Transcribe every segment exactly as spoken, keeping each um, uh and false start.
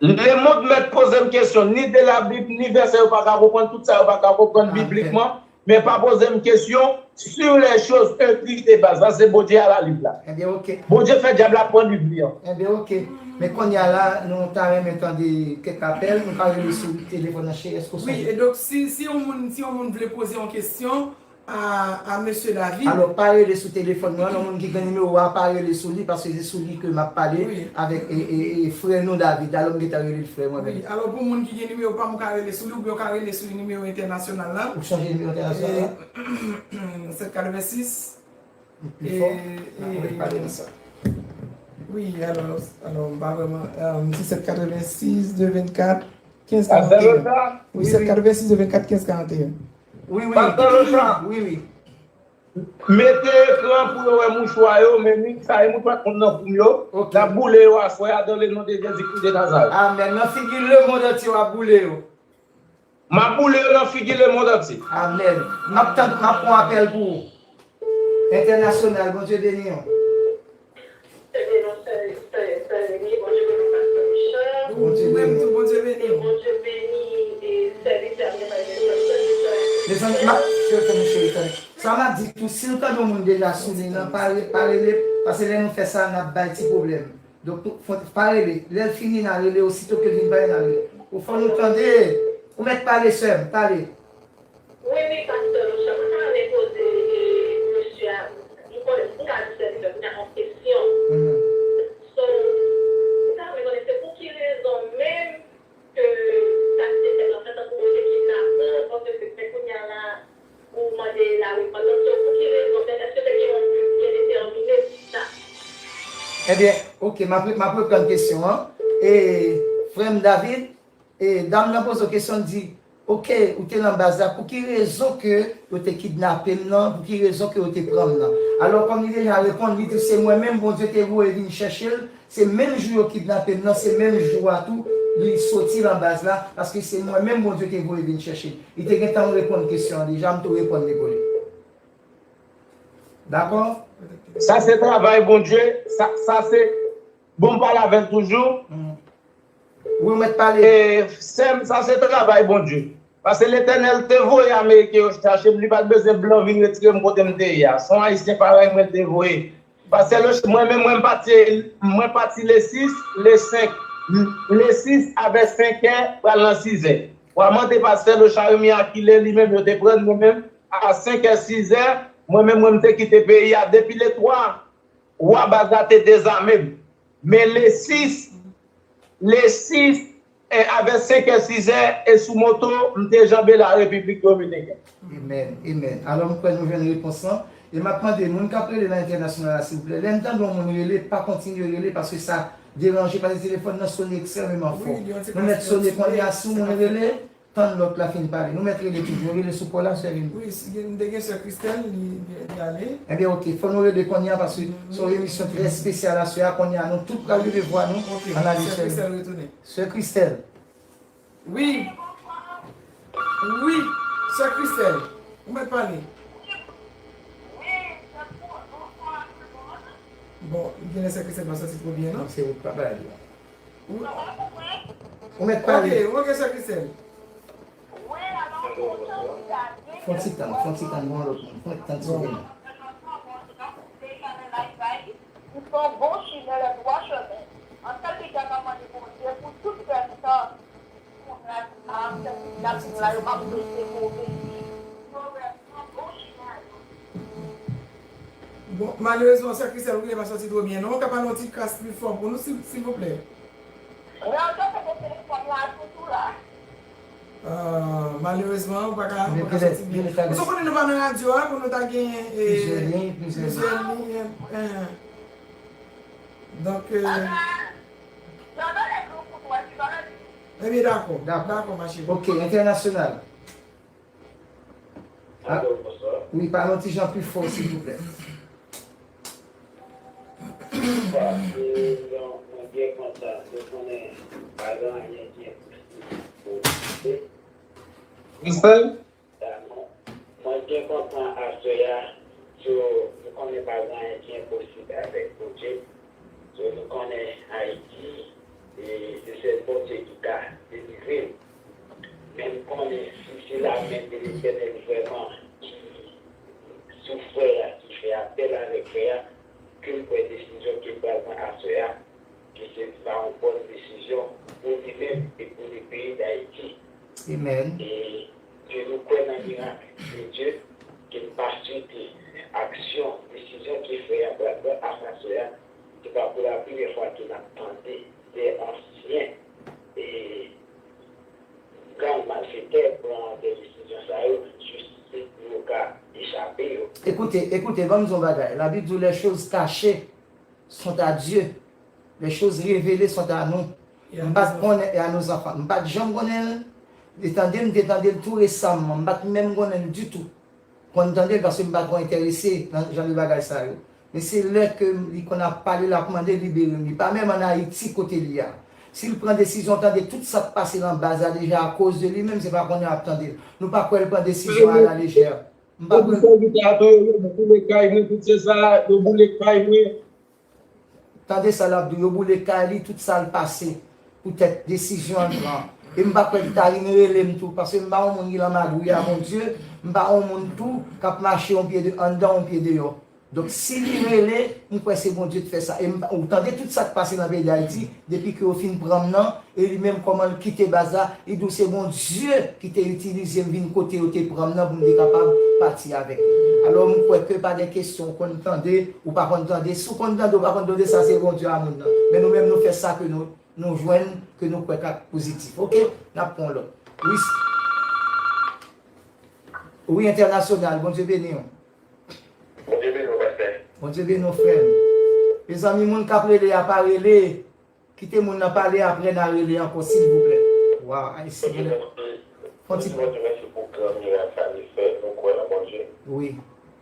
Lemonn mèt poze m kesyon, ni de Labib, ni vèsè yo pa ka konprann, tout sa yo pa ka konprann biblikman, men pa poze m kesyon sur les choses écrites de base. Sa se Bondye a la Liv la. Ebyen, oke. Bondye fè dyab la pran Liv li an. Ebyen, oke. Men kounye a la, nou ta renmen tande kèk apèl, nou ka rele sou telefòn nan, cheri, èske w sonje? Wi, e donk, si, si yon moun, si yon moun vle poze yon kesyon, a, a mesye David. Alò, pa rele sou telefòn mwen, non, moun ki gen nimewo a, pa rele sou li, paske se sou li ke m ap pale avèk, e, e, e, frè nou David. Alò, m gentan rele l frè mwen menm. Wi, alò, pou moun ki gen nimewo pa m, ou ka rele sou li, oubyen ou ka rele sou nimewo entènasyonal la. Ou chanje nimewo entènasyonal la? E, sèt katrevensis. Pi fò. N ap pale de sa. Wi, alò, alò, m pa vrèman, e, se sèt katrevensis, de vennkat, kenz karanteyen. Wi, sèt katrevensis, de vennkat, kenz karanteyen. Wi, wi. Pastè Lochard. Wi, wi. Mete ekran pou yo wè mouchwa yo, men ni sa e mouchwa k konn nan kou m yo. N ap boule yo aswè a dans le nom de Jésus-Christ de Nazareth. Amèn. Nan figi lemonn antye w ap boule yo. M ap boule yo nan figi lemonn antye. Amèn. M ap tann, m ap pran apèl pou ou. Entènasyonal, Bondye beni w. Bondye beni w. Bondye beni w. Mezanmi, m ap, cheri, cheri, cheri. Sa m ap di tou, si nou tande yon moun deja sou liy nan, pa re-, pa rele, paske lè nou fè sa, n ap bay ti pwoblèm. Donk, nou, fò, pa rele. Lè l fini, n a rele, osito ke l vin pale, n a rele. Ou fò nou tande. Ou mèt pale, sè m, pale. Wi, wi, pastè Lochard, mwen ta renmen poze, e, mesye a, m konnen, m ka di sèvitè, m ka yon kesyon. So, m ta renmen konnen se pou ki rezon menm ke sa ki te fèt la fèt, tankou Bondye kidnape w, paske se, men kounye a la, ou mande la repantans. So, pou ki rezon, men èske te gen yon bi byen detèmine pou sa? Ebyen, oke, m ap, m ap reprann kesyon an. E, frè m David, e, dam nan poze w kesyon, l di, oke, ou te nan baz la, pou ki rezon ke yo te kidnape m nan, pou ki rezon ke yo te pran m nan? Alò, kòm li deja reponn, li di, se mwen menm Bondye te voye vin chèche l, se menm jou yo kidnape m nan, se menm jou a tou, li soti nan baz la, paske se mwen menm Bondye te voye vin chèche l. Li te gentan reponn kesyon an deja, m tou reponn li pou li. Dakò? Sa se travay Bondye, sa, sa se, bon, m pale avè l toujou. Wi, ou mèt pale. E, sè m, sa se travay Bondye. Paske Letènèl te voye Ameriken yo chache m, li pa t bezwen blan vin retire m kote m te ye a. Se yon Ayisyen parèy mwen l te voye. Pastè Loch-, mwen menm, mwen pati, mwen pati le sis, le senk. Le sis avè senk è, pral nan sis è. W a mande pastè Lochard Remy a kilè li menm yo te pran l, mwen menm, a senk è, sis è, mwen menm, mwen, m te kite peyi a depi le twa. Wa baz la te dezame m. Men le sis, le sis, e avè senk è, sis è, e sou moto, m te janbe la Repiblik Dominikèn. Amen, amen. Alò, m kwè nou jwenn repons lan. E m ap mande moun k ap rele nan entènasyonal la, silvouplè. Lè n tande yon moun rele, pa kontinye rele, paske sa deranje, paske telefòn nan sone ekstrèmeman fò. Nou mèt sone kounye a, si yon moun rele, tann lòt la fin pale. Nou mèt rele toujou. Rele sou pò la, sè Remy. Wi, si gen, m te gen sè Christelle, li, li, li ale. Ebyen, oke. Fò nou rele kounye a, paske se yon emisyon trè espesyal aswè a. Kounye a, nou tout pral leve vwa nou. Oke, ann ale, sè Christelle retounen. Sè Christelle. Wi. Wi, sè Christelle. Ou mèt pale. Bon, genlè sè Christelle pa santi twò byen, non? Non, se ou k pa pale. Ou, ou mèt pale. Ok, ok, sè Christelle. Fon ti tann, fon ti tann, gon lòt moun. Fon ti tann, sou vini. Li fè yon bon chimen, lè twa chimen. An sèl piga n ap mande Bondye pou tout pèp sa, pou la, a, sèl piga nou la, yo pa pou mete move. Bon, malerezman, sè Christelle, ou genlè pa santi twò byen, non? Ou ka pale yon ti kras pi fò pou nou, si, silvouplè? Mwen, an tou, se telefòn la, toutou la. Ah, malerezman, ou pa ka, ou pa ka soti byen. Paske w konnen nou pa nan radyo a, pou nou ta gen, eh, plizyè liy, plizyè liy, eh, eh. Donk, eh, ebyen, dakò. Dakò. Dakò, ma chérie. Ok, entènasyonal. Alo, bonswa. Wi, pale yon ti jan pi fò, silvouplè. Bonswa, e, mwen byen kontan. Nou konnen pa gen anyen ki enposib pou Bondye. Christelle? Mwen byen kontan aswè a. So, nou konnen pa gen anyen ki enposib avèk Bondye. So, nou konnen Ayiti, e, se sèl Bondye ki ka delivre l. Men m konnen si se lamen de Letènèl vrèman ki sou frè a, ki fè apèl avèk frè a, ke m kwè desizyon ke l pral pran aswè a, ke se va yon bòn desizyon pou li menm e pou le peyi Dayiti. Amen. E ke nou kwè nan mirak de Dye, ke n pa swete aksyon, desizyon ke frè a pral pran aswè a, se pa pou la premyè fwa ke n ap tande de ansyen e gang malfetè pran de desizyon sa yo, jis pou yo ka echape yo. Écoutez, écoutez, ban m di yon bagay. Labib di, les choses cachées sont à Dieu. Les choses révélées sont à nous. M pa t konnen, et à nos enfants. M pa t janm konnen l. E tande, m te tande l tou resaman. M pa t menm konnen l ditou. Konn tande l paske m pa twò enterese nan jan de bagay sa yo. Men se lè ke li konn ap pale, l ap mande libere m. Li pa menm ann Ayiti kote li a. Si l pran desizyon, tande tout sa k pase nan baz la deja akoz de li menm, se pa konnen y ap tande l. Nou pa kwè l pran desizyon alalejè. M pa kwè. Yo boule kay mwen, tout se sa, yo boule kay mwen. Tande sa l ap di w, yo boule kay li, tout sa l pase poutèt desizyon l pran. E m pa kwè li ta vin rele m tou, paske m pa yon moun ki lan magouy a Bondye, m pa yon moun tou k ap mache yon pye de, anndan, yon pye deyò. Donk, si li rele, m kwè se Bondye k fè sa. E m, ou tande tout sa k pase nan peyi Dayiti, depi ke yo fin pran m nan, e li menm kòman l kite baz la, li di w se Bondye ki te itilize m vin kote yo te pran m nan pou m te kapab pati avèk li. Alò, m kwè ke pa gen kesyon ou konn tande, ou pa konn tande. Si w konn tande, ou pa konn tande, sa se Bondye a moun nan. Men nou menm, nou fè sa ke nou, nou jwenn, ke nou kwè k ap pozitif. Oke? N ap pran yon lòt. Wi. Wi, entènasyonal, Bondye beni w. Bondye beni w, pastè. Bondye beni w, frè m. Mezanmi, moun k ap rele a pa rele. Kite moun nan pale, apre n a rele ankò, silvouplè. Waw, Ayisyen. Fon ti. Bondye, mèsi pou gran mirak sa li fè, nou kwè nan Bondye. Wi.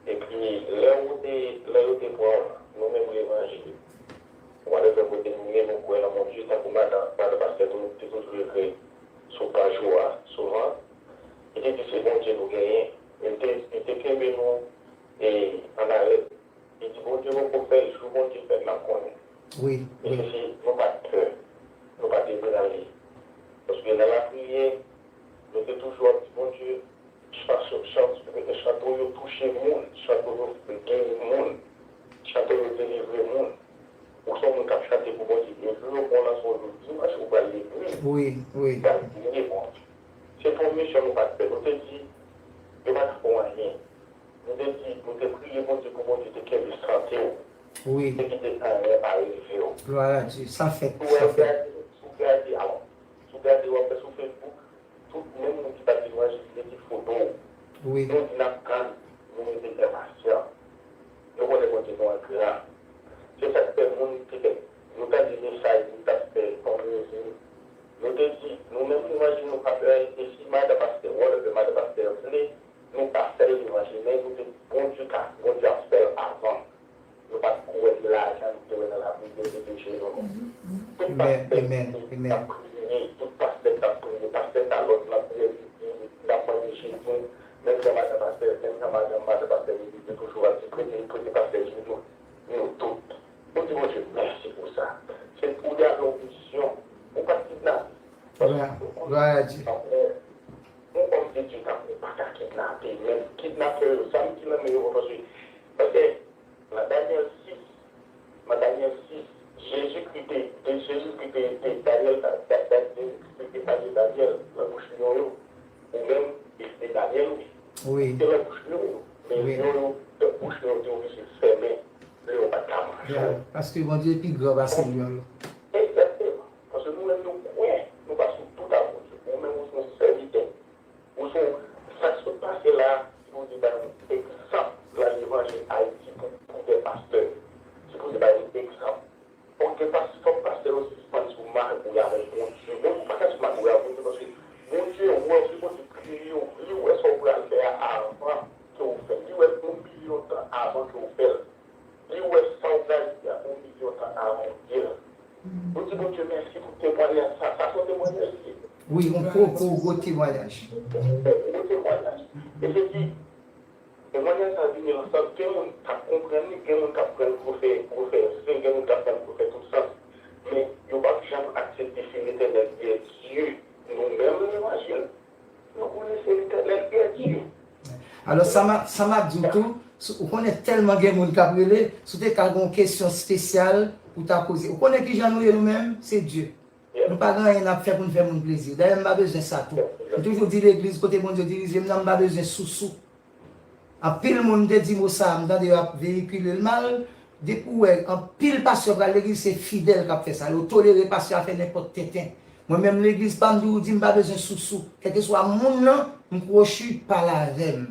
Epi, lè ou te, lè yo te pran w la, nou menm levanjil, whatever kote nou ye, nou kwè nan Bondye, tankou madan, madan pastè tou, te toujou ekri sou paj ou a, souvan, li te di se Bondye nou genyen, men li te, li te kenbe nou, e, an alèt. Li di, Bondye poko fè l, jou Bondye fè l, n ap konnen. Wi, wi. Mesye, nou pa t pè, nou pa t ebranye. Paske nan lapriyè, nou te toujou ap di Bondye, chan-, chan-, chante w yo touche moun, chante w yo geri moun, chante w yo delivre moun. Ou se yon moun k ap chante pou Bondye. E jou yo pran w nan se yon jou dimanch, ou pral legliz. Wi, wi. Ou pral priye Bondye. Se te yon misyon nou pa t pè. Nou te di, yo pa t ap fè w anyen. Nou te di, nou te priye Bondye pou Bondye te kenbe sante w. Wi. Te kite anyen pa rive w. Glwa a Dye. Sa fèt, sa fèt. Si w gade, si w gade, alò, si w gade, w ap wè sou Facebook, tout menm moun ki pa t vin evanjelize, ki foto w. Wi. Nou di n ap tann, nou menm te enpasyan. Nou konnen Bondye nou an gran. Se sa k fè moun ki fè, nou tande mesaj, nou t ap fè fanmizi. Nou te di, nou menm nou evanjelize, nou pa pè anyen, e si madan pastè, whatever madan pastè vle, nou ka fè l levanjil, men nou te, Bondye ka, Bondye ap fè l avan. Nou pa t kwè se lajan nou te wè nan lapriyè, se te jeni nou. Tout pastè ki t ap priye, tout pastè ki t ap priye, pastè Talòt nan priye, li, li, l ap mande jeni, menm jan madan pastè, menm jan madan, madan pastè Lili te toujou ap di, prete, prete pastè jeni nou, nou tout. Nou di Bondye mèsi pou sa. Se pou w te ap yon vizyon, ou pa t kidnape. Paske ou konn, yon òm de Dye tankou w pa ka kidnape, men kidnapè yo, zam ki nan men yo, paske, paske nan Danyèl sis, nan Danyèl sis, Jezikri te, te, Jezikri te, te, Danyèl, Da-, Da-, Da-, Jezikri te pale Danyèl nan bouch lyon yo, ou menm, e se Danyèl, wi. Wi. Te nan bouch lyon yo, men lyon yo, bouch lyon yo te oblije fèmen, lyon yo pa t ka manje w. Paske Bondye pi gran pase lyon yo. Egzakteman. Paske nou menm nou kwè, nou pa sou tout a Bondye. Ou menm ou se yon sèvitè. Ou se yon, sa k sot pase la, sipoze bay yon egzanp nan levanjil Ayiti pou, pou de pastè. Sipoze bay yon egzanp. Fòk gen pas-, fòk pastè yo sispann sou magouy avèk Bondye. Bondye pa ka sou magouy avèk Bondye paske Bondye wè w, se Bondye kreye w, li wè sa w pral fè a avan ke w fè l. Li wè yon milyon tan avan ke w fè l. Li wè sa w pral di a yon milyon tan avan w di l. Nou di Bondye mèsi pou temwayaj sa. Sa se yon temwayaj li ye. Wi, yon gwo, gwo, gwo temwayaj. Yon gwo temwayaj. E se di, temwayaj sa vini ansanm, gen moun k ap konprann li, gen moun k ap pran l pou fè, pou fè zen, gen moun k ap pran l pou fè tout sans. Men yo p ap janm aksepte se Letènèl ki est Dieu. Nou menm, nou levanjil, nou konnen se Letènèl ki est Dieu. Alò, sa m ap, sa m ap di w tou, si, ou konnen tèlman gen moun k ap rele, si w te ka gen yon kesyon espesyal pou w ta poze. Ou konnen ki jan nou ye nou menm? Se Dye. Nou pa gen anyen n ap fè pou n fè moun plezi. Dayè, m pa bezwen sa tou. M toujou di legliz kote Bondye dirije m nan, m pa bezwen sousou. Anpil moun te di mo sa a, m tande yo ap veyikile l mal. Depi w wè anpil pastè pral legliz, se fidèl k ap fè sa. Yo tolere pastè a fè nenpòt tenten. Mwen menm legliz pa m toujou di m pa bezwen sousou. Kèlkeswa moun nan, m kwochi, pale avè m.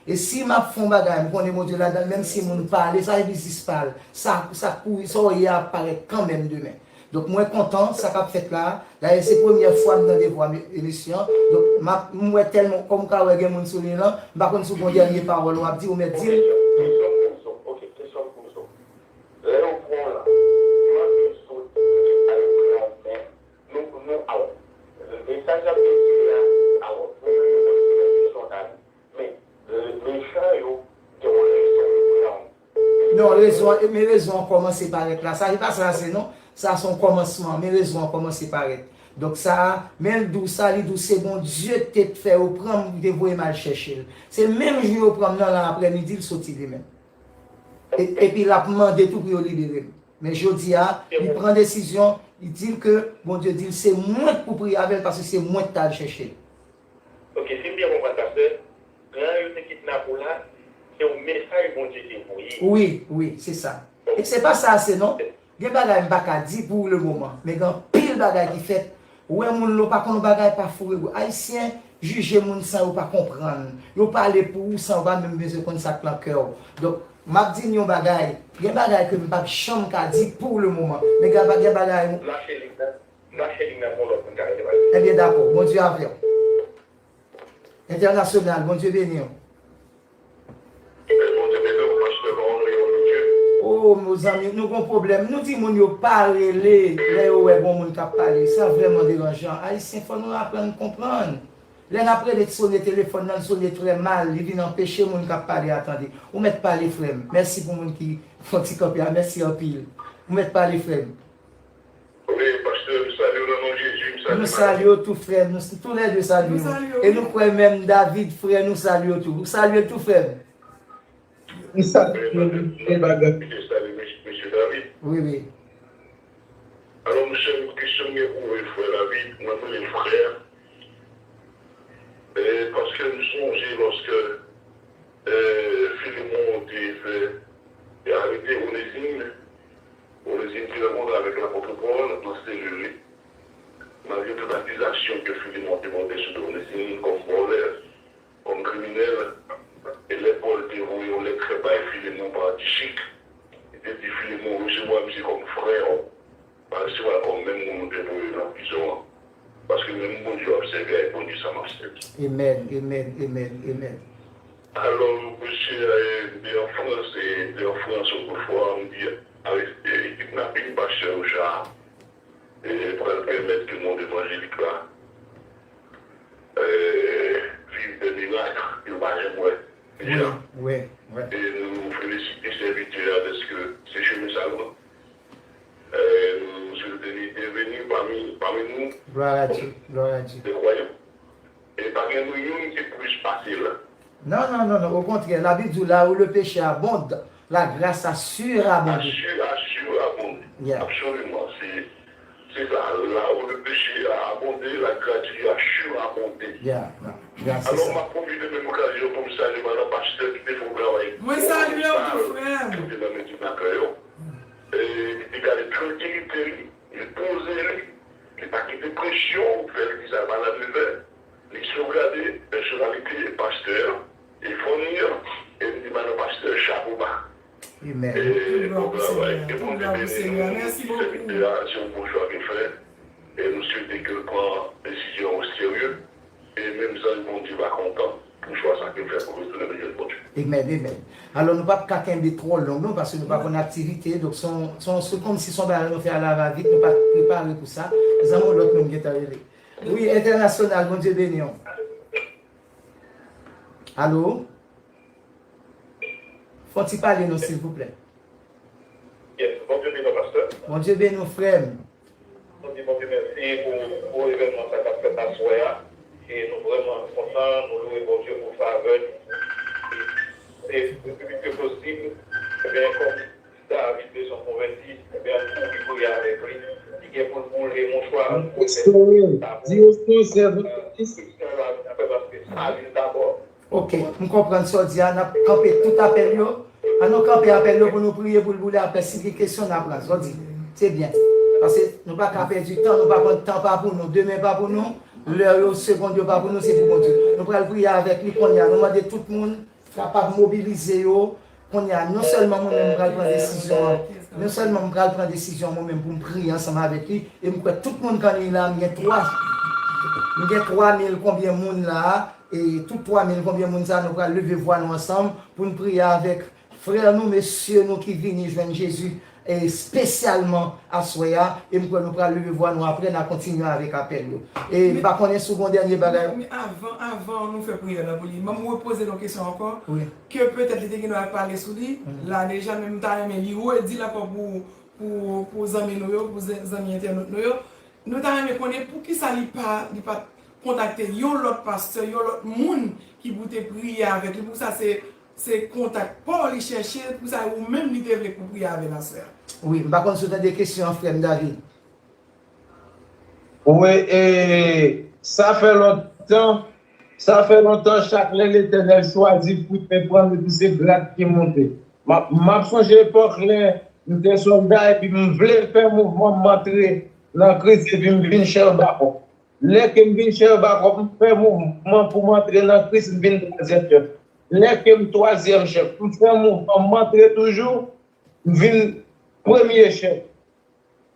E si m ap fè yon bagay, m konnen Bondye ladan l, menm si moun pale, sa epi zis pale. Sa, sa kouri, sa w ye a ap parèt kanmenm demen. Donk, mwen kontan sa k ap fèt la. Dayè, se premyè fwa m tande vwa m, emisyon an. Donk, m ap, m wè tèlman, kòm ou ka wè gen moun sou liy lan, m pa konn si w gon dènye pawòl w ap di, ou mèt di l. Kesyon m poze w, ok, kesyon m poze w. Lè yo pran w la, mande sot, a yo pran w, men nou, nou, alò, mesaj ap vin la, alò, nou menm nou konn se yon kesyon ta li. Men, e, mechan yo gen yon rezon yo pran w. Non, rezon an, men rezon an kòmanse parèt la. Sa, se pa sa, se non. Sa, se yon kòmansman, men rezon an kòmanse parèt. Donk, sa a, men l di w sa, li di w se Bondye ki te fè yo pran m, ki te voye m al chèche l. Se menm jou yo pran m nan, lan aprèmidi, l soti li menm. E, epi l ap mande tou pou yo libere m. Men jodi a, li pran desizyon, li di l ke Bondye di l se mwen k pou priye avè l, paske se mwen k t al chèche l. Ok, si m byen konprann, pastè, jan yo te kidnape w la, se yon mesaj Bondye te voye. Wi, wi, se sa. E se pa sa ase non. Gen bagay m pa ka di pou le moman, men gen anpil bagay ki fèt. Ou wè moun lè w pa konn yon bagay pa foure bò. Ayisyen jije moun san yo pa konprann. Yo pale pou ou san yo pa menm bezwen konn sa k lan kè w. Donk, m ap di n yon bagay. Gen bagay ke m p ap janm ka di pou le moman. Men gen, gen bagay. Lache li, lache li nan yon lòt moun ka rele pale. Ebyen, dakò. Bondye avè w. Entènasyonal, Bondye beni w. Bondye beni w, pastè, pa w rele yon Bondye. Oh, mezanmi, nou gon pwoblèm. Nou di moun yo pa rele lè yo wè gon moun k ap pale. Sa vrèman deranjan. Ayisyen, fò nou aprann konprann. Lè n ap rele, sone telefòn nan, l sone trè mal. Li vin anpeche moun k ap pale a tande. Ou mèt pale, frè m. Mèsi pou moun ki fè yon ti kanpe a. Mèsi anpil. Ou mèt pale, frè m. Wi, pastè, m salye w nan non Jezi, m salye madanm. Nou salye w tou, frè m. Nou toulède salye w. E nou kwè menm David, frè, nou salye w tou. Ou salye l tou, frè m. M salye w, m salye mesye David. Wi, wi. Alò, mesye, kesyon m gen pou ou, frè David, mwen, mwen, frè, e, paske m sonje lòske, e, Filemon te fè, te arete Onezim, Onezim te rankontre avèk lapot Pòl nan selil li. Malgre tout akizasyon ke Filemon te pote sou do Onezim kòm vòlè, kòm kriminèl, e lè Pòl te voye yon lèt bay Filemon pa Tichik, li te di Filemon, resevwa misye kòm frè w, pa resevwa l kòm menm moun ou te voye nan prizon an. Paske menm Bondye w ap sèvi a, e Bondye sa m ap sèvi. Amen, amen, amen, amen. Alò, mesye, e, m te an Frans, e, m te an Frans otrefwa, m di, arete, kidnapin pastè Richard, e, pral pèmèt ke mond evanjelik la, e, viv de mirak, yo pa janm wè deja. Wi, wi, wi. E nou felisite sèvitè a dèske se chemen sa l pran. E, nou swete li deveni pami, pami nou. Gloire à Dieu, gloire à Dieu. De kwayan. E pa gen nou youn ki plis pase l. Non, non, non, non. Au contraire, la Bible dit, là où le péché abonde, la grâce a surabondé. A su-, a surabondé. Yeah. Absoliman. Se, se sa. Là où le péché a abondé, la grâce de Dieu a surabondé. Yeah, yeah. Yeah, se sa. Alò, m ap pwofite menm okazyon pou m salye madanm pastè ki te fè yon travay. Mwen salye w tou, frè m. Ki te nan meditateur yo. E li te gade trankilite li, li poze li, li pa kite presyon fè l di sa l pa la devè. Li sogade pèsonalite pastè an e fanmi an, e m di madanm pastè chapo ba. Amen. E bon travay. Ke Bondye beni nou. Sèvitè a, se yon bon chwa ke l fè. E nou swete ke l pran desizyon an o serye. E menm zanj Bondye pa kontan pou chwa sa ke l fè pou retounen nan men Bondye. Amen, amen. Alò, nou p ap ka kenbe twò long, non, paske nou pa konn aktivite. Donk, se yon, se yon, se kòmsi se yon bagay nou fè alavavit, nou pa t prepare pou sa. Zanmi, yon lòt moun gentan rele. Wi, entènasyonal, Bondye beni w. Alo? Fè yon ti pale non, silvouplè. Yes, Bondye beni w, pastè. Bondye beni w, frè m. Di Bondye mèsi pou gwo evènman sa k ap fèt aswè a. E nou vrèman kontan, nou lwe Bondye pou favè li. E pi vit ke posib, ebyen, kòm David bezwen konvèti, ebyen, ann kouri priye avèk li. Li gen pou l boule mouchwa, ann kouri fè tabou. Di yo se yon sèvant de Kris. Kris la vin apre paske sa vin dabò. Ok, m konprann sa w di a, n ap kanpe tout apèl yo. Ann nou kanpe apèl yo pou nou priye pou l boule apre. Si gen kesyon, n ap pran. Sa w di, se byen. Paske nou pa ka pèdi tan, nou pa konn tan pa pou nou, demen pa pou nou, lè yo, segond yo pa pou nou, se pou Bondye. Nou pral priye avèk li kounye a. Nou mande tout moun kapab mobilize yo kounye a. Non sèlman mwen menm m pral pran desizyon an, non sèlman m pral pran desizyon mwen menm pou m priye ansanm avèk li, e m kwè tout moun k annik la, m gen twa, m gen twa mil konbyen moun la, e tout twa mil konbyen moun sa, nou pral leve vwa nou ansanm pou n priye avèk frè nou, mesye nou ki vini jwenn Jezi, e espesyalman aswè a, e m kwè nou pral leve vwa nou apre, n a kontinye avèk apèl yo. E m pa konnen si w gen yon dènye bagay. Men avan, avan nou fè priyè la pou li, ban m repoze l yon kesyon ankò, wi, ke petèt li te gen dwa pale sou li, mhm, la deja, men m ta renmen li redi l ankò pou, pou, pou zanmi nou yo, pou zan-, zanmi entènot nou yo. Nou ta renmen konnen poukisa li pa, li pa t kontakte yon lòt pastè, yon lòt moun ki pou te priye avèk li. Poukisa se, se kontak pa w li chèche, poukisa ou menm li te vle pou priye avè l aswè a? Wi, m pa konn si w tande kesyon an, frè m David. Wi, e, sa fè lontan, sa fè lontan, chak lè Letènèl chwazi pou te pran m, epi se grad ki monte. M ap, m ap sonje epòk lè m te sòlda, epi m vle fè mouvman, m antre nan Kris, epi m vin chèf bakòp. Lè ke m vin chèf bakòp, m fè mouvman pou m antre nan Kris, m vin twazyèm chèf. Lè ke m twazyèm chèf, m fè mouvman, m antre toujou, m vin premye chèf.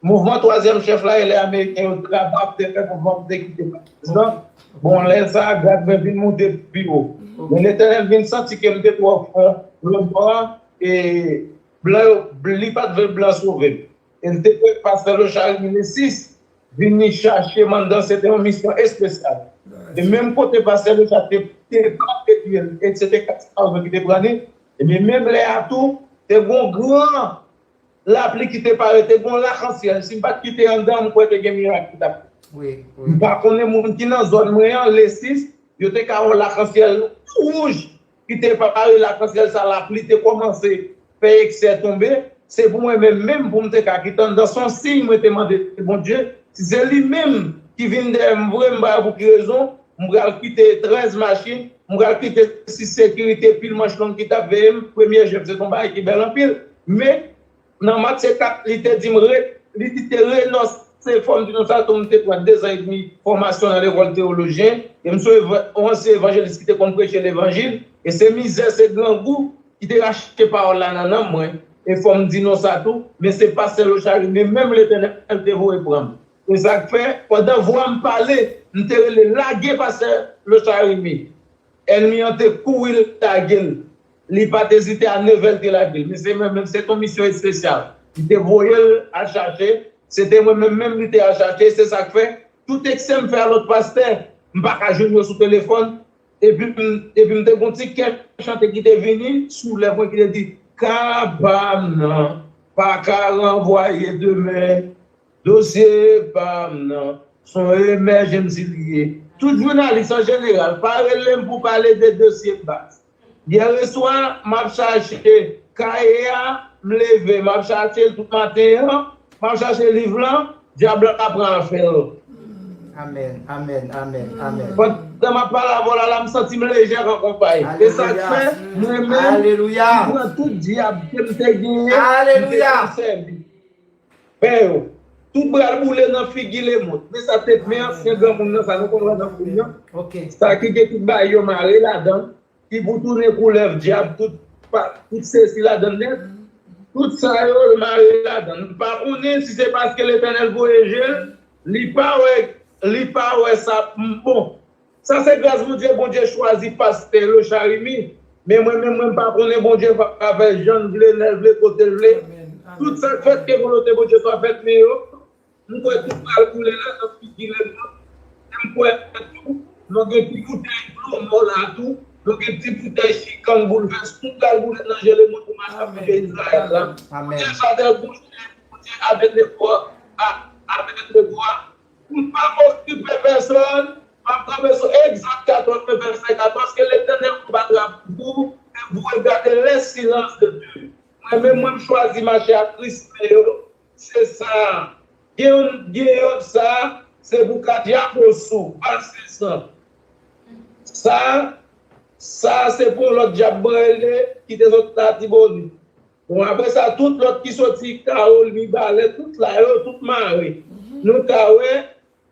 Mouvman twazyèm chèf la, e lè ameriken yo t ap te fè mouvman pou te kite prezidan. Bon, lè sa a, grad mwen vin monte pi wo. Men Letènèl vin santi ke m te twò fò lòtbò a, e blan yo, li pa t vle blan sove m. E l te fè pastè Lochard Remy le sis vini chache m anndan, se te yon misyon espesyal. E menm kote pastè Lochard te, te pa te di l, e se te kat san ki te pran li, ebyen, menm lè a tou, te gon gran lapli ki te pare, te gon lakansyèl. Si m pa t kite anndan, m kwè te gen mirak ki t ap fèt. Wi, wi. M pa konnen moun ki nan zòn mwen an, le sis, yo te ka wè lakansyèl wouj ki te pare, lakansyèl sa, lapli te kòmanse fè eksè tonbe. Se pou mwen menm, menm pou m te ka kite anndan, se yon siy mwen te mande Bondye. Si se li menm ki vin dèyè m vre, m pa wè pou ki rezon, m pral kite trèz machin, m pral kite sis sekirite, pil manch long ki t ap veye m. Premye jèf, se te yon bagay ki bèl anpil. Men, nan match se kat, li te di m ret, li di te renonse, fò m di nou sa tou, m te pran dezan edmi fòmasyon nan lekòl teyolojyen, e m se yon eva-, yon ansyen evanjelis ki te konn preche levanjil, e se mizè, se grangou ki te rache pawòl la nan nanm mwen, e fò m di nou sa tou, men se pastè Lochard Remy menm Letènèl te voye pran m. E sa k fè, pandan vwa m pale, m te rele lage pastè Lochard Remy. Ènmi an te kouri lage l. Li pa t ezite, a nevè l te lage l. Men se mwen menm, se t on misyon espesyal. Li te voye l al chache, se te mwen menm menm li te al chache, se sa k fè, tout eksè m fè a lòt pastè, m pa ka jwenn yo sou telefòn, epi m, epi m te gon ti kè chante ki te vini sou lèv mwen ki te di, ka pa m nan, pa ka ranvwaye demen, dosye pa m nan, se yon emèjensi li ye. Tout jounalis an jeneral, pa rele m pou pale de dosye baz. Yè swa, m ap chache kaye a, m leve, m ap chache l tout maten an, m ap chache liv lan, dyab la pran afè l. Amèn, amèn, amèn, amèn. Pandan m ap pale avè w la, la, m santi m lejè kan konpay. E sa k fè, mwen menm, m pran tout dyab ke m te genyen, m te konn sèvi. Pè yo, tout pral boule nan figi lemond. Men sa te men ansyen granmoun nan, sa nou konn wè nan fim nan. Sa ki gen tout bagay yo mare ladan, ki pou tounen koulèv dyab, tout, pa, tout sesi ladan nèt. Tout sa yo, yo mare ladan. M pa konnen si se paske Letènèl voye je l, li pa wè, li pa wè sa, m, bon. Sa se gras Bondye, Bondye chwazi pastè Lochard Remy. Men mwen menm, mwen pa konnen Bondye va fè jan l vle, lè l vle, kote l vle. Tout sa k fèt, ke volonte Bondye swa fèt, men yo, m kwè tout pral koule la nan figi lemond. M kwè tou, nou gen ti boutèy dlo mò la tou, nou gen ti boutèy chikann boulvès, tout pral boule nan je lemond pou mache ap fè Izrayèl la. Bondye Fadèl, Bondye, Bondye avèk lefò a Apre de vwa, pou m pa okipe pèsonn, m ap kanpe sou Egzòd katòz, vèsè katòz, ke Letènèl konbatra pou vou, e vou regardez les silences de Dieu. Mwen menm, mwen m chwazi mache ak respè yo. Se sa. Gen yon, gen yon sa, se pou ka dyabos ou, pa se san. Sa, sa se pou yon lòt dyab branle ki te sot Latibonit. Bon, apre sa, tout lòt ki soti Kawòl, Mibalè, tout la yo, tout mare. Nou ka wè,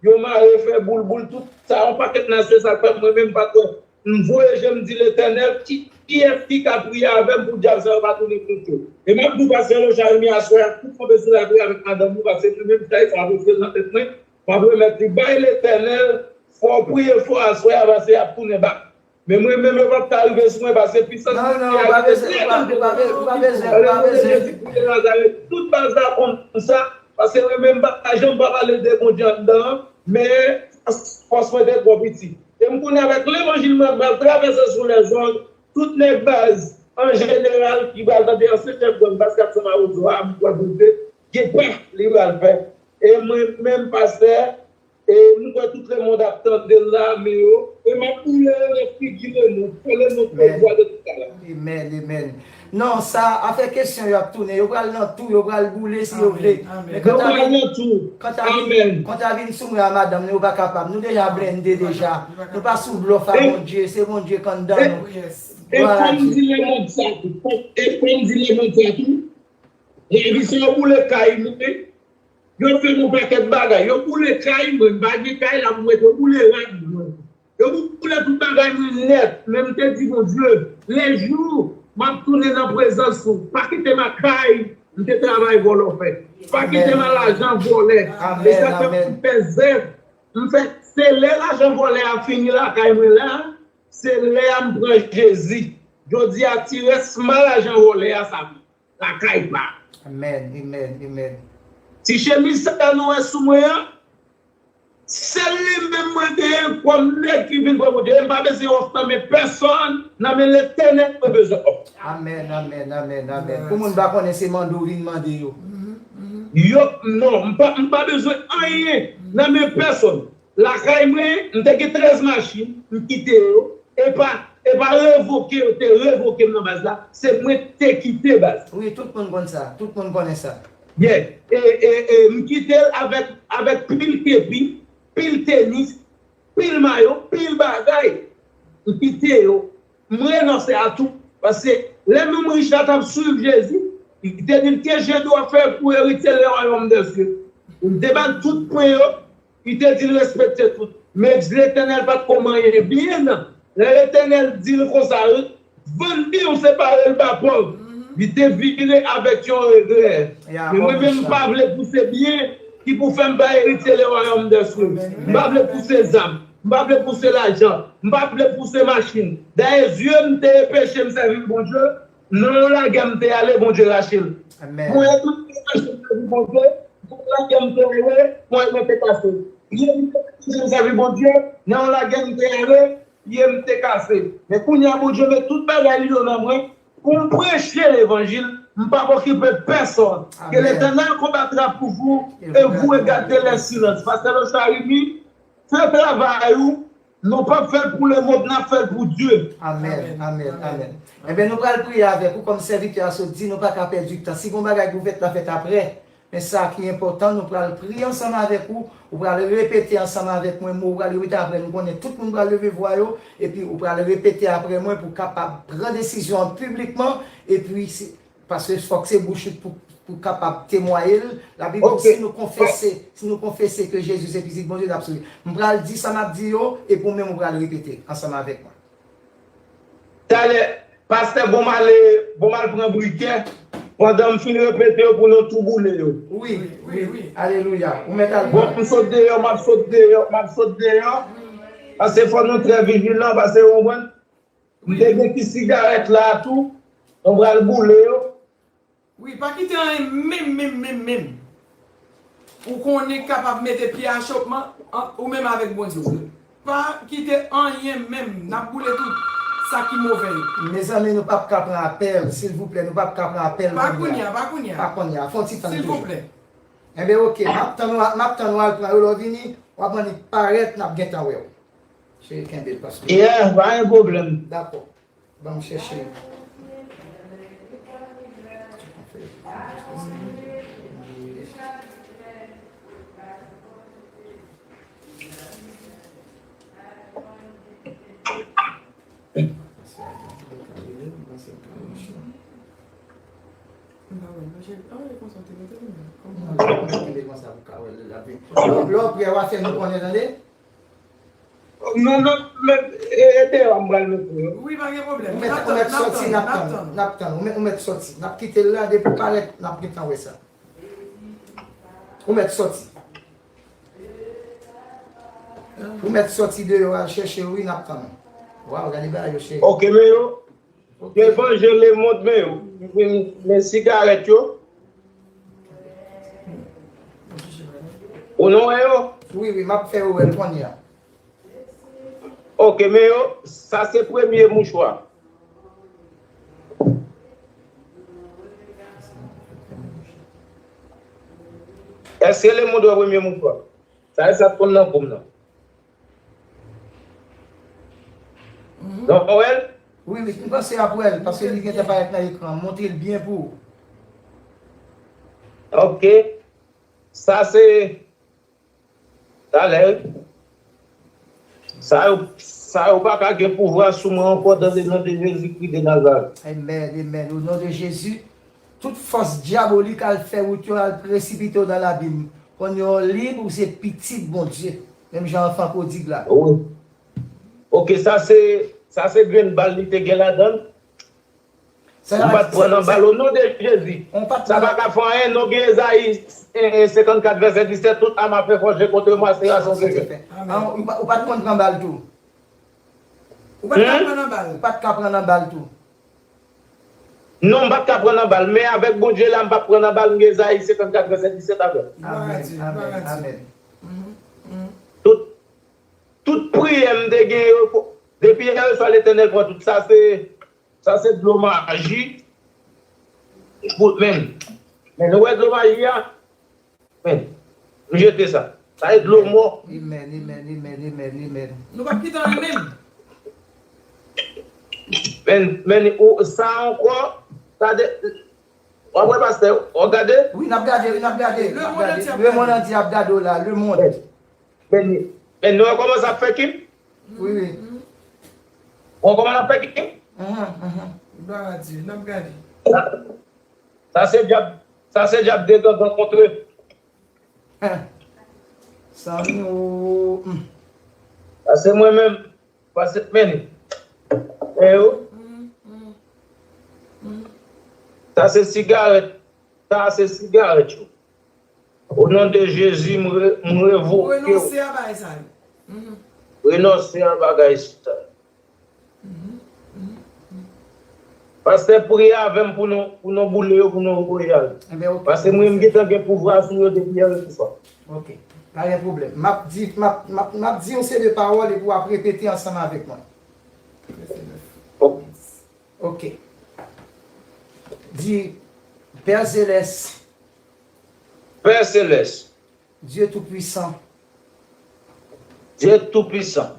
yo mare fè boulboul, tout sa, yon pakèt nasyon sa k fè mwen menm pa twò. M voye je m di Letènèl, ki, kiyès ki ka priye avè m pou dyab sa yo pa tounen kont yo? E m ap di w, pastè Lochard, mi aswè a, tout kanpe sou lapriyè avèk madanm ou, paske mwen menm, chay sa ap rete nan tèt mwen, m ap remèt li bay Letènèl, fò w priye fò aswè a, paske y ap tounen bak. Men mwen menm, yo p ap ka rive sou mwen, paske pisans mwen ki abite trè danjere. Pale mwen de Jezi Kris de Nazarèt, tout baz la konn sa, paske mwen menm m pa janm pa pale de Bondye anndan an, men fòs, fòs mwen te twò piti. E m konnen avèk levanjil mwen, m pral travèse sou lèzong, tout nèg baz, an jeneral, ki pral tande ansyen chèf gang, Pascal Samaro Dwa, m kwè Bondye, gen pa li pral fè. E mwen menm, pastè, e m kwè tout lemonn ap tande l la, men yo, e m ap boule yo nan figi lemonn, fè lemonn fè vwa de tout sa la. Amen, amen. Non, sa, afè kesyon yo ap tounen, yo pral nan tou, yo pral boule si yo vle. Amen, amen. Men kanta vin, kanta vin, amen, kanta vin sou mwen a madanm nou, yo pa kapab. Nou deja blende deja. Nou pa sou blòf a Bondye, se Bondye k anndan nou. Glwa a Dye. E fò m di lemonn sa tou, e fò m di lemonn sa tou, lavi sa yo boule kay mwen, yo fè m yon pakèt bagay. Yo boule kay mwen, m pa gen kay la pou m rete, yo boule rad mwen. Yo boule tout bagay mwen nèt, men m te di Bondye, le jou m ap tounen nan prezans ou, pa kite m ak kay m te travay vòlò fè. Pa kite m ak lajan vòlè. E sa fè m fè zèv. M fè, se lè lajan vòlè a fini lakay mwen la, se lè a m pran Jezi. Jodi a, ti rès ma lajan vòlè a sa lakay pa. Amen, amen, amen. Ti chemiz sa nou wè sou mwen an, sèl li menm mwen genyen kòm nèg ki vin pran Bondye. M pa bezwen òf nan men pèsonn, nan men Letènèl mwen bezwen òf. Amen, amen, amen, amen. Pou moun pa konnen se mande w vin mande yo. Yo, non, m pa, m pa bezwen anyen nan men pèsonn. Lakay mwen, m te gen trèz machin, m kite yo. E pa, e pa revoke yo te revoke m nan baz la, se mwen te kite baz. Wi, tout moun konn sa, tout moun konnen sa. Yeah. E, e, e m kite l avèk, avèk pil kepi, pil tenis, pil mayo, pil bagay. M kite yo. M renonse a tou. Paske lè nonm rich la t ap swiv Jezi, li te di l, que je dois faire pour hériter le royaume des cieux? Li te ba l tout pwen yo, li te di l respekte tout. Men Letènèl pa t ko manyen byen. Lè Letènèl di l konsa, vann byen w separe l ba pòv. Li te vire avèk yon regrè. Men mwen menm, m pa vle pouse byen ki pou fè m pa eritye le royaume des cieux. M pa vle pouse zam. M pa vle pouse lajan. M pa vle pouse machin. Dayè, zye m te peche, m sèvi Bondye. Nan yon lagè m te ale, Bondye rache l. Mwen tou m te mache sèvi Bondye, nan yon lagè m te ale, pwen mwen te kase. Pye m te mache sèvi Bondye, nan yon lagè m te ale, pye m te kase. Men kounye a, Bondye met tout bagay li yo nan mwen pou m preche levanjil. M p ap okipe pèsonn. Ke Letènèl konbatra pou vou e vou e gade lè silans. Pastè Lochard, fè travay ou. Nou p ap fè l pou lemonn, n ap fè l pou Dye. Amèn, amèn, amèn. Ebyen, nou pral priye avèk ou, kòm sèvitè a sot di, nou pa ka pèdi tan. Si gon bagay pou fèt, l a fèt apre. Men sa ki enpòtan, nou pral priye ansanm avèk ou, ou pral repete ansanm avèk mwen mo, ou pral repete apre, nou konnen tout moun pral leve vwa yo, epi ou pral repete apre mwen pou kapab pran desizyon an piblikman, epi si, Paske fòk se bouch ou pou, pou kapab temwaye l. Labib di, si nou konfese, si nou konfese ke Jezi se Pitit Bondye, l ap sove. M pral di sa m ap di yo, epi ou menm ou pral repete ansanm avèk mwen. Talè, pastè, bon m ale, bon m al pran brikè, pandan m fin repete yo pou nou tou boule yo. Wi, wi, wi. Alelouya. Ou mèt al pran. Bon, m sot deyò, m ap sot deyò, m ap sot deyò. Paske fò nou trè vijilan, paske ou konprann. M te gen ti sigarèt la tou, nou pral boule yo. Wi, pa kite anyen menm, menm, menm, menm. Ou konnen k kapab mete pye achopman ant ou menm avèk Bondye w. Pa kite anyen menm, n ap boule tout sa ki move yo. Mezanmi, nou p ap ka pran apèl, silvouplè, nou p ap ka pran apèl kounye a. Pa kounye a, pa kounye a. Pa kounye a, fè yon ti tann toujou. Silvouplè. Enben, oke, m ap tann ou, m ap tann ou al pran yo, lè w vini, w ap annik parèt, n ap gentan wè w. Cheri, kenbe l, paske Yeah, pa gen pwoblèm. Dakò. Ban m chèche. Lè w prè, w a fè nou konnen, tande? Non, non, men, e, e, deyò a m pral met pou yo. Wi, pa gen pwoblèm. Ou mèt, ou mèt sòti, n ap tann, n ap tann. Ou mèt, ou mèt sòti. N ap kite l la, depi w parèt, n ap gentan wè sa. Ou mèt sòti. Ou mèt sòti deyò, al chèche, wi, n ap tann ou. Waw, gade bagay yo, cheri. Ok, men yo, Devan je lemond, men yo, men, men sigarèt yo. Ou nou wè yo? Wi, wi, m ap fè yo wè l kounye a. Ok, men yo, sa se premye mouchwa. Èske lemond wè premye mouchwa? Sa e sa t konn nan kou m nan. Donk, w wè l? Wi, wi, m panse ap wè l, paske li gentan parèt nan ekran. Montre l byen pou ou. Ok. Sa se talè. Sa yo, sa yo pa ka gen pouvwa sou mwen ankò dans le nom de Jésus-Christ de Nazareth. Amen, amen. Au nom de Jésus, tout fòs dyabolik al fè wout yo, al presipite yo nan labim. Kounye a w lib, ou se pitit Bondye. Menm jan anfan pwodig la. Wi. Ok, sa se, sa se grenn bal li te gen ladan l. Ou pa t pran nan bal, o non de Jezi. Sa pa ka fè anyen, non, gen Ezayi senkannkat vèsè disèt, tout ame à feu forgé contre moi sera sans effet. Amen. Ou pa, ou pa t konn pran bal tou. Ou pa t ka pran nan bal. Ou pa t ka pran nan bal tou. Non, m pa t ka pran nan bal, men avèk Bondye la, m p ap pran nan bal, m gen Ezayi senkannkat vèsè disèt avè m. Amen, amen, amen. Tout, tout priyè m te gen yo, depi yè swa Letènèl pran tout sa, se, sa se dlo maji. Men, men nou wè dlo maji a? Men, m jete sa. Sa e dlo mò. Amen, amen, amen, amen, amen. Nou p ap kite anyen menm. Men, men, ou, sa ankò, sa de, w ap wè pastè, w ap gade? Wi, n ap gade, wi, n ap gade. Lemonn antye ap gade w la, lemonn. Men, men, men nou wè kòman sa ap fè kim? Wi, wi. Ou wè kòman l ap fè kim? Glwa a Dye, n ap gade. Sa se dyab, sa se dyab de gangan kontre. Sa se mwen menm. Pase men. E yo. Sa se sigarèt. Sa se sigarèt yo. O non de Jezi, m, re, m revoke w. Renonse a bagay sa yo. Renonse a bagay sa yo. Pastè, priye avè m pou nou, pou nou boule yo, pou nou voye al. Paske mwen, m gentan gen pouvwa sou yo depi yè swa. Ok. Pa gen pwoblèm. M ap di, m ap, m ap, m ap di yon seri de pawòl epi w ap repete ansanm avèk mwen. Ok. Di, Pè Selès. Pè Selès. Dye Toupwisan. Dye Toupwisan.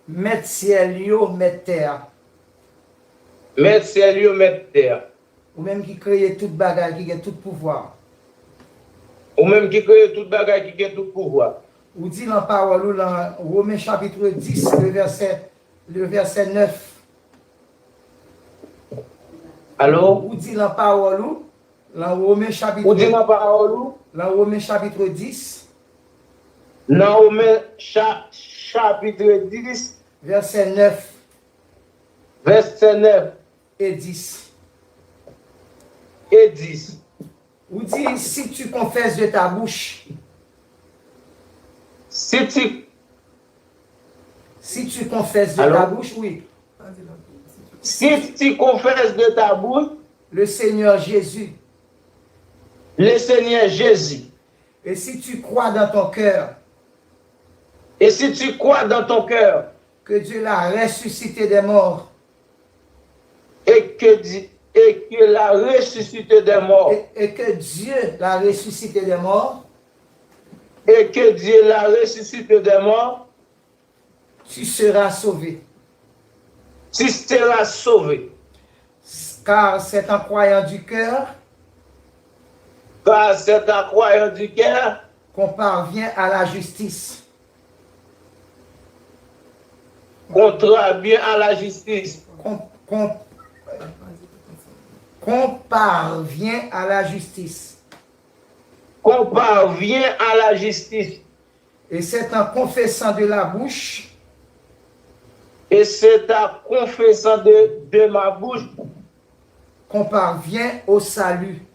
Mèt syèl yo, mèt tè a. Mèt syèl yo, mèt tè a. Ou menm ki kreye tout bagay, ki gen tout pouvwa. Ou menm ki kreye tout bagay, ki gen tout pouvwa. Ou di lan pawòl ou, lan Women chapit dis, le vèsè, le vèsè nèf. Alo? Ou di lan pawòl ou, lan Women chapit, ou di lan pawòl ou? Lan Women chapit dis. Nan Women cha, chapit dis. Vèsè nèf. Vèsè nèf. E dis. E dis. Ou di, si tu confesses de ta bouche. Si tu. Si tu confesses de ta bouche, oui. Si tu confesses de ta bouche. Le Seigneur Jésus. Le Seigneur Jésus. Et si tu crois dans ton cœur. Et si tu crois dans ton cœur. Que Dieu l'a ressuscité des morts. Et que Di-, et Dieu l'a ressuscité des morts. Et, et que Dieu l'a ressuscité des morts. Et que Dieu l'a ressuscité des morts. Tu seras sauvé. Tu seras sauvé. Car c'est en croyant du cœur. Car c'est en croyant du cœur. Qu'on parvient à la justice. Qu'on parvient à la justice. Qu'on, qu'on, qu'on parvient à la justice. Qu'on parvient à la justice. Et c'est en confessant de la bouche. Et c'est en confessant de, de ma bouche. Qu'on parvient au salut.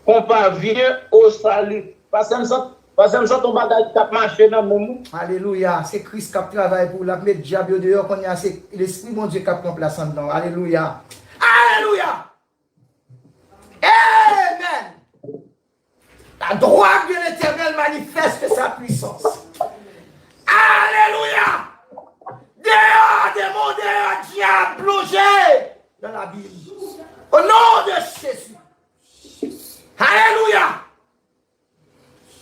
Qu'on parvient au salut. Pastè, m santi, pastè, m santi yon bagay k ap mache nan men m. Alelouya. Se Kris k ap travay pou ou. L ap met dyab yo deyò. Kounye a, se Lespri Bondye k ap pran plas anndan w. Alelouya. Alelouya. Amen. La droite de l'Éternel manifeste sa puissance. Alelouya. Dehors, démon, dehors, diable, plongez dans l'abîme. Au nom de Jésus. Alelouya.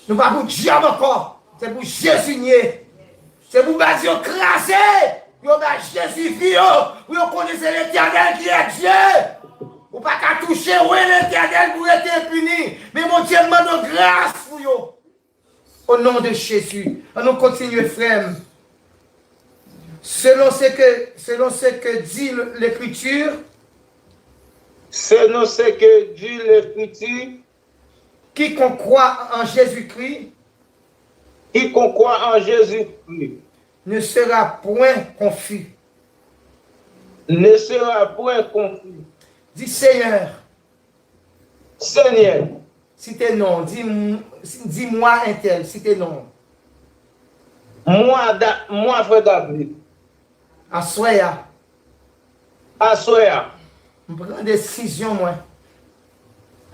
Nou pa pou dyab ankò. Se pou Jezi n ye. Se pou baz yo kraze. Pou yo bay Jezi vi yo. Pou yo konnen se Letènèl ki e Dye. Ou pa ka touche, wi, Letènèl pou rete enpini. Men Bondye, m mande w gras pou yo. O non de Jezi. Ann nou kontinye, frè m. Selon ce que, selon ce que dit l'Écriture, selon ce que dit l'Écriture, quiconque croit en Jésus-Christ, quiconque croit en Jésus-Christ, ne sera point confus. Ne sera point confus. Dis, Seigneur, Senyè, site non, di m, di mwa entèl, site non. Mwa Da-, mwa frè David. Aswè a. Aswè a. M pran desizyon mwen.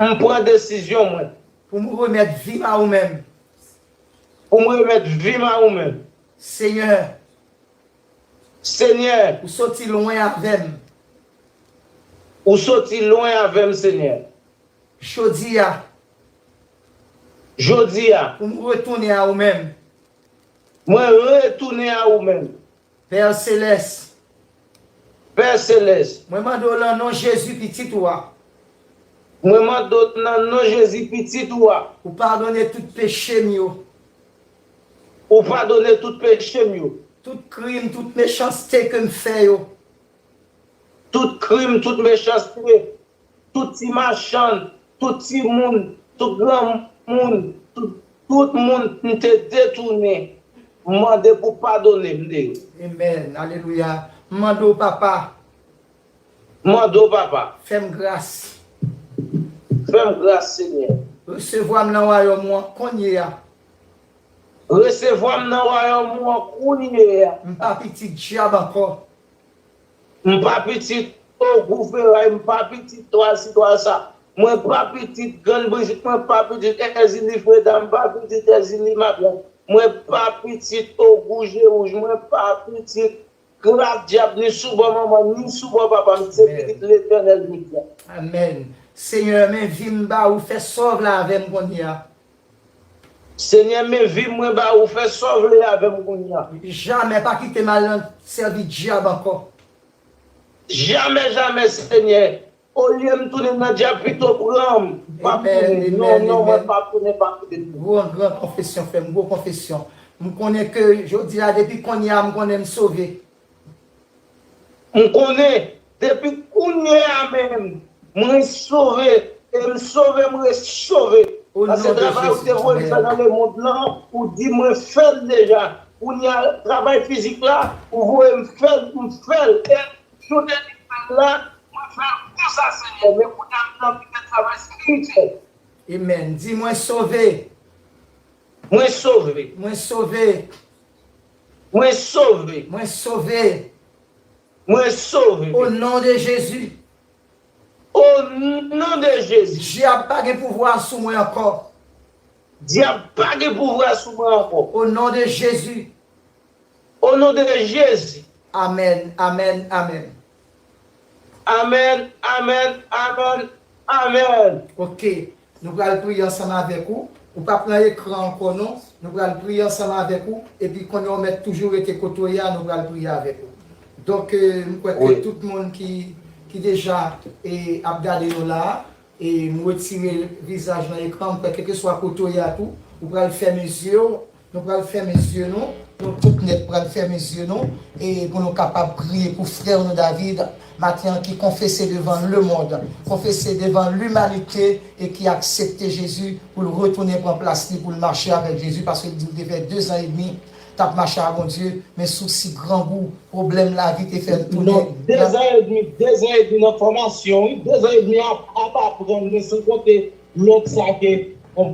M pran desizyon mwen. Pou m remèt vi m a ou menm. Pou m remèt vi m a ou menm. Senyè. Senyè. Ou soti lwen avè m. Ou soti lwen avè m, Senyè. Jodi a. Jodi a. Pou m retounen a ou menm. Mwen retounen a ou menm. Pè Selès. Pè Selès. Mwen mande w nan non Jezi pitit ou a. Mwen mande w nan non Jezi pitit ou a. Ou padone tout peche m yo. Ou padone tout peche m yo. Tout krim, tout mechanste ke m fè yo. Tout krim, tout mechanste, tout ti machann, tout timoun, tout granmoun, tout, tout moun m te detounen, m mande pou padone m de yo. Amen. Alelouya. M mande w, Papa. M mande w, Papa. Fè m gras. Fè m gras, Senyè. Resevwa m nan wayòm ou an kounye a. Resevwa m nan wayòm ou an kounye a. M pa pitit dyab ankò. M pa pitit ogou feray, m pa pitit twal si twal sa. Mwen pa pitit grann Brijit, mwen pa pitit Èzili Freda, m pa pitit Èzili Mablan. Mwen pa pitit ogou je wouj, mwen pa pitit kras dyab ni sou bò manman m, ni sou bò papa m. Se pitit Letènèl Bondye. Amèn. Senyè, men vi m ba ou, fè sòv la avè m kounye a. Senyè, men vi mwen ba ou, fè sa w vle avè m kounye a. Jamè pa kite m al nan sèvi dyab ankò. Jamè, jamè, Senyè. Olye m tounen nan dyab, pito pran m. M p ap tounen. Non, non, mwen p ap tounen, p ap tounen. Gwo, gran konfesyon, frè m, gwo konfesyon. M konnen ke jodi a, depi kounye a, m konnen m sove. M konnen, depi kounye a menm, mwen sove, e m sove, m resove. Paske travay ou te voye m fè nan lemonn lan, ou di mwen fè l deja. Kounye a, travay fizik la, ou voye m fè l, m fè l. E jou de li fè l la, mwen fè l konsa, Senyè. Men kounye a, m nan travay espirityèl. Amen. Di, mwen sove. Mwen sove. Mwen sove. Mwen sove. Mwen sove. Mwen sove. O non de Jezi. O non de Jezi. Dyab pa gen pouvwa sou mwen ankò. Dyab pa gen pouvwa sou mwen ankò. O non de Jezi. O non de Jezi. Amèn, amèn, amèn. Amèn, amèn, amèn, amèn. Ok, nou pral priye ansanm avèk ou. Ou p ap nan ekran ankò non. Nou pral priye ansanm avèk ou. Epi konnen ou mèt toujou rete kote w ye a, nou pral priye avèk ou. Donk, euh, m kwè ke tout moun ki, ki deja e, ap gade nou la, e m retire vizaj nan ekran, m kwè kèlkeswa kote w ye a tou, ou pral fèmen zye w, nou pral fèmen zye nou, nou tout nèt pral fèmen zye nou, e pou nou kapab priye pou frè nou David, maten an ki konfese devan lemonn, konfese devan limanite e ki aksepte Jezi pou l retounen pran plas li, pou l mache avèk Jezi, paske l di l te fè dezan edmi t ap mache a Bondye, men sousi, grangou, pwoblèm lavi te fè l tounen. Non, dezan edmi, dezan edmi nan fòmasyon, wi, dezan edmi ap, ap aprann, men san konte lòt sa ke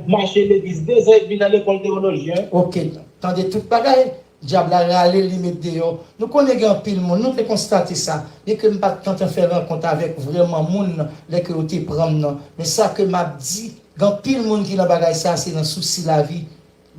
mache legliz, dezan edmi nan lekòl teyoloji. Ok, tande tout bagay. Dyab la rale li met deyò. Nou konnen gen anpil moun, nou te konstate sa. Byenke m pa t gentan fè rankont avèk vrèman moun lè ke yo te pran m nan. Men sa ke m ap di, gen anpil moun ki nan bagay sa, se nan sousi lavi.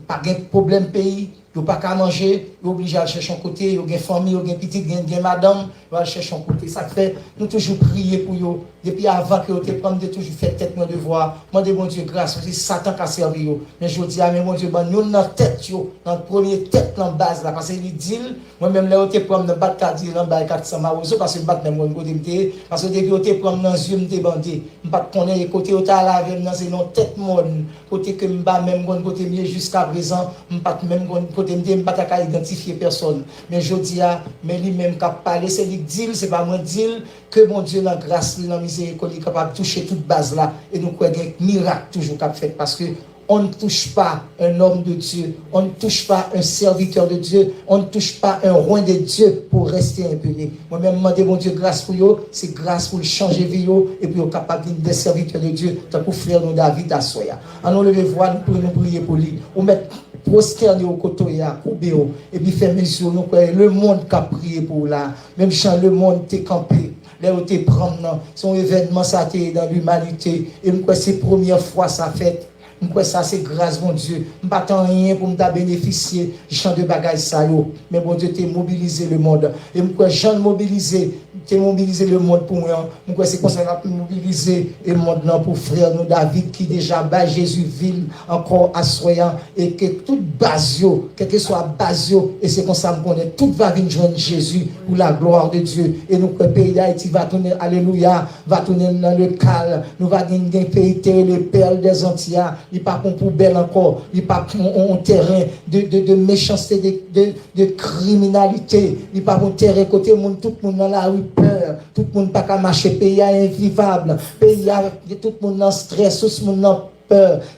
Pa gen pwoblèm peyi, yo pa ka manje, yo oblije al chèche yon kote, yo gen fanmi, yo gen pitit, gen, gen madanm, yo al chèche yon kote. Sa k fè, nou toujou priye pou yo. Depi avan ke yo te pran m, m te toujou fè tèt mwen devwa, mande Bondye gras, paske Satan ka sèvi yo. Men jodi a, men Bondye ban youn nan tèt yo, nan premye tèt nan baz la, paske li di l, mwen menm lè yo te pran m nan, m pa t ka di l anba kat san mawozo, paske m pa t menm konn kote m te ye, paske depi yo te pran m nan zye m te bande, m pa t konnen e kote yo t al avè m nan, se nan tèt mòn, kote ke m pa menm konn kote m ye jiskaprezan, m pa t menm konn kote m te ye, m pa ta ka idantifye pèsòn. Men jodi a, men li menm k ap pale, se li k di l, se pa mwen k di l, ke Bondye nan gras li, nan mizerikòd li kapab touche tout baz la, e nou kwè gen mirak toujou k ap fèt, paske on ne touche pas un homme de Dieu, on ne touche pas un serviteur de Dieu, on ne touche pas un oint de Dieu pour rester impuni. Mwen menm, m mande Bondye gras pou yo, se gras pou l chanje vi yo, epi yo kapab vin de sèvitè de Dye, tankou frè nou David aswè a. An nou leve vwa nou pou nou priye pou li. Ou mèt pwostène w kote w ye a, koube w, epi fèmen zye w, nou kwè lemonn k ap priye pou w la. Menm jan lemonn te kanpe lè yo te pran m nan, se yon evènman sa te ye nan limanite, e m kwè se premyè fwa sa fèt. M kwè sa se gras Bondye. M pa t anyen pou m ta benefisye jan de bagay sa yo. Men Bondye te mobilize lemonn. E m kwè jan l mobilize, te mobilize lemonn pou mwen an, m kwè se konsa l ap mobilize lemonn nan pou frè nou David ki deja bay Jezi vi l ankò aswè an. E ke tout baz yo, kèlkeswa baz yo, e se konsa m konnen tout va vin jwenn Jezi pou la gloire de Dieu. E nou kwè peyi Dayiti va tounen, alelouya, va tounen nan le kal. Nou va gen, gen peyi te rele pèl dè Zanti a. Li pa pou poubèl ankò. Li pa pou yon, yon tèren de, de, de mechanste, de, de, de kriminalite. Li pa pou tèren kote moun, tout moun nan lari pè. Tout moun pa ka mache. Peyi a envivab. Peyi a, tout moun nan strès, tout moun nan pè.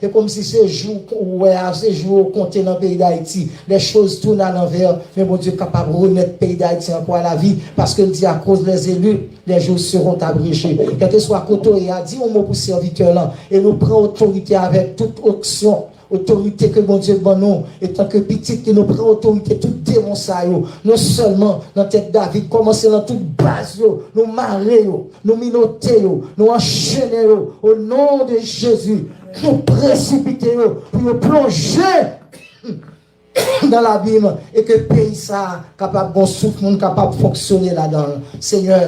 E kòmsi se jou ou wè a, se jou yo konte nan peyi Dayiti. Les choses tournent à l'envers, men Bondye kapab remèt peyi Dayiti ankò a lavi, paske l di, à cause des élus, les jours seront abrégés. Kèlkeswa kote w ye a, di yon mo pou sèvitè lan, e nou pran otorite avèk tout onksyon, otorite ke Bondye ban nou, etanke pitit li, nou pran otorite tout demon sa yo, non sèlman nan tèt David, kòmanse nan tout baz yo, nou mare yo, nou minote yo, nou anchene yo, o non de Jezi, nou presipite yo pou yo plonje nan labim, e ke peyi sa a kapab gon souf moun kapab fonksyone ladan l. Senyè,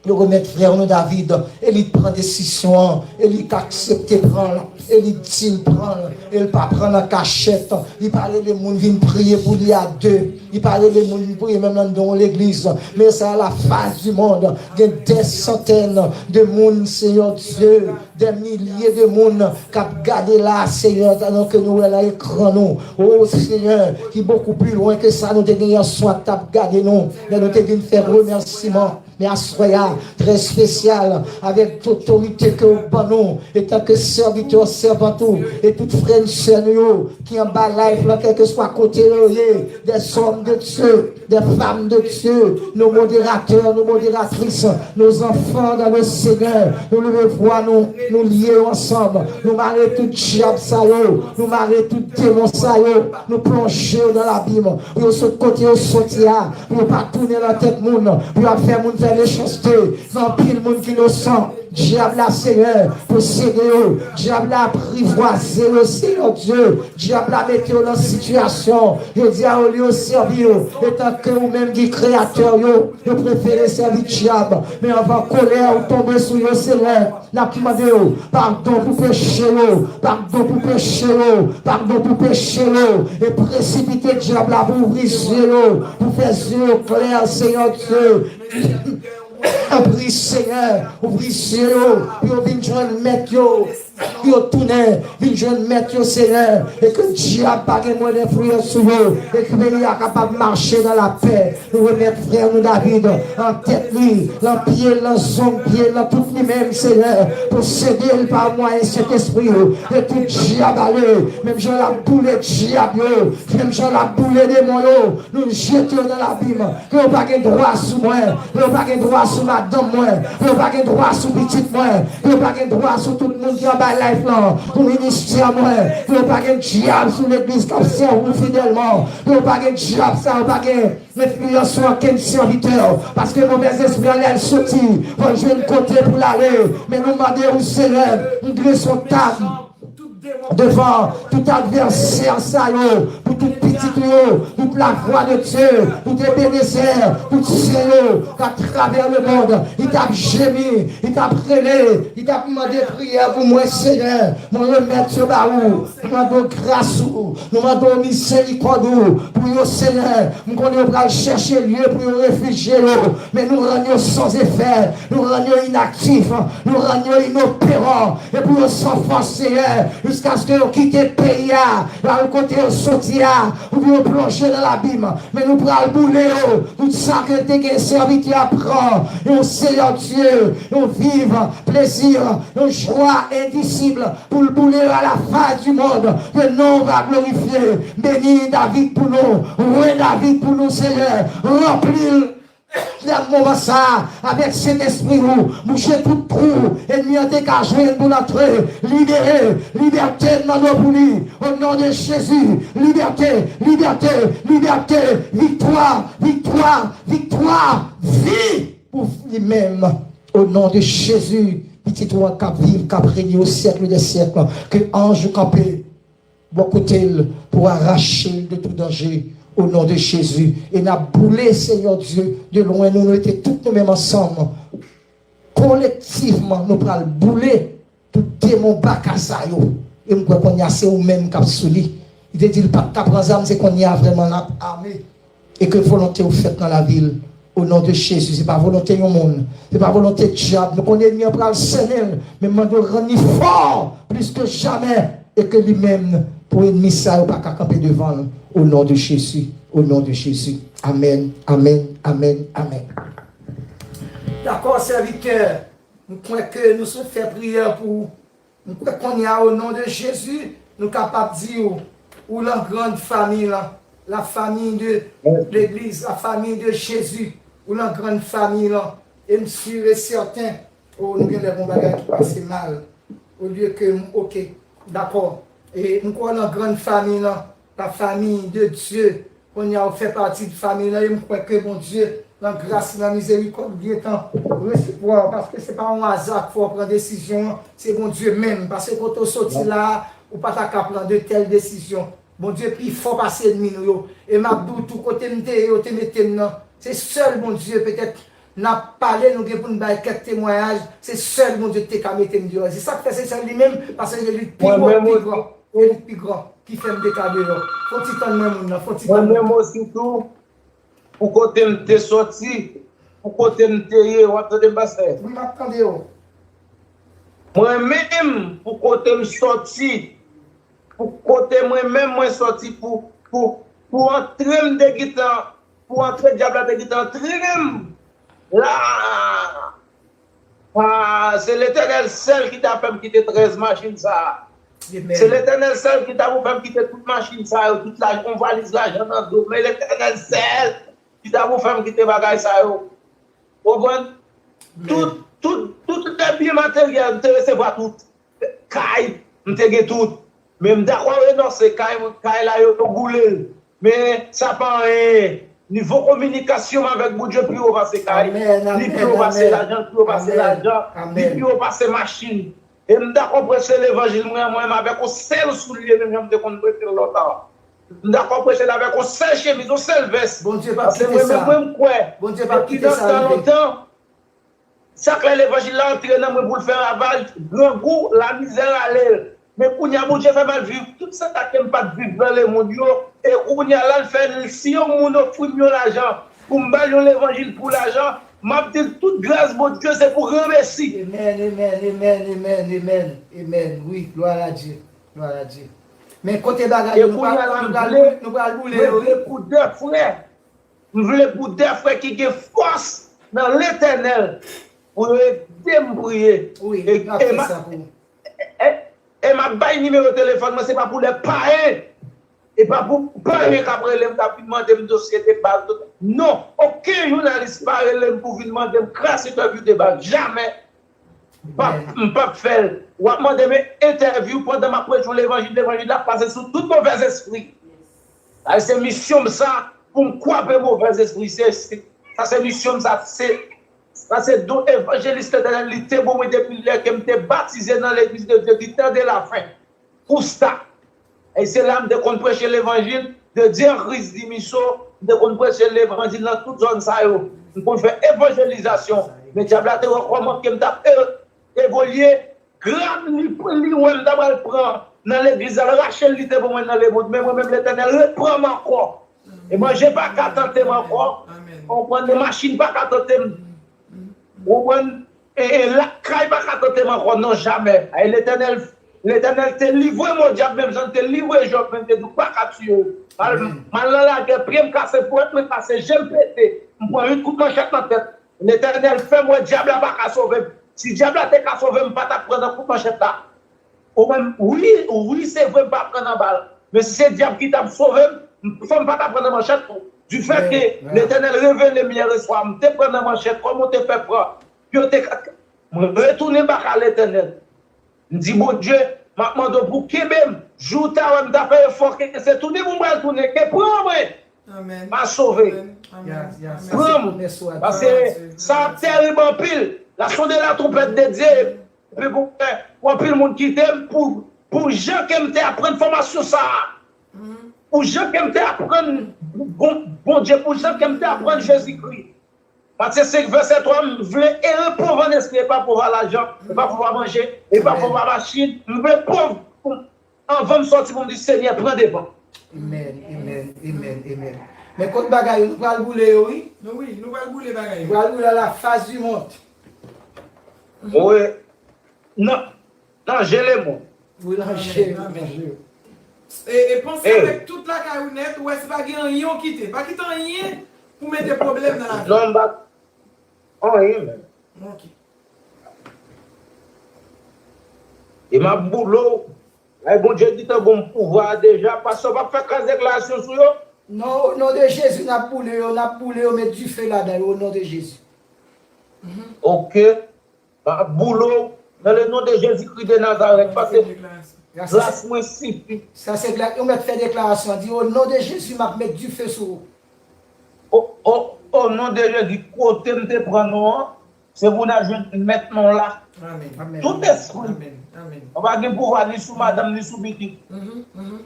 yo remèt frè nou David, e li pran desizyon an, e li aksepte pran l, e li di l pran l, e l pa pran l an kachèt, li pa rele moun vin priye pou li a de. Li pa rele moun pou li menm nan yon legliz. Men sa la fas di mond. Gen dè santèn de moun, Senyè Dye, dè milye de moun k ap gade la, Senyè, nan ke nou wè nan ekran nou. O Senyè, ki bokou pli lwen ke sa nou te gen yè swa k t ap gade nou. Lè nou te vin fè remèsiman. Men aswè a, trè espesyal, avèk tout otorite ke w ban nou, etanke sèvitè, sèvant ou, e tout frè n sè nou yo ki anba live lan, kèlkeswa kote yo ye, des hommes de Dieu, des femmes de Dieu, nos modérateurs, nos modératrices, nos enfants dans le Seigneur, nou leve vwa nou, nou lye yo ansanm, nou mare tout dyab sa yo, nou mare tout demon sa yo, nou plonje yo nan labim, pou yo sot kote yo soti a, pou yo pa tounen nan tèt moun, pou yo ap fè moun fè mechanste. Gen anpil moun ki inosan. dyab la, Senyè, posede yo. Dyab la aprivwaze yo, Senyè Dye. Dyab la mete yo nan sitiyasyon. Yo di a, olye yo sèvi yo, etanke ou menm ki kreyatè yo, yo prefere sèvi dyab. Men anvan kòlè ou tonbe sou yo, Senyè, n ap mande w padon pou peche yo, padon pou peche yo, padon pou peche yo, e presipite dyab la pou ouvri zye yo, pou fè zye yo klè, Senyè Dye. Ouvri, Senyè, ouvri zye yo, pou yo vin jwenn mèt yo, pou yo tounen, vin jwenn mèt yo, Senyè, e ke dyab pa gen mwens enfliyans sou yo, e ke peyi a kapab mache nan lapè. Nou remèt frè nou David an tèt li, nan pye l, nan zong pye l, nan tout li menm, Senyè. Posede l pa mwayen Sentespri w. E tout dyab ale, menm jan l ap boule dyab yo, menm jan l ap boule demon yo, nou jete yo nan labim. Ke yo pa gen dwa sou mwen, ke yo pa gen dwa sou madanm mwen, ke yo pa gen dwa sou pitit mwen, ke yo pa gen dwa sou tout moun ki anba live lan, pou ministè mwen, ke yo pa gen dyab sou legliz k ap sèvi w fidèlman, ke yo pa gen dyab sa, yo pa gen enfliyans sou okenn sèvitè, paske movèzespri an lè l soti, fò l jwenn kote pou l ale. Men nou mande w, Senyè, nou drese yon tab devan tout advèsè sa yo, pou tout pitit ou yo, tout lavwa de Dye, tout Ebenezè, tout sen yo, k atravè lemond, li t ap jemi, li t ap rele, li t ap mande priyè pou mwen, Senyè. Mwen remèt yo ba ou. Nou mande w gras ou, nou mande w mizerikòd ou pou yo, Senyè. M konnen yo pral chèche lye pou yo refijye yo, men nou rann yo san efè, nou rann yo inaktif, nou rann yo inoperan, e pou yo san fòs, Senyè, jiskaske yo kite peyi a, yo al kote yo soti a, oubyen yo plonje nan labim. Men nou pral boule yo, tout sa ke te gen sèvitè a pran, yon Senyè Dye, yon viv, plezi, yon jwa endisib, pou l boule a la fas di mond, ke non w va glorifye. Beni David pou nou, wen David pou nou, Senyè, ranpli l nan moman sa a avèk Sentespri ou, bouche tout twou ènmi an te ka jwenn pou l antre, libere, libète n mande w pou li, o non de Jezi, libète, libète, libète, viktwa, viktwa, viktwa, vi pou li menm, o non de Jezi, pitit ou an k ap viv, k ap renye o syèk dè syèk, ke anj ou kanpe bò kote l pou arache l de tou danje, o non de Jezi. E n ap boule, Senyè Dye, de lwen nou, nou rete tout nou menm ansanm. Kolektivman, nou pral boule tout demon baka sa yo. E m kwè kounye a se ou menm k ap sou li. Li te di l pa t ka pran zam, se kounye a vrèman l ap ame. E ke volonte w fèt nan lavi l. O non de Jezi, se pa volonte yon moun, se pa volonte dyab. Nou konnen ènmi an pral sènen l, men m mande w rann li fò plis ke jamè, e ke li menm, pou ènmi sa yo pa ka kanpe devan l. O non de Jezi, o non de Jezi. Amèn, amèn, amèn, amèn. Dakò, sèvitè. M kwè ke nou sot fè priyè pou ou. M kwè kounye a, o non de Jezi, nou kapab di w, ou lan grann fanmi lan, la famille de l'Église, la famille de Jésus, ou lan grann fanmi lan. E m si e sèten, o, nou gen lè gon bagay ki pase mal. Olye ke m, oke, dakò. E m kwè w lan grann fanmi lan, la famille de Dieu. Kounye a, ou fè pati de fanmi lan, e m kwè ke Bondye, nan gras li, nan mizerikòd li, gentan resevwa w, paske se pa yon aza k fè w pran desizyon an, se Bondye menm. Paske kote w soti la a, ou pa ta ka pran de tèl desizyon. Bondye pi fò pase ènmi nou yo. E m ap di w tou, kote m te ye, yo te mete m nan, se sèl Bondye, petèt, n ap pale, nou gen pou n bay kèk temwayaj, se sèl Bondye ki te ka mete m deyò. Se sa k fè se sèl li menm, paske se li k pi wo, pi gran. E li k pi gran, ki fè m te ka deyò. Fò w ti tann mwen, moun nan, fò w ti tann mwen. Mwen menm osi tou, pou kote m te sòti, pou kote m te ye, w ap tande m, pastè? Wi, m ap tande w. Mwen menm, pou kote m sòti, pou kote mwen menm mwen sòti, pou, pou, pou antre m te gentan, pou antre dyab la te gentan antre m la. Ah, se Letènèl sèl ki ta fè m kite trèz machin sa a. Se Letènèl sèl ki ta pou fè m kite tout machin sa yo, tout lajan, yon valiz lajan nan do m. Men Letènèl sèl ki ta pou fè m kite bagay sa yo. Konprann? Tout, tout, tout lè byen materyèl, m te resevwa tout. Kay, m te gen tout. Men m dakò renonse kay, kay la yo boule l. Men sa pa anyen. Nivo kominikasyon m avèk Bondye pi wo pase kay. Li pi wo pase lajan, li pi wo pase lajan, li pi wo pase machin. E m dakò preche levanjil mwen an, mwen menm avèk yon sèl soulye, menm jan m te konn preche l lontan an. M dakò preche l avèk yon sèl chemiz, yon sèl vès. Paske mwen menm, mwen, m kwè, depi nan tan lontan, chak lè levanjil la antre nan mwen pou l fè ravaj, grangou, lamizè rale l. Men kounye a, Bondye fè m al viv tout sa ke m pa t viv nan lemonn yo. E kounye a la, l fè, si yon moun ofri m yon lajan, pou m ba l yon levanjil pou lajan, m ap di l tout gras Bondye se pou granmesi. Amen, amen, amen, amen, amen, amen. Wi, gloire à Dieu, gloire à Dieu. Men kote bagay yo, nou pral, nou pral boule yo. Mwen vle pou de frè, m vle pou de frè ki gen fòs nan Letènèl pou yo ede m priye. Wi, e, m ap fè sa pou ou. E, e, e m ap bay nimewo telefòn mwen, se pa pou lè payen. E pa pou payen k ap rele m, k ap vin mande m dosye de bal. Non, okenn jounalis pa rele m pou vin mande m kras entèvyou de bal. Jamè. M p ap, m p ap fè l. W ap mande m entèvyou pandan m ap preche yon levanjil, levanjil la ap pase sou tout movèzespri. Sa se misyon m sa, pou m kwape movèzespri. Se, se, sa se misyon m sa, se, sa se don evanjelis Letènèl, li te ban mwen depi lè ke m te batize nan Legliz de Dye di Tan de la Fen. Kousta. E se la m te konn preche levanjil de Dye an Kris di Miso, m te konn preche levanjil nan tout zòn sa yo. M konn fè evanjelizasyon. Men dyab la te wè kòman ke m t ap e-, evolye, grad li, li wè m ta pral pran nan legliz la, l rache l, li te ban mwen nan lemonn. Men mwen menm, Letènèl reprann m ankò. E manje pa ka tante m ankò. Konprann, men machin pa ka tante m. Konprann? E, e lakay pa ka tante m ankò, non, jamè. Ay, Letènèl, Letènèl te livre m o dyab, menm jan l te livre Jòb, men l te di w pa ka tiye w. M al, m al nan lagè, pye m kase, pwèt mwen kase, je m pete. M pran uit kout manchèt nan tèt. Letènèl fè m wè dyab la pa ka sove m. Si dyab la te ka sove m, m pa t ap pran nan kout manchèt la. Ou menm, wi, wi, se vre, m pa pran nan bal. Men si se dyab ki t ap sove m, m, fò m pa ta pran nan manchèt tou. Difèt ke Letènèl revele m yè swa, m te pran nan manchèt, kòman w te fè pran? Yo te ka, mwen retounen baka Letènèl. M di, Bondye, m ap mande w pou kenbe m. Jou w ta wè m ta fè efò, ke se tounen pou m pral tounen, ke pran mwen. Pa sove. Pran m. Paske sa ap terib anpil. La sonde la trompèt de Dye. Epi pou, pou anpil moun kite m pou, pou jan ke m te aprann fòmasyon sa a. Pou jan ke m te aprann Bon, Bondye, pou jan ke m te aprann Jezikri. Matye senk vèsè twa, m vle ere pòv an espri, e pa pòv a lajan, e pa pòv a manje, e pa pòv a machin. M vle pòv pou, anvan m sòti pou m di, Senyè, pran devan. Amen, amen, amen, amen. Men kot bagay yo, nou pral boule yo, wi. Nou, wi, nou pral boule bagay yo. Nou pral boule à la face du monde. Wi. Nan, nan je lemonn. Wi, nan je, nan je. E, e panse avèk tout lakay ou nèt, ou wè si pa gen anyen ou kite. Pa kite anyen pou mete pwoblèm nan lavi. Non, m pa anyen menm. Ok. E m ap boule w. Ay, Bondye gentan ban m pouvwa a deja. Pastè, w p ap fè kras deklarasyon sou yo? Non, o non de Jezi, n ap boule yo, n ap boule yo, met dife ladan yo, o non de Jezi. Ok. M ap boule w nan le non de Jezikri de Nazarèt, paske gras mwen sifi. Sa se gras, ou mèt fè deklarasyon, di, o non de Jezi, m ap met dife sou ou. O, o, o non de Jezi, kote m te pran non an, se pou n al jwenn mèt non la. Tout espri, yo pa gen pouvwa ni sou madanm, ni sou pitit.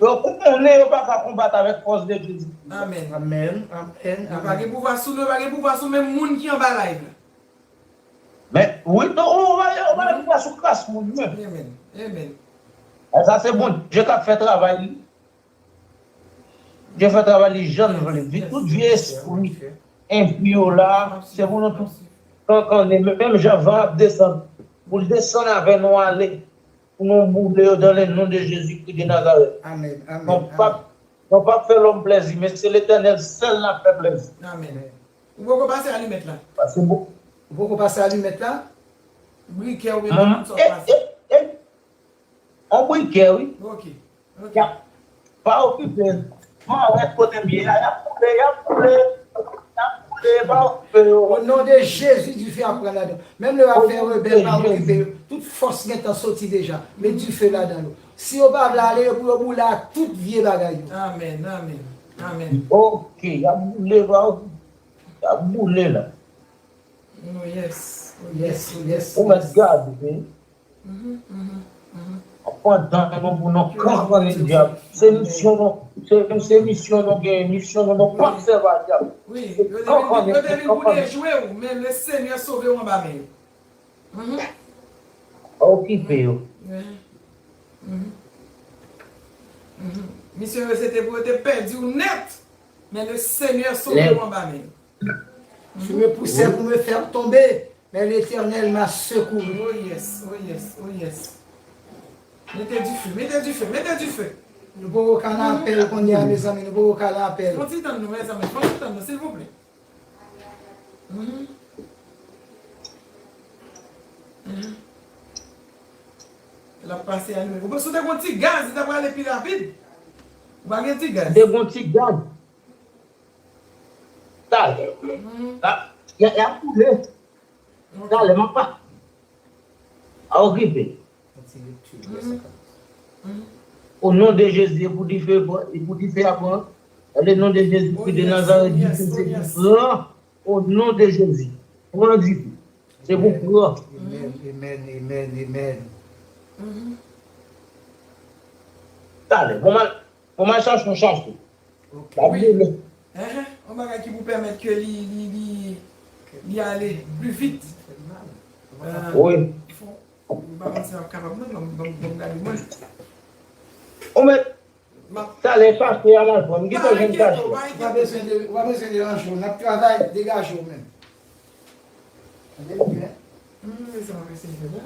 Yo konnen yo pa ka konbat avèk fòs de Jezi. Amen, amen, amen. Yo pa gen pouvwa sou nou, yo pa gen pouvwa sou menm moun ki anba live la. Men, wi, non, ou, ou, ou, ou, ou sou kras moun, wi. Amen. Amen. E sa se Bondye k ap fè travay li. Bondye fè travay li jan l vle. Tout vye espri enpi yo la, se pou nou tout kankannen. Menm jan van ap desann, pou l desann avè nou ale. Pou nou boule yo dans le nom de Jésus-Christ de Nazareth. Amen. Amen. Non, pa, non, pa fè lòm plèzi, men se Letènèl sèl n ap fè plèzi. Amen. Ou poko pase alimèt la? Paske bon. Ou poko pase alimèt la? Brikè ou menm sa w pase? E, e, e. On brikè, wi. Ok. Ok. Y ap, pa okipe. Mwen wè kote m ye a, y ap boule, y ap boule. Y ap boule, pa okipe yo. O non de Jezi, dife ap pran ladan. Menm lè y ap fè rebèl, pa okipe yo. Tout fòs gentan soti deja. Met dife ladan yo. Si yo pa vle ale, yo pou yo boule ak tout vye bagay yo. Amen, amen. Amèn. Ok, y ap boule la. Y ap boule la. Oh yes. Oh yes. Oh yes. Ou mèt gade, wi. Pandan nou pou nou kankannen dyab. Se misyon nou, se, se misyon nou gen, misyon nou, nou pa sèvi a dyab. Wi, yo te vin, yo te vin pou dejwe w, men le Senyè sove w anba men yo. Pa okipe yo. Misyon yo se te pou yo te pèdi w nèt, men le Senyè sove w anba men yo. Je me poussais pour me faire tomber, mais l'Éternel m'a secouru. Oh yes, oh yes, oh yes. Mete dife, mete dife, mete dife. Nou poko ka nan apèl kounye a, mezanmi, nou poko ka nan apèl. Fon ti tann nou, mezanmi, fon ti tann nou, silvouplè. Mhm. Mhm. L ap pase a nou. Ou panse w te gon ti gaz, li ta prale pi rapid. Ou pa gen ti gaz. Te gon ti gaz. Talè. Y a, y a boule. Talè, m ap pa. A okipe. O non de Jezi, e pou dife, e pou dife a pran. Nan le non de Jezi Kris de Nazareth, dife se pou pran. O non de Jezi, pran dife. Se pou pran. Amen, amen, amen, amen. Talè, bon, m al, bon, m al chache yon chache. Ok. L ap boule. Enhen, yon bagay ki pou pèmèt ke li, li, li, li ale pli vit. Wi. Fon, m pa panse m ap kapab non, ban m, ban m, ban m gade mwen. Ou mèt M ap talè chache a la, m gentan jwenn chache. Ou pa bezwen de, ou pa bezwen deranje w. N ap travay, degaje w menm. Tande byen. Hmm, men sa m ap eseye fè la.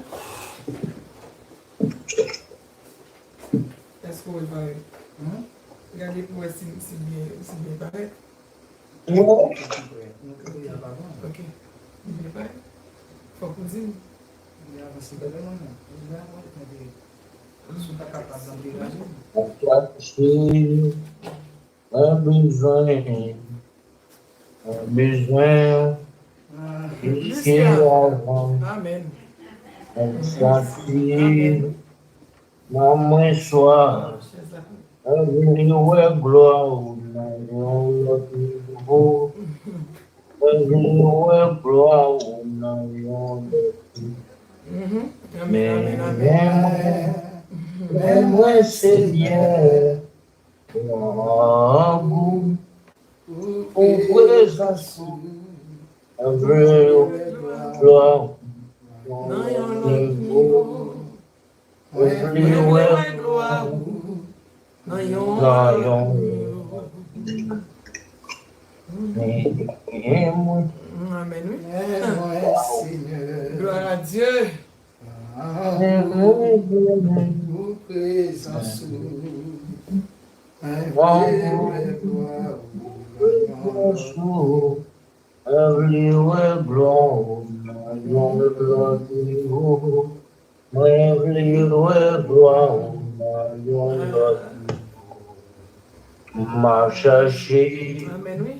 Èske w wè l parèt? Gade pou wè si, si byen, si byen parèt. Wi. Ok. Li byen parèt. Fòk ou di m. Chache, mwen bezwen, mwen bezwen plis ke avan. Amen. Mwen santi nan mwen swa. Mwen vle wè glwa ou nan yon lòt nivo. Mwen vle wè glwa ou nan yon lòt nivo. Mhm. Amen, amen, amen. Men mwen, men mwen, Senyè, mwen an gou pou prezans ou. Mwen vle wè glwa ou nan yon lòt nivo. Mwen vle wè glwa ou nan yon lòt nivo. Men mwen, Amen, wi. Men mwen, Senyè, Gloire à Dieu. men mwen, mwen, mwen, pou prezans ou. Mwen Wow. Vle wè glwa ou nan yon lòt Mwen vle wè glwa ou nan yon lòt nivo. Mwen vle wè glwa ou nan yon lòt nivo. M ap chache Amen, wi.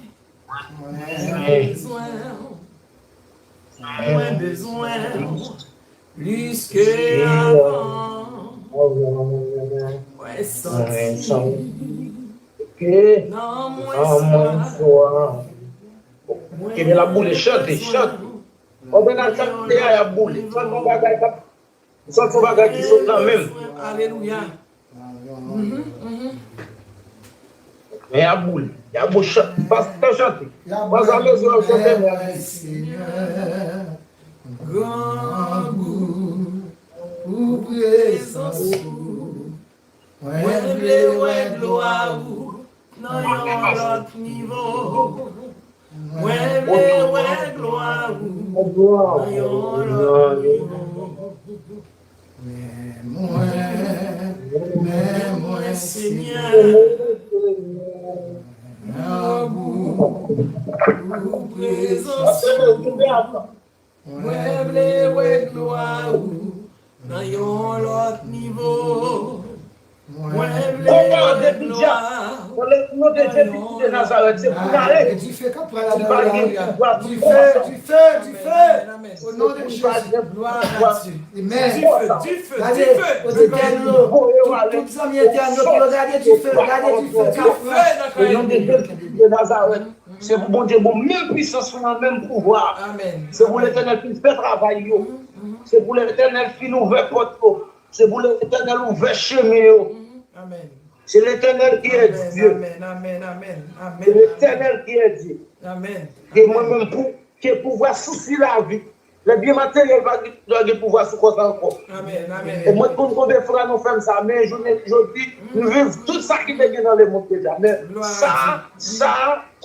mwen. Bezwen. Mwen bezwen. Plis ke avan. Mwen santi. Ke Nan an mwen mwen swa. swa. Kebe la boule, chante, chante. Konbyen nan chante a y ap boule? Chante yon bagay k ap, chante yon bagay ki sot nan menm. Alelouya. Men y ap boule, y ap boule, chante, pas nan chante. Pas a mezi w ap chante, men. Grangou pou prezans ou. Mwen vle wè glwa ou nan yon lòt nivo. Mwen vle wè glwa ou nan yon lòt nivo. Men mwen, men mwen, Senyè, grangou pou prezans ou. Mwen vle wè glwa ou nan yon lòt nivo. Mwen vle wè glwa ou Nan le non de Jezi de Nazarèt, se pou n ale. Dife k ap pran la. Dife, dife, dife. Au nom de Jésus. Gloire à Dieu. Amen. Gade, kote tèn yo, tout zanmi entènot yo, gade dife, gade dife k ap pran. Au nom de Jezi de Nazarèt, se pou Bondye bon menm pwisans lan, menm pouvwa. Se pou Letènèl fin fè travay yo. Se pou Letènèl fin ouvè pòt yo. Se pou Letènèl ouvè chemen yo. Se Letènèl ki est Dieu. Se Letènèl ki est Dieu. Ke mwen menm pou ke pouvwa sou si lavi. Lè byen materyèl pa gen dwa gen pouvwa sou kò sa ankò. E mwen konn konbe fwa nou fè m sa, men jounen jodi, nou viv tout sa ki te gen nan lemonn deja. Men sa, sa,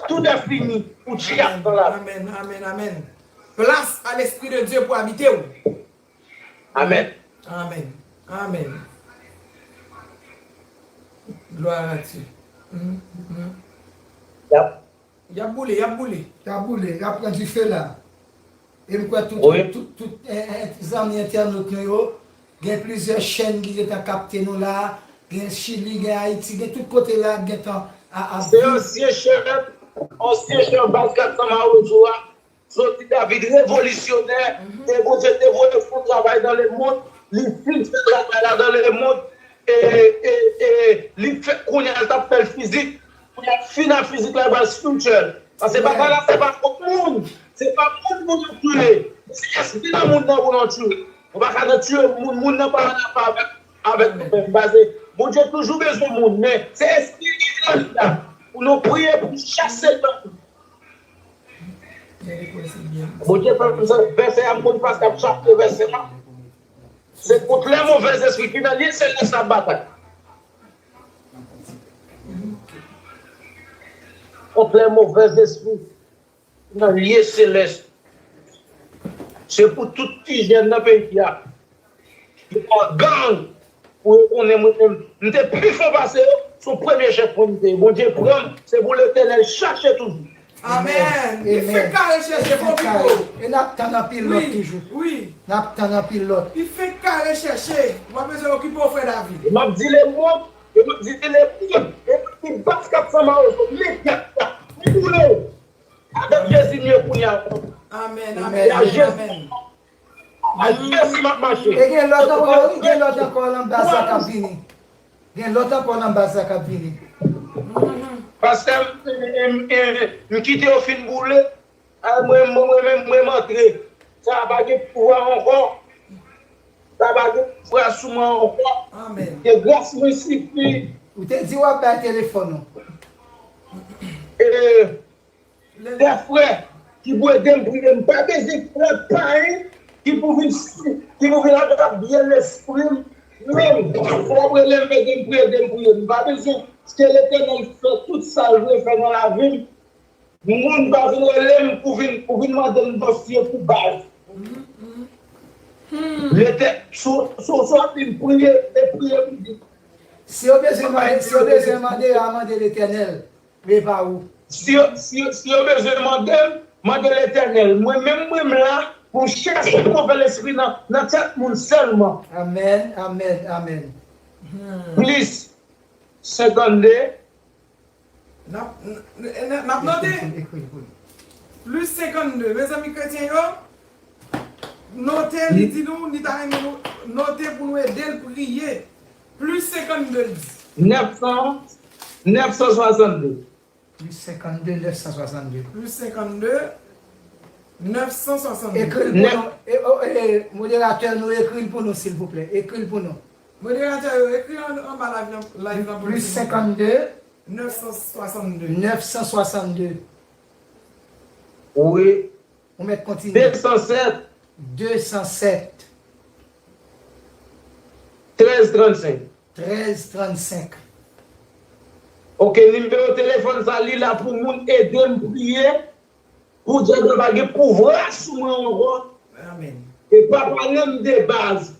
tout est fini pou dyab nan lavi. Plas a Lespri de Dye pou abite w. Amen. Amen. Amen. Gloire à Dieu. Y ap boule, y ap boule. Y ap boule, y ap pran dife la. E m kwè tout, tout, tout, eh, eh, zanmi entènot nou yo, gen plizyè chèn ki gentan kapte nou la, gen Chili, gen Ayiti, gen tout kote la, gentan a, a. Se ansyen chèf, ansyen chèf baz kat san Mawozo a, Jodi David revolisyonè, e Bondye te voye fè yon travay nan lemonn, li fin fè travay la nan lemonn, e, e, e li fè, kounye a l t ap fè l fizik, kounye a l fin a fizik la, li pral spirityèl. Paske batay la, se pa kont moun, se pa moun pou nou tiye, se espri nan moun nan pou nou tiye. Ou pa ka nan tiye moun, moun nan pa anafè avèk, avèk nou menm. Paske Bondye toujou bezwen moun, men se espri ki nan li la, pou nou priye, pou chase l nan nou. Bondye fè m sa, vèsè a, m konn pa sa k ap chape vèsè a. Se kont lè movèzespri ki nan lye selès n ap batay. Kont lè movèzespri ki nan lye selès. Se pou tout ti jèn nan peyi a. Yo pran gang pou yo konnen mwen menm. M te pi fò pase yo, se yon premye chèf mwen m te ye. Bondye pran m, se pou Letènèl chache toujou. Amèn. Li fenk ka rechèche, fò okipe w. E n ap tann anpil lòt toujou. Wi. N ap tann anpil lòt. Li fenk ka rechèche. Ou pa bezwen okipe w, frè David. E m ap di lemonn, e m ap di lemonn, e m ap di baz kat san Mawozo, men gad sa. M boule w. Avèk Jezi m ye kounye a. Amèn, amèn, amèn. Ak Jezi m ap mache. E gen lòt ankò, wi, gen lòt ankò nan baz la k ap vini. Gen lòt ankò nan baz la k ap vini. Pastè, m, m, m, m kite yo fin boule. A, mwen, mwen, mwen menm, mwen, m antre. Sa pa gen pouvwa ankò. Sa pa gen pouvwa sou mwen ankò. Amèn. Ke gras mwen sifi. Ou te di w ap bay telefòn ou. E, Dè frè ki pou ede m priye. M pa bezwen frè payen ki pou vin, ki pou vin atrap byen lespri m. Menm, frè w ap rele m, ede m priye, ede m priye. M pa bezwen. Se Letènèl fè tout sa l vle fè nan lavi m. Moun pa vin rele m pou vin, pou vin mande m dosye pou baz. Letè-, si w, si w, si w ap vin priye, e priye pou li. Si yo bezwen mande, si yo bezwen mande, yo a mande Letènèl. Men pa ou. Si yo, si yo, si yo bezwen mande m, mande Letènèl. Mwen menm, mwen m la pou m chèche movè lespri nan, nan tèt moun sèlman. Amèn, amèn, amèn. Plis senkannde. N ap, n, n, n ap note. Ekri l pou nou. Plis senkannde. Mezanmi kretyen yo, note, li di nou, li ta renmen nou note pou nou ede l priye. Plis senkannde, l di. Nèf san, nèf san swasanndde. Plis senkannde, nèf san swasanndde. Plis senkannde, nèf san swasanndde. Ekri l pou nou. E, o, e, moderatè nou, ekri l pou nou, silvouplè. Ekri l pou nou. Moderatè yo, ekri an, anba live lan, live lan pou nou. Plis senkannde. Nèf san swasanndde. Nèf san swasanndde. Wi. Ou mèt kontinye. De san sèt. De san sèt. Trèz trannsenk. Trèz trannsenk. Oke, nimewo telefòn sa, li la pou moun ede m priye, pou dyab la pa gen pouvwa sou mwen ankò. Amèn. E pa pale m de baz.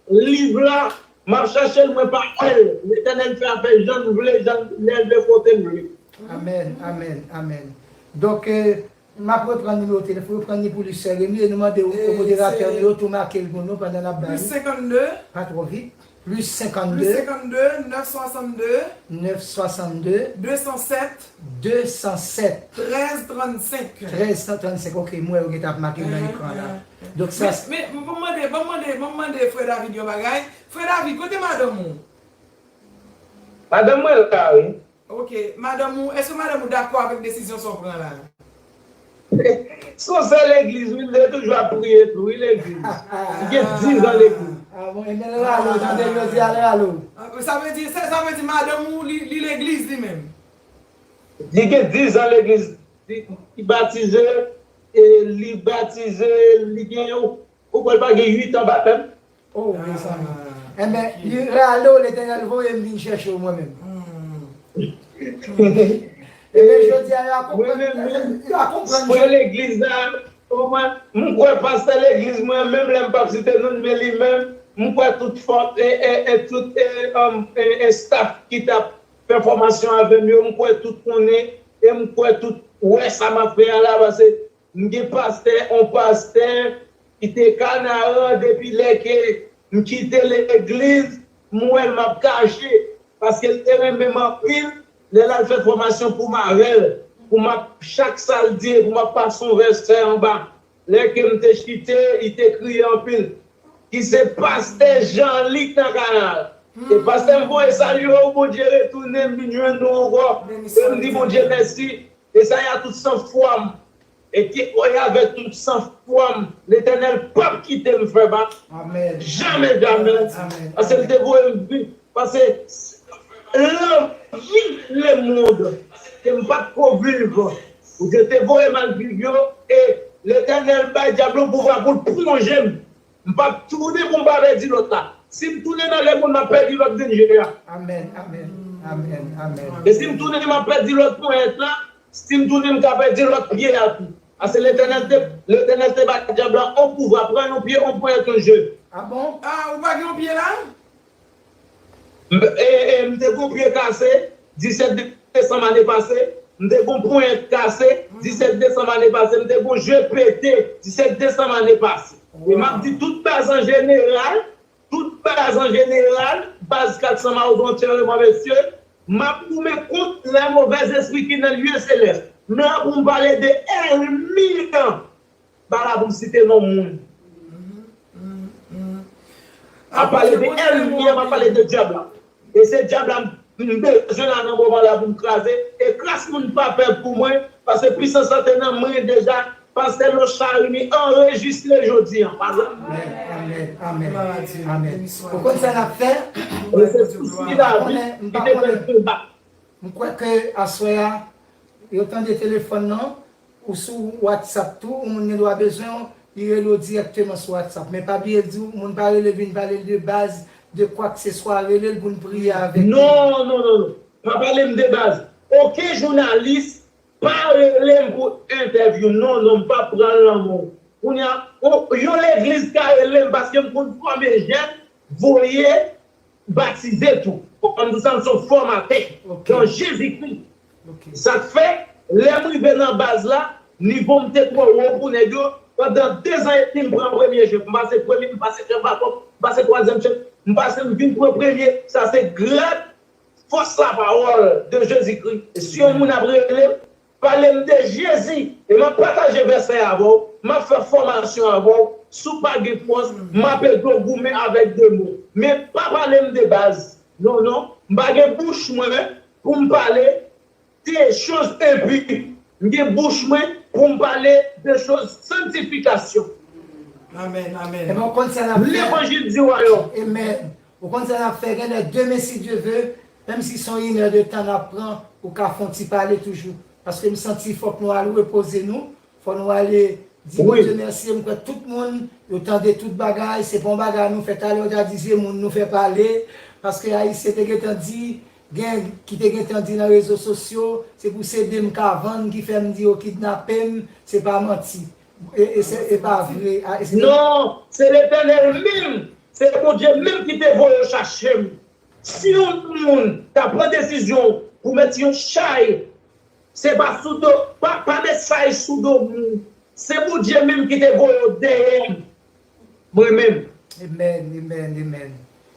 Liv la, m ap chache l, mwen pa wè l. Letènèl fè afè jan l vle, jan l, lè l vle, kote l vle. Amèn, amèn, amèn. Donk, eh, m ap reprann nimewo telefòn, reprann li pou li, sè Remy, e nou mande w, eh, moderatè nou yo tou make l pou nou pandan n ap ba li. Plis senkannde. Pa twò vit. Plis senkann de. Plis senkann de, nèf swasannde. Nèf swasannde. De san sèt. De san sèt. Trèz trannsenk. Trèz san trannsenk. Ok, m wè yo gentan ap make nan ekran la. Donk sa. Men, men, ban m mande, ban m mande, ban m mande Frè David yon bagay. Frè David, kote madanm ou? Madanm mwen la, wi. Ok, madanm ou, èske madanm ou dakò avèk desizyon sa w pran la? Se yon sè legliz, wi, li toujou ap priye tou, wi, legliz. Li gen diz an legliz. Ah bon, e men Lalo, tande jodi a Lalo. Sa vle di, sa vle di madanm ou, li, li legliz li menm? Li gen diz an legliz. Li, li batize, e li batize, li gen yon Ou kwè l pa gen uit an batèm? Oh, mezanmi. Enben, li rale w, Letènèl voye m vin chèche w mwen menm. Enben, jodi a, yo a konprann, yo a konprann. Frè legliz la, mwen, m kwè pastè legliz mwen, menm lè m p ap site non l, men li menm, m kwè tout fòs, e, e, e, tout, e, e, e, staff ki t ap fè fòmasyon avè m yo, m kwè tout konnen, e m kwè tout wè sa m ap fè a la, paske M gen pastè, on pastè ki te Kanaran depi lè ke m kite legliz, m wè l m ap kache, paske l te renmen m anpil, lè l al fè fòmasyon pou m avè l, pou m ap, chak sa l di, pou m ap pase on vèsè anba. Lè ke m te chite, li te kriye anpil. Ki se pastè Jean Luc nan Kanal. E pastè m voye salye w, Bondye retounen m vin jwenn nou ankò. E m di Bondye mèsi. Esaya tout san fwa m. E ki oye avèk tout san fwa m. Letènèl p ap kite m fè ba. Amèn. Jamè, jamè. Amèn. Paske l te voye m vin. Paske lanvi lemonn ke m pa t ko viv. Bondye te voye m al viv yo. E Letènèl bay dyab la pouvwa pou l plonje m. M p ap tounen pou m pa pèdi lòt la. Si m tounen nan lemonn, m ap pèdi lòt denje a. Amèn, amèn, amèn, amèn. E si m tounen, m ap pèdi lòt ponyèt la. Si m tounen, m ka pèdi lòt pye a tou. Paske Letènèl te, Letènèl te ba dyab la on pouvwa, pran yon pye, on ponyèt, on je. A bon? A, ou pa gen yon pye la? M, e, e, m te gon pye kase, disèt desanm ane pase. M te gon ponyèt kase, disèt desanm ane pase. M te gon je pete, disèt desanm ane pase. E m ap di tout baz an jeneral, tout baz an jeneral, baz kat san Mawouzo antyèman mesye, m ap goumen kont lè movèz espri ki nan lye selès. M la pou m pale de ènmi an. Pa la pou m site non moun. M ap pale de ènmi an, m ap pale de dyab la. E se dyab la m bezwen la nan moman la pou m kraze. E kras moun pa pè pou mwen, paske pisans lan te nan mwen deja. Pastè Lochard Remy anrejistre jodi an. Pa vre? Amèn, amèn, amèn, amèn. Ou konn sa n ap fè? E se sousi David ki te fè l tonbe. M kwè ke aswè a, yo tande telefòn nan, ou sou WhatsApp tou, yon moun gen dwa bezwen w, li rele w dirèkteman sou WhatsApp. Men pa bliye di w, moun pa rele vin pale l de baz, de kwakseswa, rele l pou n priye avèk li. Non, non, non, non. Pa pale m de baz. Okenn jounalis pa rele m pou entèvyou m. Non, non, m p ap pran l nan men w. Kounye a, yon legliz ka rele m paske m konn fòme jèn, voye, batize tou. Kòm di sa, m se yon fòmatè nan Jezikri. Sa k fè, lè m rive nan baz la, nivo m te twò wo pou nèg yo. Pandan dezan edmi, m pran premye chèf. M pase premye, m pase chèf bakòp, m pase twazyèm chèf, m pase, m vin pran premye. Sa se grad fòs lapawòl de Jezikri. Si yon moun ap rele m, Pale m de Jezi, e m ap pataje vèsè avè w, m ap fè fòmasyon avè w. Si w pa gen fòs, m ap ede w goumen avèk demon. Men pa pale m de baz. Non, non, m pa gen bouch mwen pou m pale de choz enpi. M gen bouch mwen pou m pale de choz sanktifikasyon. Amèn, amèn. Levanjil di wayòm. Amèn. Ou konn sa n ap fè, genlè demen si Dye ve, menm si se yon inè de tan n ap pran, ou ka fè yon ti pale toujou. Paske m santi fòk nou al repoze nou, fò nou ale di Bondye mèsi. M kwè tout moun, yo tande tout bagay, se pa yon bagay nou fè talè, yo ta di se moun nou fè pale, paske Ayisyen te gentan di, gen ki te gentan di nan rezo sosyo, se pou se de m ka vann ki fè m di yo kidnape m, se pa manti. E, e se, e pa vre. Non, se Letènèl menm. Se Bondye menm ki te voye yo chache m. Si yon moun ta pran desizyon pou met yon chay, se pa sou do, pa, pa met chay sou do moun. Se Bondye menm ki te voye yo dèyè m. Mwen menm. Amen, amen, amen.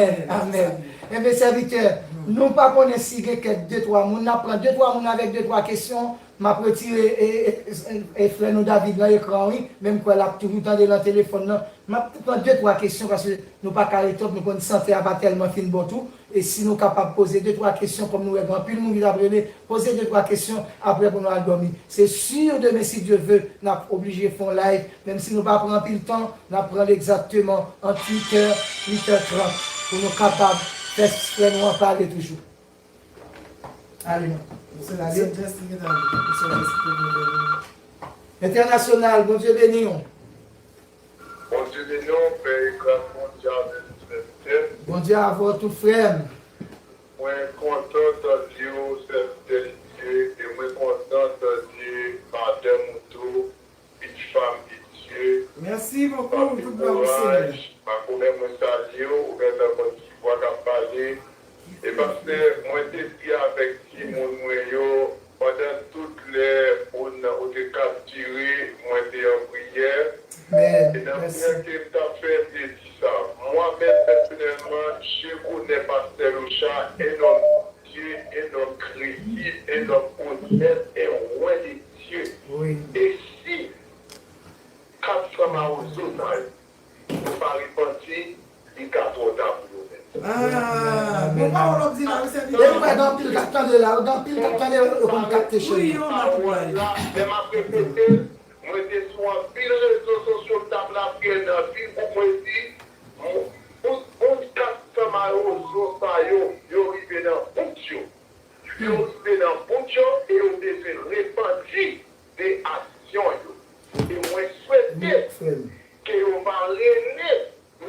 Amèn, amèn. Enben, sèvitè, nou pa konnen si gen kèk de twa moun, n ap pran de twa moun avèk de twa kesyon. M ap retire e, e, e, e frè nou David nan ekran, wi. Men m kwè l ap toujou tande nan telefòn nan. M ap pran de twa kesyon paske nou pa ka retòp, nou konn sante a pa tèlman fin bon tou. E si nou kapab poze de twa kesyon, kòm nou wè gen anpil moun ki t ap rele, poze de twa kesyon, apre pou nou al dòmi. Se si demen, si Dye ve, n ap oblije fè yon live, menm si nou pa pran anpil tan, n ap pran l egzakteman ant uit è, uit è trant, pou nou kapab fè frè nou an pale toujou. Ale, non. Misye la, se Jess ki gentan ale. Misye la, se Jess ki gentan ale. Entènasyonal, Bondye beni w. Bondye beni w, pè e gras Bondye avè nou, sèvitè. Bondye avè w tou, frè m. Mwen kontan tande w, sèvitè Dye, e mwen kontan tande madanm ou tou, Pitit fanm de Dye. Mèsi bokou, tout glwa pou Senyè. Anpil kouraj. Makomè, mwen salye w, ou gentan konn ki vwa k ap pale. E pastè, mwen te di avèk timoun mwen yo, pandan tout lè ou n-, ou te kaptire, mwen te an priyè. E nan priyè ke m t ap fè, m te di sa. Mwen menm pèsonèlman, je connais pastè Locha, un homme de Dieu, un homme crédible, un homme honnête, un roi de Dye. E si kat san mawozo sa yo, yo pa repanti, li ka twò ta pou yo menm. Ah, bon pawòl w ap di la, wi, sèvitè. E ou wè, gen anpil k ap tande la, gen anpil k ap tande la, yo konn kapte chenn nan. Pawòl la, lè m ap repete l, mwen te sou anpil rezo sosyo, m t ap lapyè nan fil pou mwen di, moun, moun, moun kat san mawozo sa yo, yo rive nan bout yo. Yo rive nan bout yo e yo bezwen repanti de aksyon yo. E mwen swete ke yo va rele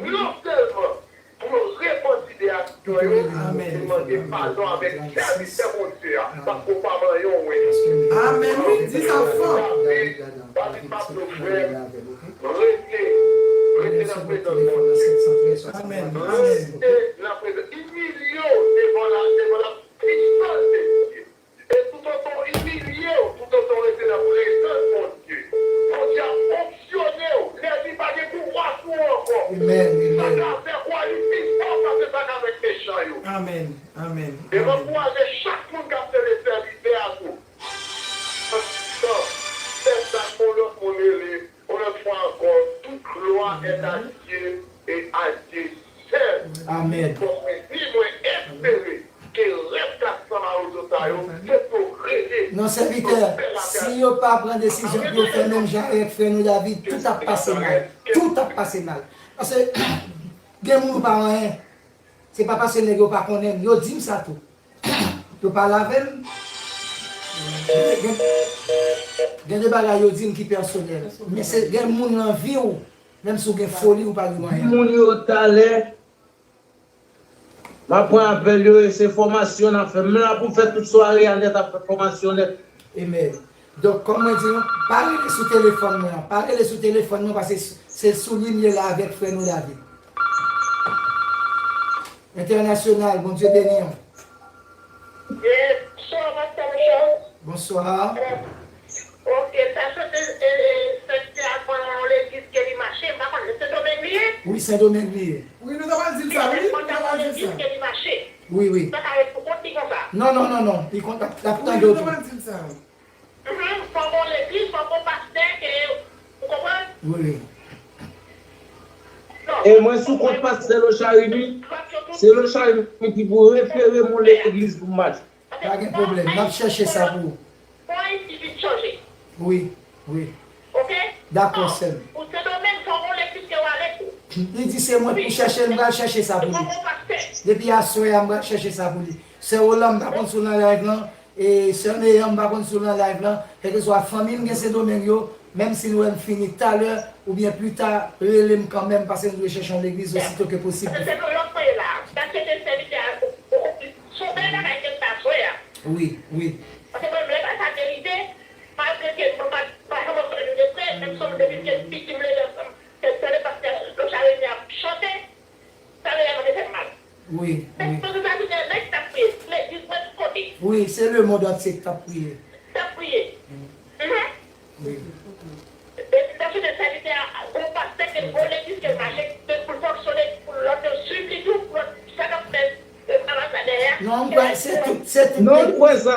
non sèlman pou yo repanti de aksyon yo, men mande padon avèk sèvitè Bondye a, paske w pa manyen w wè. Amèn, wi, di sa fò. David, David pa vle w frè m. Rete, rete nan prezans Bondye. Amèn, amèn. Rete nan prezans. Imilye w devan la, devan la pwisans de Dye. E toutotan w imilye w, toutotan w rete nan prezans Bondye, Bondye ap fonksyone w. Lènmi pa gen pouvwa sou ou ankò. Amèn, amèn. Sa ka fè kwa li pi fò pase sa k avèk mechan yo. Amèn, amèn. E m ankouraje chak moun k ap tande sèvitè a tou. Fè sa k yon lòt moun rele. Yon lòt fwa ankò, tout glwa est à Dieu et à Dieu seul. Amèn. Fòk mwen di, mwen espere ke rès kat san mawozo sa yo, fòk yo rele. Non, sèvitè, si yo pa pran desizyon pou yo fè menm jan avèk frè nou David, tout ap pase mal. Tout ap pase mal. Paske gen moun ou pa anyen. Se pa paske nèg yo pa konnen m, yo di m sa tou. Yo pale avè m. Gen, gen de bagay yo di m ki pèsonèl. Men se gen moun nan vi w, menm si w gen foli, ou pa gen anyen. Moun yo talè, m ap pran apèl yo e se fòmasyon n ap fè. M la pou fè tout sware a nèt ap fè fòmasyon nèt. Amèn. Donk, kòm mwen di nou, pa rele sou telefòn mwen an. Pa rele sou telefòn mwen paske se sou li m ye la avèk frè nou David. Entènasyonal, Bondye beni w. Bonswa, pastè Michel. Bonswa. Ok, m ta swete, e, e, sèvitè a pran yon legliz ke li mache, m pa konnen, Sendomeng li ye? Wi, Sendomeng li ye. Wi, nou ta pral di l sa, wi. Nou ta pral legliz ke li mache. Wi, wi. Sa ka ret pou kont li konsa. Non, non, non, non. Li konn ap, ap tande w tou. Mhm, fò gon legliz, fò gon pastè ke, ou konprann? Wi, wi. E mwen sou kont pastè Lochard wi. Se Lochard wi ki pou refere m yon legliz pou m mache. Pa gen pwoblèm. N ap chèche sa pou ou. Fò Ayiti vin chanje. Wi, wi. Oke? Dakò, sè m. Pou Sendomeng, fò gon legliz ke w ale tou. Li di se mwen pou chèche l, m pral chèche sa pou li. Depi aswè a, m pral chèche sa pou li. Sè Roland, m pa konn si w nan live lan. E sè Neyan, m pa konn si w nan live lan, kèlkeswa fanmi m gen Sendomeng yo, menm si nou wè m fini talè, oubyen pita, rele m kanmenm, paske m dwe chèche yon legliz osito ke posib. Paske se nou lòt mwen ye la. Sa se te sèvitè a, se yon bèl bagay ke m ta jwe a. Wi, wi. Paske mwen, lè bagay sa te rive, malgre ke mwen pa, pa janm wè fanmi m de pre, menm si mwen depi m gen pitit m leve ansanm, se tande pastè Lochard Remy ap chante, sa reyèlman te fè m mal. Wi, wi. Paske sa se te nèg k t ap priye, legliz mwen tout kote. Wi, se lemonn antye k t ap priye. T ap priye. Mhm. Wi. Epi m t ap site sèvitè a, gon pastè ke gon legliz ke l mache, ke pou l fonksyone, pou lòt yo swiv li tou, pou lòt sa k ap fè, e, travay la dèyè. Non, m kwè se tout, se tout. Non, m kwè sa.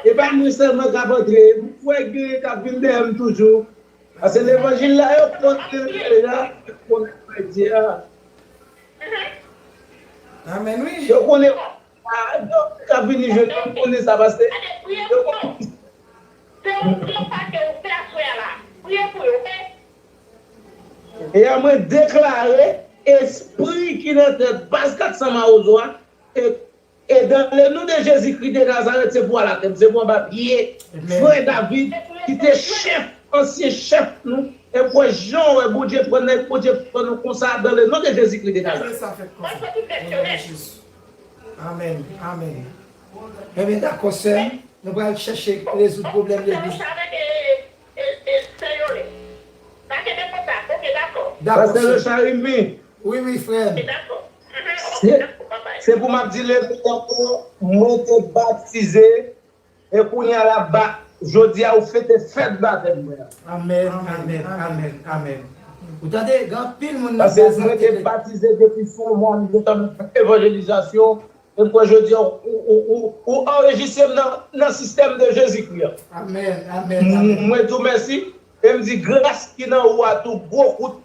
E pa mwen sèlman k ap antre. M kwè gen k ap vin dèyè m toujou. Paske levanjil la, yo konn deja, yo konn sa l di a. Amèn, wi. Yo konnen, a, yo ka vini jwenn yo, yo konnen sa, paske yo konnen. Se yon gran pa ke ou fè aswè a la. Priye pou yo, oke? E a mwen deklare espri ki nan tèt baz kat san mawozo a, e E dans le nom de Jésus-Christ de Nazareth, se pou alatè m, se pou anba pye. Amen. Frè David, ki te chèf, ansyen chèf nou, e kwè jan wè Bondye pran nèg, Bondye pran nou konsa, dans le nom de Jésus-Christ de Nazareth. Sa fèt konsa. O non de Jezi. Amèn. Amèn. Ebyen, dakò, sè m. Nou pral chèche rezoud pwoblèm legliz. Dakò, sè m. Wi, wi, frè m. Se, se pou m ap di legliz ankò, mwen te batize, e kounye a la, ba, jodi a, ou fete fèt batèm mwen an. Amèn, amèn, amèn, amèn. Ou tande, gen anpil moun nan baz la te batize depi sou mwa, m gentan fè evanjelizasyon, e m kwè jodi a, ou, ou, ou, ou anrejistre m nan, nan sistèm de Jezikri an. Amèn, amèn, amèn. Mwen di w mèsi, e m di gras ki nan ou a tou, gwo kout.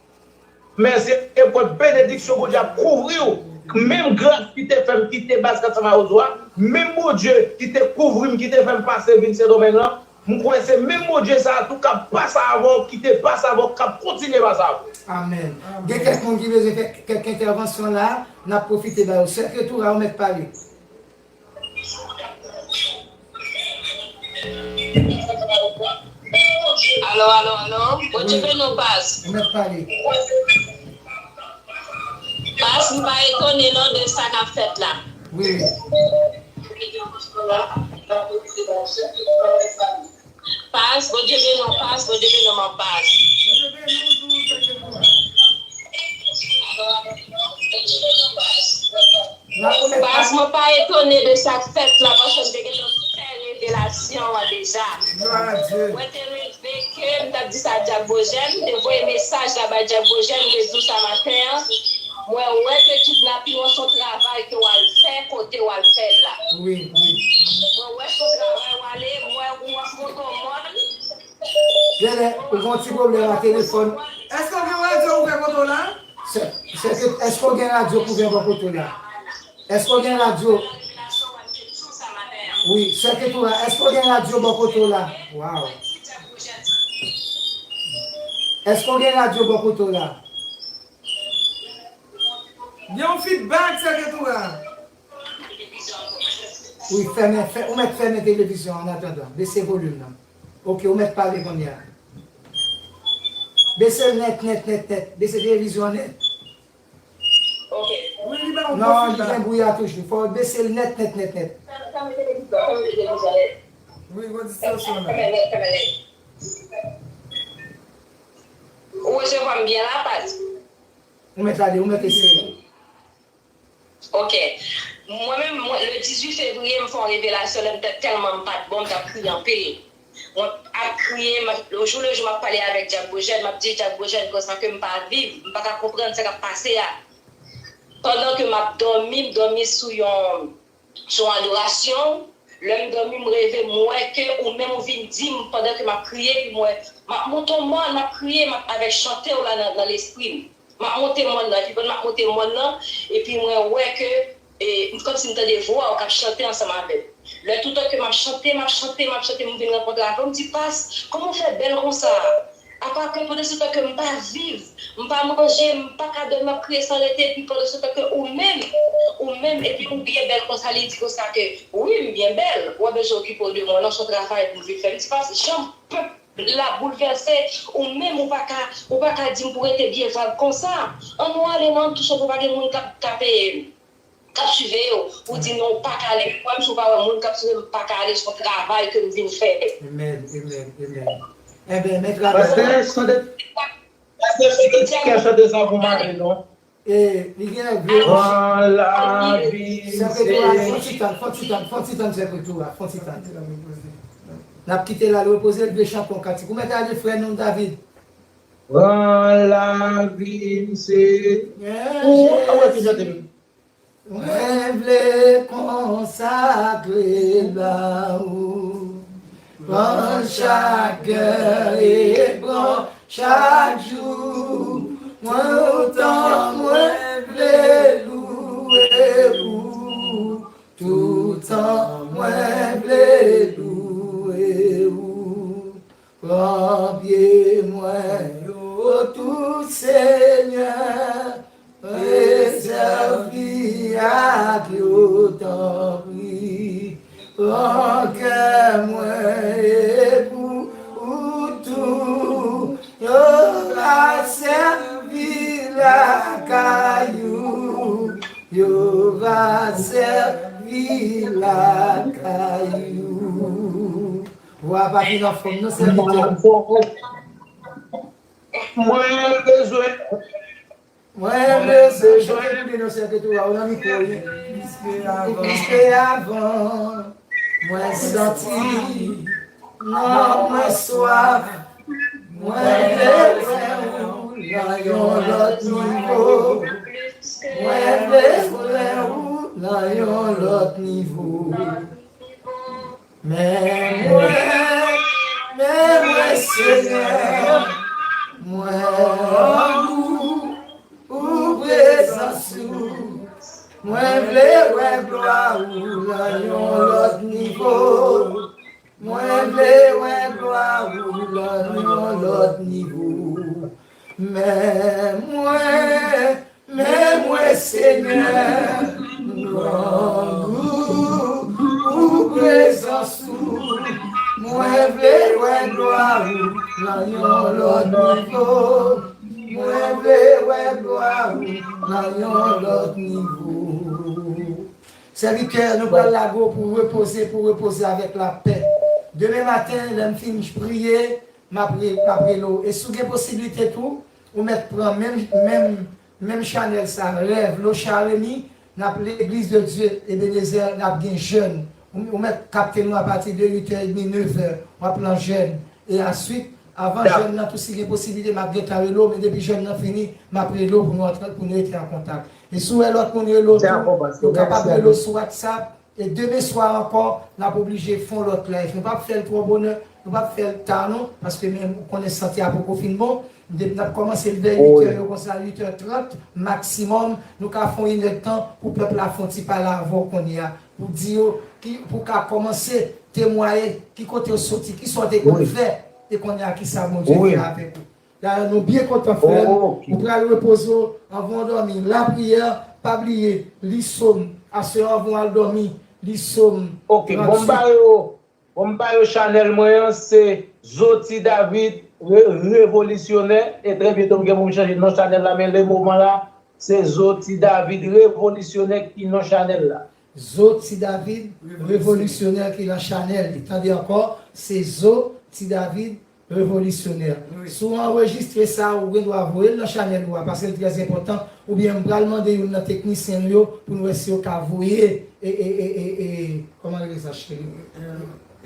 Men se eprèv benediksyon Bondye ap kouvri w. Menm gras ki te fè m kite baz kat san mawozo a, menm Bondye ki te kouvri m, ki te fè m pase vin Sendomeng lan, m kwè se menm Bondye sa a tou k ap pase avè w, ki te pase avè w, k ap kontinye pase avè w. Amèn. Gen kèk moun ki bezwen fè kèk entèvansyon la, n ap pwofite ba yo. Sè Ketura, ou mèt pale. Alo, alo, alo. Bondye beni w, pas. Ou mèt pale. Pas, m pa etone non de sa k ap fèt la. Wi. Pas, Bondye beni w, pas, Bondye beni w, man pas. Pas, mwen pa etone de sa k fèt la, paske m te gentan fè revelasyon an deja. Mwen te rive ke m t ap di sa a Djak Bojèn, m te voye mesaj la bay Djak Bojèn, m te di w sa maten an. Mwen wè ke kidnapin an se yon travay ke w al fè kote w al fè l la. Wi, wi. Mwen wè se yon travay w ale, mwen wè ou ap monte yon mòn. Genlè, ou gen yon ti pwoblèm ak telefòn. Èske w gen radyo ouvè kote w la? Sè, sè ke, èske w gen radyo k ouvè bò kote w la? Èske w gen radyo? Wi, sè Ketura, èske w gen radyo bò kote w la? Waw. Èske w gen radyo bò kote w la? Gen yon feedback, sè Ketura. Wi, fèmen, fè, ou mèt fèmen televizyon an an atandan. Bese volim nan. Oke, ou mèt pale kounye a. Bese l nèt, nèt, nèt, nèt. Bese televizyon an nèt. Oke. Wi, li ba w non, li gen bwouya toujou. Fò w bese l nèt, nèt, nèt, nèt. Wi, gon distorsyon la. Ou resevwa m byen la, pas? Ou mèt ale, ou mèt eseye. Ok. Mwen menm, mwen, le dizuit fevriye, m fè yon revelasyon, lè m te tèlman m pa t bon, m t ap kriye anpil. Mwen ap kriye, m ap, o jou le jou, m ap pale avèk Djak Bojèn, m ap di, Djak Bojèn, konsa ke m pa viv, m pa ka konprann sa k ap pase a. pandan ke m ap dòmi, m dòmi sou yon, sou yon adorasyon. Lè m dòmi, m reve, m wè ke ou menm ou vin di m pandan ke m ap kriye, epi m wè m ap monte yon mòn, m ap kriye, m ap avèk chante w la nan, nan lespri m. M ap monte mòn nan, epi pandan m ap monte mòn nan, epi mwen wè ke, e, kòmsi m tande vwa w k ap chante ansanm avè m. Lè toutan ke m ap chante, m ap chante, m ap chante, m vin rankontre avè w, m di, Pas, kòman w fè bèl konsa? Apa ke pandan se tan ke m pa viv, m pa manje, m pa ka dòmi, m ap kriye san rete, epi pandan se tan ke ou menm, ou menm, epi ou byen bèl konsa, li di konsa ke, wi, m byen bèl, w ap bezwen okipe w de mwen, non, se yon travay pou m vin fè. M di, Pas, jan pèp la boulvèse, ou menm ou pa ka, ou pa ka di m pou rete byen vag konsa. Ann nou ale non, touche pou pa gen moun k ap, k ap, e, k ap siveye w. Ou di non, ou pa ka ale. Mwen menm si w pa wè moun k ap siveye m, m pa ka ale, se yon travay ke m vin fè. Amen, amen, amen. Enben, men travay. Pastè, chante, pastè, chante sa pou mari non. E, li gen vye. Pran lavi, sè Petro a, fon ti tann, fon ti tann, fon ti tann, sè Petro a, fon ti tann. N ap kite l al repoze, l vle chante yon kantik. Ou mèt ale, frè nou, David. Pran lavi m, se. Ou, a wè ki chante. Mwen vle konsakre ba ou. Pran chak è e pran chak jou. Mwen otan mwen vle louwe ou. Toutan mwen vle louwe ou. Pran pye mwen yo tou, Senyè, prezève ak yo, tanpri. Pran kè mwen e pou ou tou, yo va sèvi lakay ou, yo va sèvi lakay ou. Vwa pa vin anfòm non, sèvitè. Mwen bezwen. Mwen bezwen chante pou li non, sèvitè, ou nan mikwo, wi. Plis ke avan. Mwen santi, non, mwen swaf. Mwen vle wè ou nan yon lòt nivo. Mwen vle wè ou nan yon lòt nivo. Men mwen, men mwen, Senyè, mwen rangou pou prezans ou. Mwen vle wè glwa ou nan yon lòt nivo. Mwen vle wè glwa ou nan yon lòt nivo. Men mwen, men mwen, Senyè, m grangou pou prezans ou. Mwen vle wè glwa ou nan yon lòt nivo. Mwen vle wè glwa ou nan yon lòt nivo. Sèvitè, nou pral lage w pou w repoze, pou w repoze avèk lapè. Demen maten, lè m fin priye, m ap re-, m ap rele w. E si w gen posiblite tou, ou mèt pran menm, menm, menm chanèl sa, Rèv Locha Remy, n ap Legliz de Dye Ebenezè, n ap gen jèn. Ou, ou mèt kapte nou apati de uit è edmi, nèf è, w ap lan jèn. E answit, avan jèn nan tou, si gen posiblite, m ap gentan rele w, men depi jèn nan fini, m ap rele w pou nou antre, pou nou rete an kontak. E si w wè lòt moun rele w tou, yo kapab rele w sou WhatsApp. E demen swa ankò, n ap oblije fè yon lòt live. Nou p ap fè l twò bonè, nou p ap fè l ta non, paske menm ou konnen sante a poko fin bon. Depi n ap kòmanse l vè uit è yo konsa, uit è trant maksimòm, nou ka fè yon inèdtan pou pèp la fè yon ti pale avè w kounye a. Pou di yo, ki, pou ka kòmanse temwaye, ki kote w soti, kisa w te konn fè, e kounye a, kisa Bondye fè avèk ou. Dayè, nou byen kontan, frè m. Ou pral repoze w anvan w dòmi. Lapriyè, pa bliye, li sòm. Aswè anvan w al dòmi, li sòm. Ok, bon, m ba yo, bon, m ba yo chanèl mwen an, se Zo Ti David, re-, Revolisyonè. E trè byento, m gen pou m chanje non chanèl la, men le moman la, se Zo Ti David, Revolisyonè ki non chanèl la. Zo Ti David, Revolisyonè ki nan chanèl li. Tande ankò, se Zo Ti David, Revolisyonè. Si w anrejistre sa, ou gen dwa voye l nan chanèl ou a, paske l trè enpòtan. Oubyen m pral mande youn nan teknisyen nou yo pou n wè si yo ka voye, e, e, e, e, e, kòman rele sa, cheri?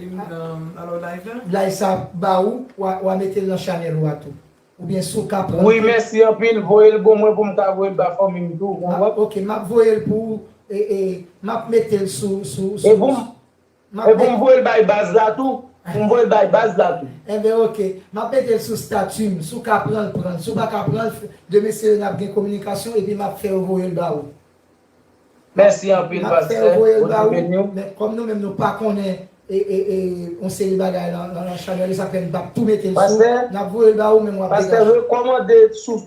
Alò, live la? Live sa ba ou, w a, w a mete l nan chanèl ou a tou. Oubyen si w ka pran l tou. Wi, mèsi anpil. Voye l ban mwen pou m ka voye l ba fanmi m tou, ou konprann? Ok, m ap voye l pou ou, e, e, m ap mete l sou, sou, sou. E pou m, m ap e pou m voye l bay baz la tou. Pou m voye l bay baz la tou. Enben, ok. M ap mete l sou stati m. Si w ka pran l, pran l. Si w pa ka pran l, demen si Dye vle n ap gen kominikasyon, epi m ap fè yo voye l ba ou. Mèsi anpil, pastè. N ap fè yo voye l ba ou, men kòm nou menm nou pa konnen e, e, e, yon seri bagay nan, nan, nan chanèl, sa fè n p ap tou mete l sou, n ap voye l ba ou, men w ap degaje. Pastè, rekòmande sou,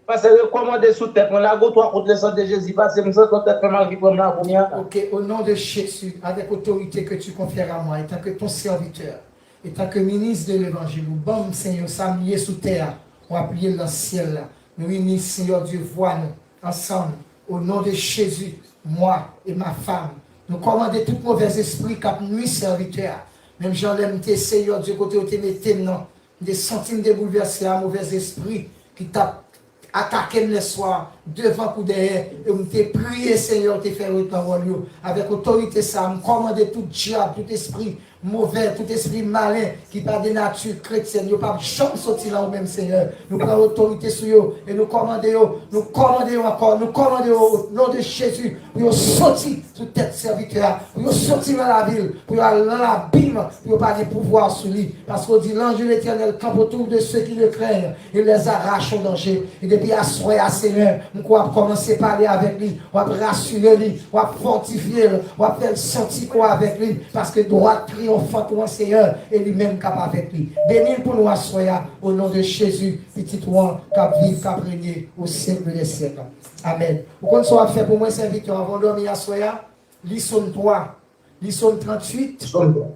pastè, rekòmande sou tèt mwen. Lage yon twa kout le san de Jezi pase m, m santi yon tèt fè mal ki pran m la kounye a. Ok, au nom de Jésus, avec autorité que tu confères à moi, étant que ton serviteur, étant que ministre de l'évangile, ou ban m, Senyè, sa m ye sou tè a, w ap ye l nan syèl la. Nou ini, Senyè Dye, vwa nou, ansanm, au nom de Jésus, moi et ma femme, nou kòmande tout movèz espri k ap nwi sèvitè a. Menm jan lè m te, Senyè Dye, kote yo te mete m nan, m te santi m te boulvèse a movèz espri ki t ap atake m lèswa, devan kou dèyè, e m te priye, Senyè, ou te fè yo ret nan wòl yo. Avèk otorite sa a, m kòmande tout dyab, tout espri movè, tout espri malen ki pa de nati kretyèn, yo p ap janm soti nan ou menm, Senyè. Nou pran otorite sou yo e nou kòmande yo, nou kòmande yo ankò, nou kòmande yo, au nom de Jésus, pou yo soti sou tèt sèvitè a, pou yo soti nan lavi l, pou yo al nan labim, pou yo pa gen pouvwa sou li. Paske w di, l'ange de l'Éternel campe autour de ceux qui le craignent et les arrache au danger. E depi aswè a, Senyè, m kwè w ap kòmanse pale avèk li, w ap rasire li, w ap fòtifye l, w ap fè l santi kò avèk li, paske dwat triyonfant ou an, Senyè, e li menm k ap avèk li. Beni l pou nou aswè a, au nom de Jésus, pitit ou an, k ap viv, k ap renye au siècle des siècles. Amèn. Ou konn sa w ap fè pou mwen, sèvitè, anvan w dòmi aswè a? Li Sòm twa, li Sòm tranntuit. Sòm twa.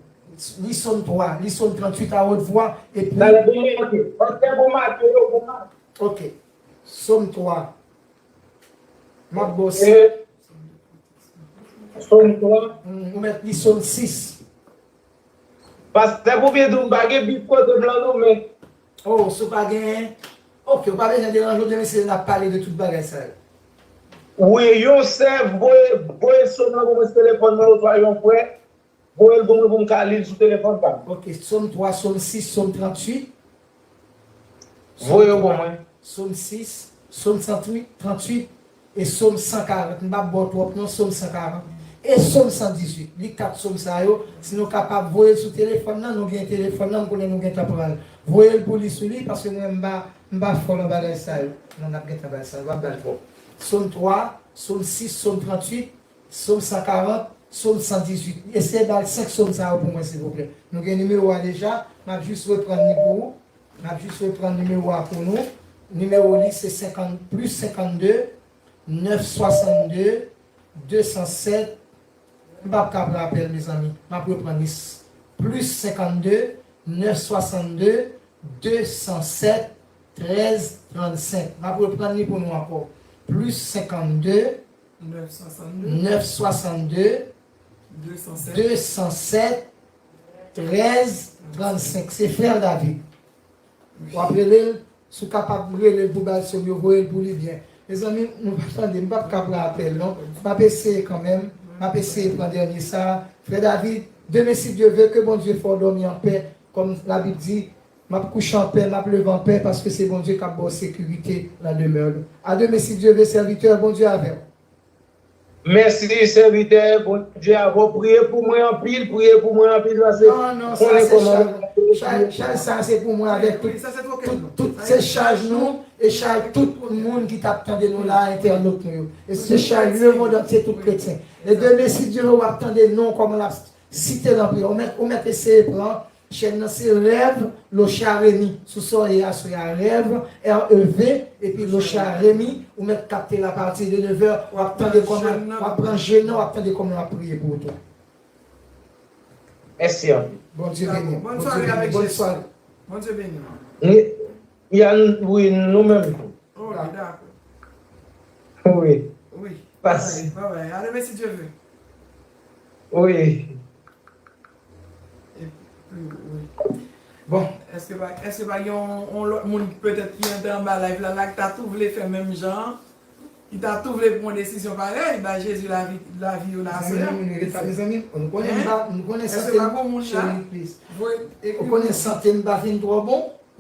Li Sòm twa, li Sòm tranntuit à haute voix, epi. Talè pou Matye. Pastè, pou Matye, yo, pou Matye. Ok. Sòm twa. M ap ba w. E, Sòm twa. Hmm, ou mèt li Sòm sis. Pastè, pou byen di w, m pa gen bib kote m lan non, men. Oh, si w pa genyen, ok, ou pa bezwen deranje w, demen si Dye vle n ap pale de tout bagay sa yo. Wi, yon sè voye, voye Sòm lan pou mwen sou telefòn mwen, oswa yon frè, voye l pou mwen pou m ka li l sou telefòn pa m. Ok, Sòm twa, Sòm sis, Sòm tranntuit. Voye yo ban mwen. Sòm sis, Sòm san tranntuit, e Sòm san karant. M p ap ba w twòp non, Sòm san karant. E Sòm san dizuit. Li kat Sòm sa yo, si nou kapab voye l sou telefòn nan, nou gen telefòn nan, m konnen nou gentan pran l. Voye l pou li sou li, paske mwen m pa, m pa fò nan bagay sa yo. Non, n ap gentan bay sa yo, w ap bay l twòp. Sòm twa, Sòm sis, Sòm tranntuit, Sòm san karant, Sòm san dizuit. Eseye ba l senk Sòm sa yo pou mwen, silvouplè. Nou gen nimewo a deja, m ap jis reprann li pou ou. M ap jis reprann nimewo a pou nou. Nimewo li se senkant, plis senkannde, nèf swasannde, de san sèt. M p ap ka pran apèl, mezanmi. M ap reprann li. Plis senkannde, nèf swasannde, de san sèt, trèz trannsenk. M ap reprann li pou nou ankò. Plis senkannde, nèf swasannde, nèf swasannde, de san sèt, de san sèt, trèz trannsenk. Se frè David. W ap rele l, si w kapab rele l pou ba l Sòm yo, voye l pou li byen. Mezanmi, nou pa tande, m p ap ka pran apèl non. M ap eseye kanmenm, m ap eseye pran dènye sa a. Frè David, demen si Dye vle, ke Bondye fè w dòmi anpè, kòm Labib di, m ap kouche anpè, m ap leve anpè, paske se Bondye k ap ba w sekirite nan demè w. A demen si Dye vle, sèvitè, Bondye avè w. Mèsi, sèvitè, Bondye avè w. Priye pou mwen anpil, priye pou mwen anpil, paske... Non, non, sa se chaj, chaj, chaj sa se pou mwen avèk tout, tout, tout se chaj nou, e chaj tout moun ki t ap tande nou la, entènot nou yo. E se chaj lemonn antye, tout kretyen. E demen, si Dye vle, w ap tande non kòman l ap site nan priyè. Ou mèt, ou mèt eseye pran chèn nan, se Rev Locha Remy. Sou sa w ye aswè a, Rev, R E V, epi Locha Remy, ou mèt kapte l apati de nevè, w ap tande kòman, w ap pran jèn nan, w ap tande kòman l ap priye pou ou tou. Mèsi anpil. Bondye beni w. Bondye beni w. Bonswa. Bondye beni w. Ni, ni a, wi, nou menm tou. Ok, dakò. Wi. Wi. Pase. Bye bye, bye bye. A demen si Dye vle. Wi. Epi, wi. Bon. Èske pa, èske pa gen yon, yon lòt moun petèt ki antre anba live la, la, ki ta tou vle fè menm jan an? Li ta tou vle pran desizyon parèy, bay Jezi lavi, lavi yo la aswè a. Mezanmi, mezanmi, nou konnen m pa, nou konnen sante m, cheri, please. Ou konnen sante m pa fin twò bon.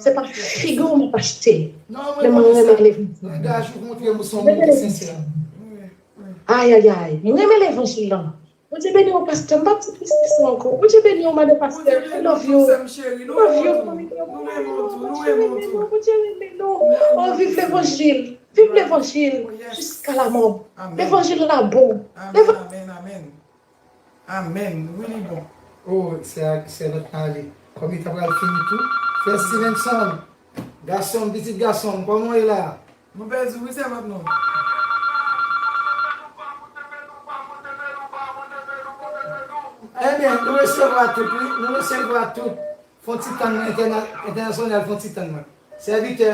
Se pa figi w m ap achte. Lè mwen renmen levanjil. Langaj ou montre m ou se yon moun ki sensè. Ayayay, mwen renmen levanjil lan. Bondye beni w, pastè. M p ap di plis ke sa ankò. Bondye beni w, madan pastè. We love you. We love you, fanmi. Bondye renmen nou. Bondye renmen nou. Oh, viv levanjil. Viv levanjil. Jiska lamò. Levanjil la bon. Amèn, amèn, amèn. Amèn. Wi, li bon. Oh, sè, sè lòt la ale. Kòm li ta pral fini tou. Frè Stevenson, gason m, pitit gason m, kòman w ye la? Mwen pèdi wi sèvant nou. Ebyen, nou resevwa tout, wi. Nou resevwa tout. Fon ti tann mwen, entèna-, entènasyonal, fon ti tann mwen. Sèvitè,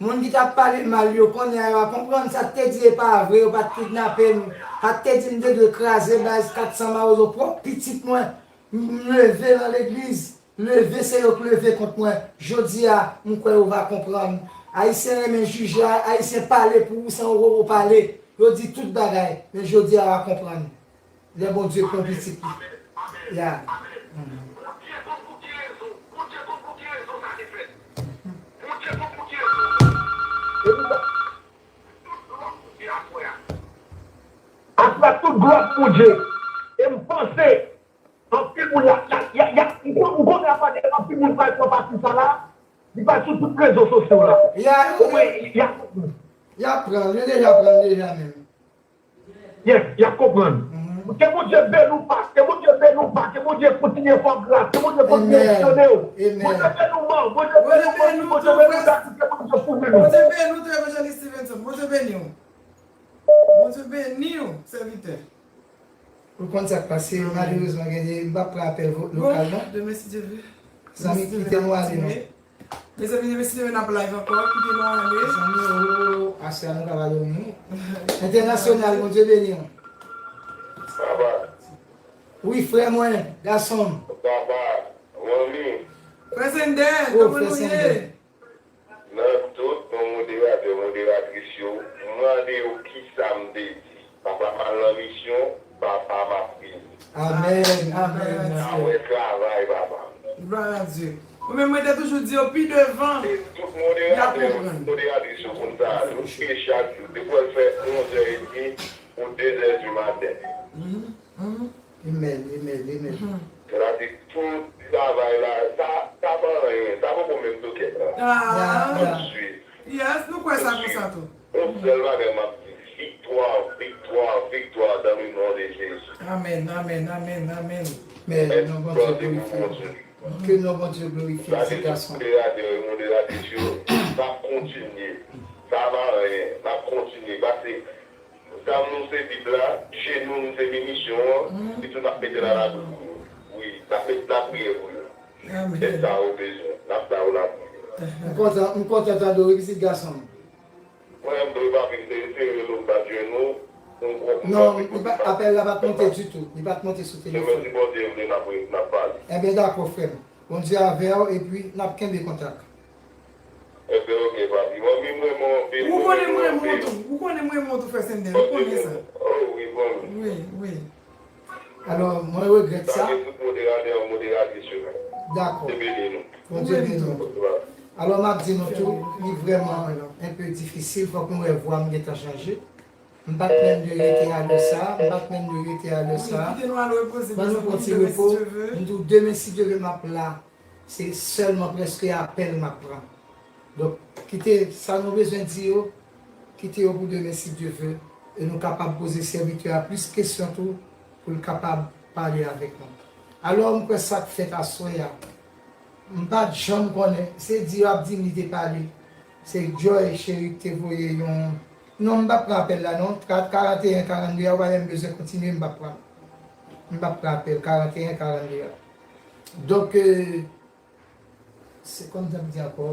moun ki t ap pale mal yo, kounye a yo a konprann sa k te di e pa vre, yo pa t kidnape m. Sa k te di m te dwe kraze baz kat san mawozo pwòp pitit mwen. M leve nan legliz. Leve se yo k leve kont mwen. Jodi a, m kwè yo va konprann. Ayisyen renmen jije, Ayisyen pale pou ou san yo poko pale. Yo di tout bagay, men jodi a yo a konprann. Lè Bondye pran pitit li. Ya. Mhm. Bondye konn pou ki rezon, Bondye konn pou ki rezon sa te fèt. Bondye konn pou ki rezon. Epi ba- Tout lòt Fè tout glwa pou Bondye. E m panse, anpil moun, y a, y a, y a, y a, m kon-, m konnen apre anpil moun pral pran pati sa la, li pral sou tout rezo sosyo la. Y a, Omwen, y a, y a pran, yo deja pran deja menm. Yes, y ap konprann. Mhm. Ke Bondye beni w pa, ke Bondye beni w pa, ke Bondye kontinye fè w gras, ke Bondye kontinye Amen. Ensone w. Amen. Bondye beni w, man. Bondye beni w, Bondye beni w, Bondye beni w, Bondye beni w, Bondye beni w, Evangelist Stevenson. Bondye beni w. Bondye beni w, sèvitè. Ou konn sa k pase, malerezman, gen de, m p ap pran apèl vo-, lokal, non. Bon, demen, si Dye vle. Zanmi, kite nou ale, non. Mezanmi, demen, si Dye vle, n ap live ankò, kite nou ale. Zanmi, o, aswè a nou ka pa dòmi, wi. Entènasyonal, Bondye beni w. Papa. Wi, frè mwen, gason m. Papa, manmi. Frè Sendèl, kòman nou ye? Nan tout non moderatè, moderatris yo, m mande yo kisa m te di. Papa m al nan misyon, papa m ap vini. Amèn, amèn, amèn. N a wè travay, papa. Glwa a Dye. Ou menm, mwen te toujou di yo pi devan, y a konprann. E tout moderatè, moderatris yo konn sa, yo te chak jou. Depi w al fè onzè edmi, pou de zè di maten. Mhm, mhm. Amen, amen, amen. Mhm. Sètadi tout travay la, sa, sa pa anyen, sa poko menm toke la. Ah. Ya, ya. Tout swit. Yes, nou kwè sa konsa tou. Yon sèl bagay m ap di, viktwa, viktwa, viktwa dans le nom de Jésus. Amen, amen, amen, amen. Men non Bondye glorifye. Ke non Bondye glorifye ti gason. Modératè yo, modératris yo, n ap kontinye. Sa pa anyen, n ap kontinye. Pase, zam nou se Bib la, jenou nou se minisyon an, epi tou n ap mete nan lakou pou yo. Wi, n ap met lapriyè pou yo. Amèn. Se sa yo bezwen, n ap ba yo lapriyè. M kontan, m kontan tande w, wi, pitit gason m. Mwen, m dwe pa vin te, te rele w, m pa t jwenn ou. Non, li pa, apèl la pa t monte ditou. Li pa t monte sou telefòn. Demen, si Bondye vle, n ap, n ap pale. Ebyen, dakò, frè m. Bondye avè w, epi n ap kenbe kontak. Ebyen, oke, papi. Manmi, m renmen w anpil. Ou konnen m renmen w tou. Ou konnen m renmen w tou, frè Sendèl. Ou konnen sa. Oh, wi, manmi. Wi, wi. Alò, mwen regrèt sa. Salye tout moderatè, moderatris yo. Dakò. Bondye beni nou. Bondye beni nou. Alò, m ap di nou tou, li vrèman enpe difisil, fòk nou wè vwa m gentan chanje. M pa t menm dwe rete a lè sa, m pa t menm dwe rete a lè sa. Ban nou pran ti repo, m di w demen, si Dye vle, m ap la. Se sèlman prèske apèl m ap pran. Donk, kite sa nou bezwen di yo, kite yo pou demen si Dye vle, e nou kapab poze sèvitè a plis kesyon tou pou l kapab pale avèk nou. Alò, m kwè sa k fèt aswè a, m pa t janm konnen, se di yo ap di m li te pale. Se Joy Cheri ki te voye yon, non, m p ap pran apèl la non, karanteyen karannde a, ou pa menm bezwen kontinye, m p ap pran. M p ap pran apèl karanteyen karannde a. Donk, euh, se kòm jan m di ankò,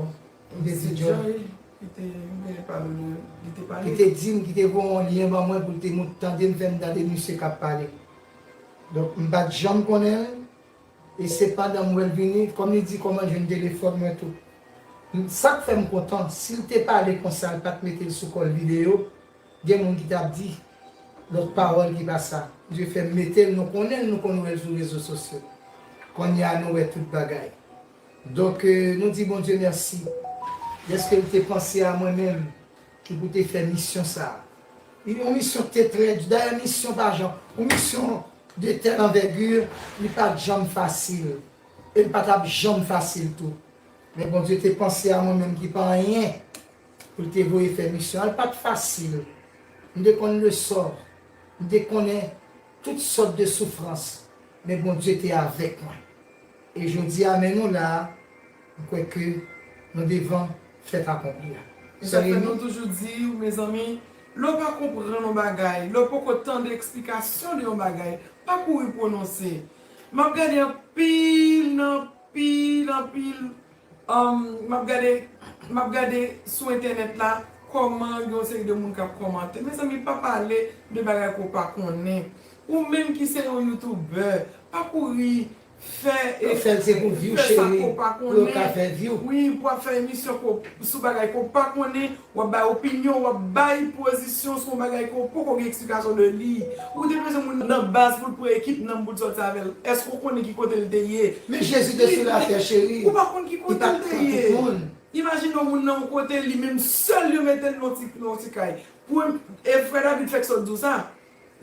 m te di Joy. Ki te, m te pale, li te pale. Ki te di m, ki te voye yon lyen ban mwen pou l te mont tande m, fè m tande misye k ap pale. Donk, m pa t janm konnen l, e se pandan m wè l vini, kòm li di kòman l jwenn telefòn mwen tou. M, sa k fè m kontan, si l te pale konsa, l pa t mete l sou kò l videyo, gen moun ki t ap di lòt pawòl ki pa sa. Bondye fè m mete l, nou konnen l, nou konn wè l sou rezo sosyo. Kounye a, nou wè tout bagay. Donk, euh, nou di Bondye mèsi dèske l te panse a mwen menm ki pou te fè misyon sa a. Yon misyon ki te trè di. Dayè, misyon pa janm, yon misyon de tèl anvègi, li pa t janm fasil. E l pa t ap janm fasil tou. Men Bondye te panse a mwen menm ki pa anyen pou l te voye fè misyon an. Li pa t fasil. M te konn lesò. M te konnen tout sòt de soufrans. Men Bondye te avèk mwen. E jodi a, men nou la a, m kwè ke nou devan fèt akonpli a. E sa k fè nou toujou di, mezanmi, lè w pa konprann yon bagay, lè w poko tande eksplikasyon de yon bagay, pa kouri pwononse. M ap gade anpil nan Anpil, anpil, um, m ap gade, m ap gade sou entènèt la kòman gen yon seri de moun k ap kòmante. Mezanmi, pa pale de bagay ke w pa konnen. Ou menm ki se yon youtubè, pa kouri fè, fè l se pou view, fè sa ke w pa konnen. Wi, pou w ap fè emisyon ke w, sou bagay ke w pa konnen. W ap bay opinyon, w ap bay pozisyon sou yon bagay ke w poko gen eksplikasyon de li. Ou te bezwen moun nan baz pou l pran ekip nanm pou l sòti avè l. Èske w konnen ki kote l te ye? Men Jezi te sou latè, cheri. Ou pa konn ki kote l te ye. Imajine w moun nan yon kote, li menm sèl yo mete l nan yon ti, nan yon ti kay. Pou, e frè David fèk sot di w sa.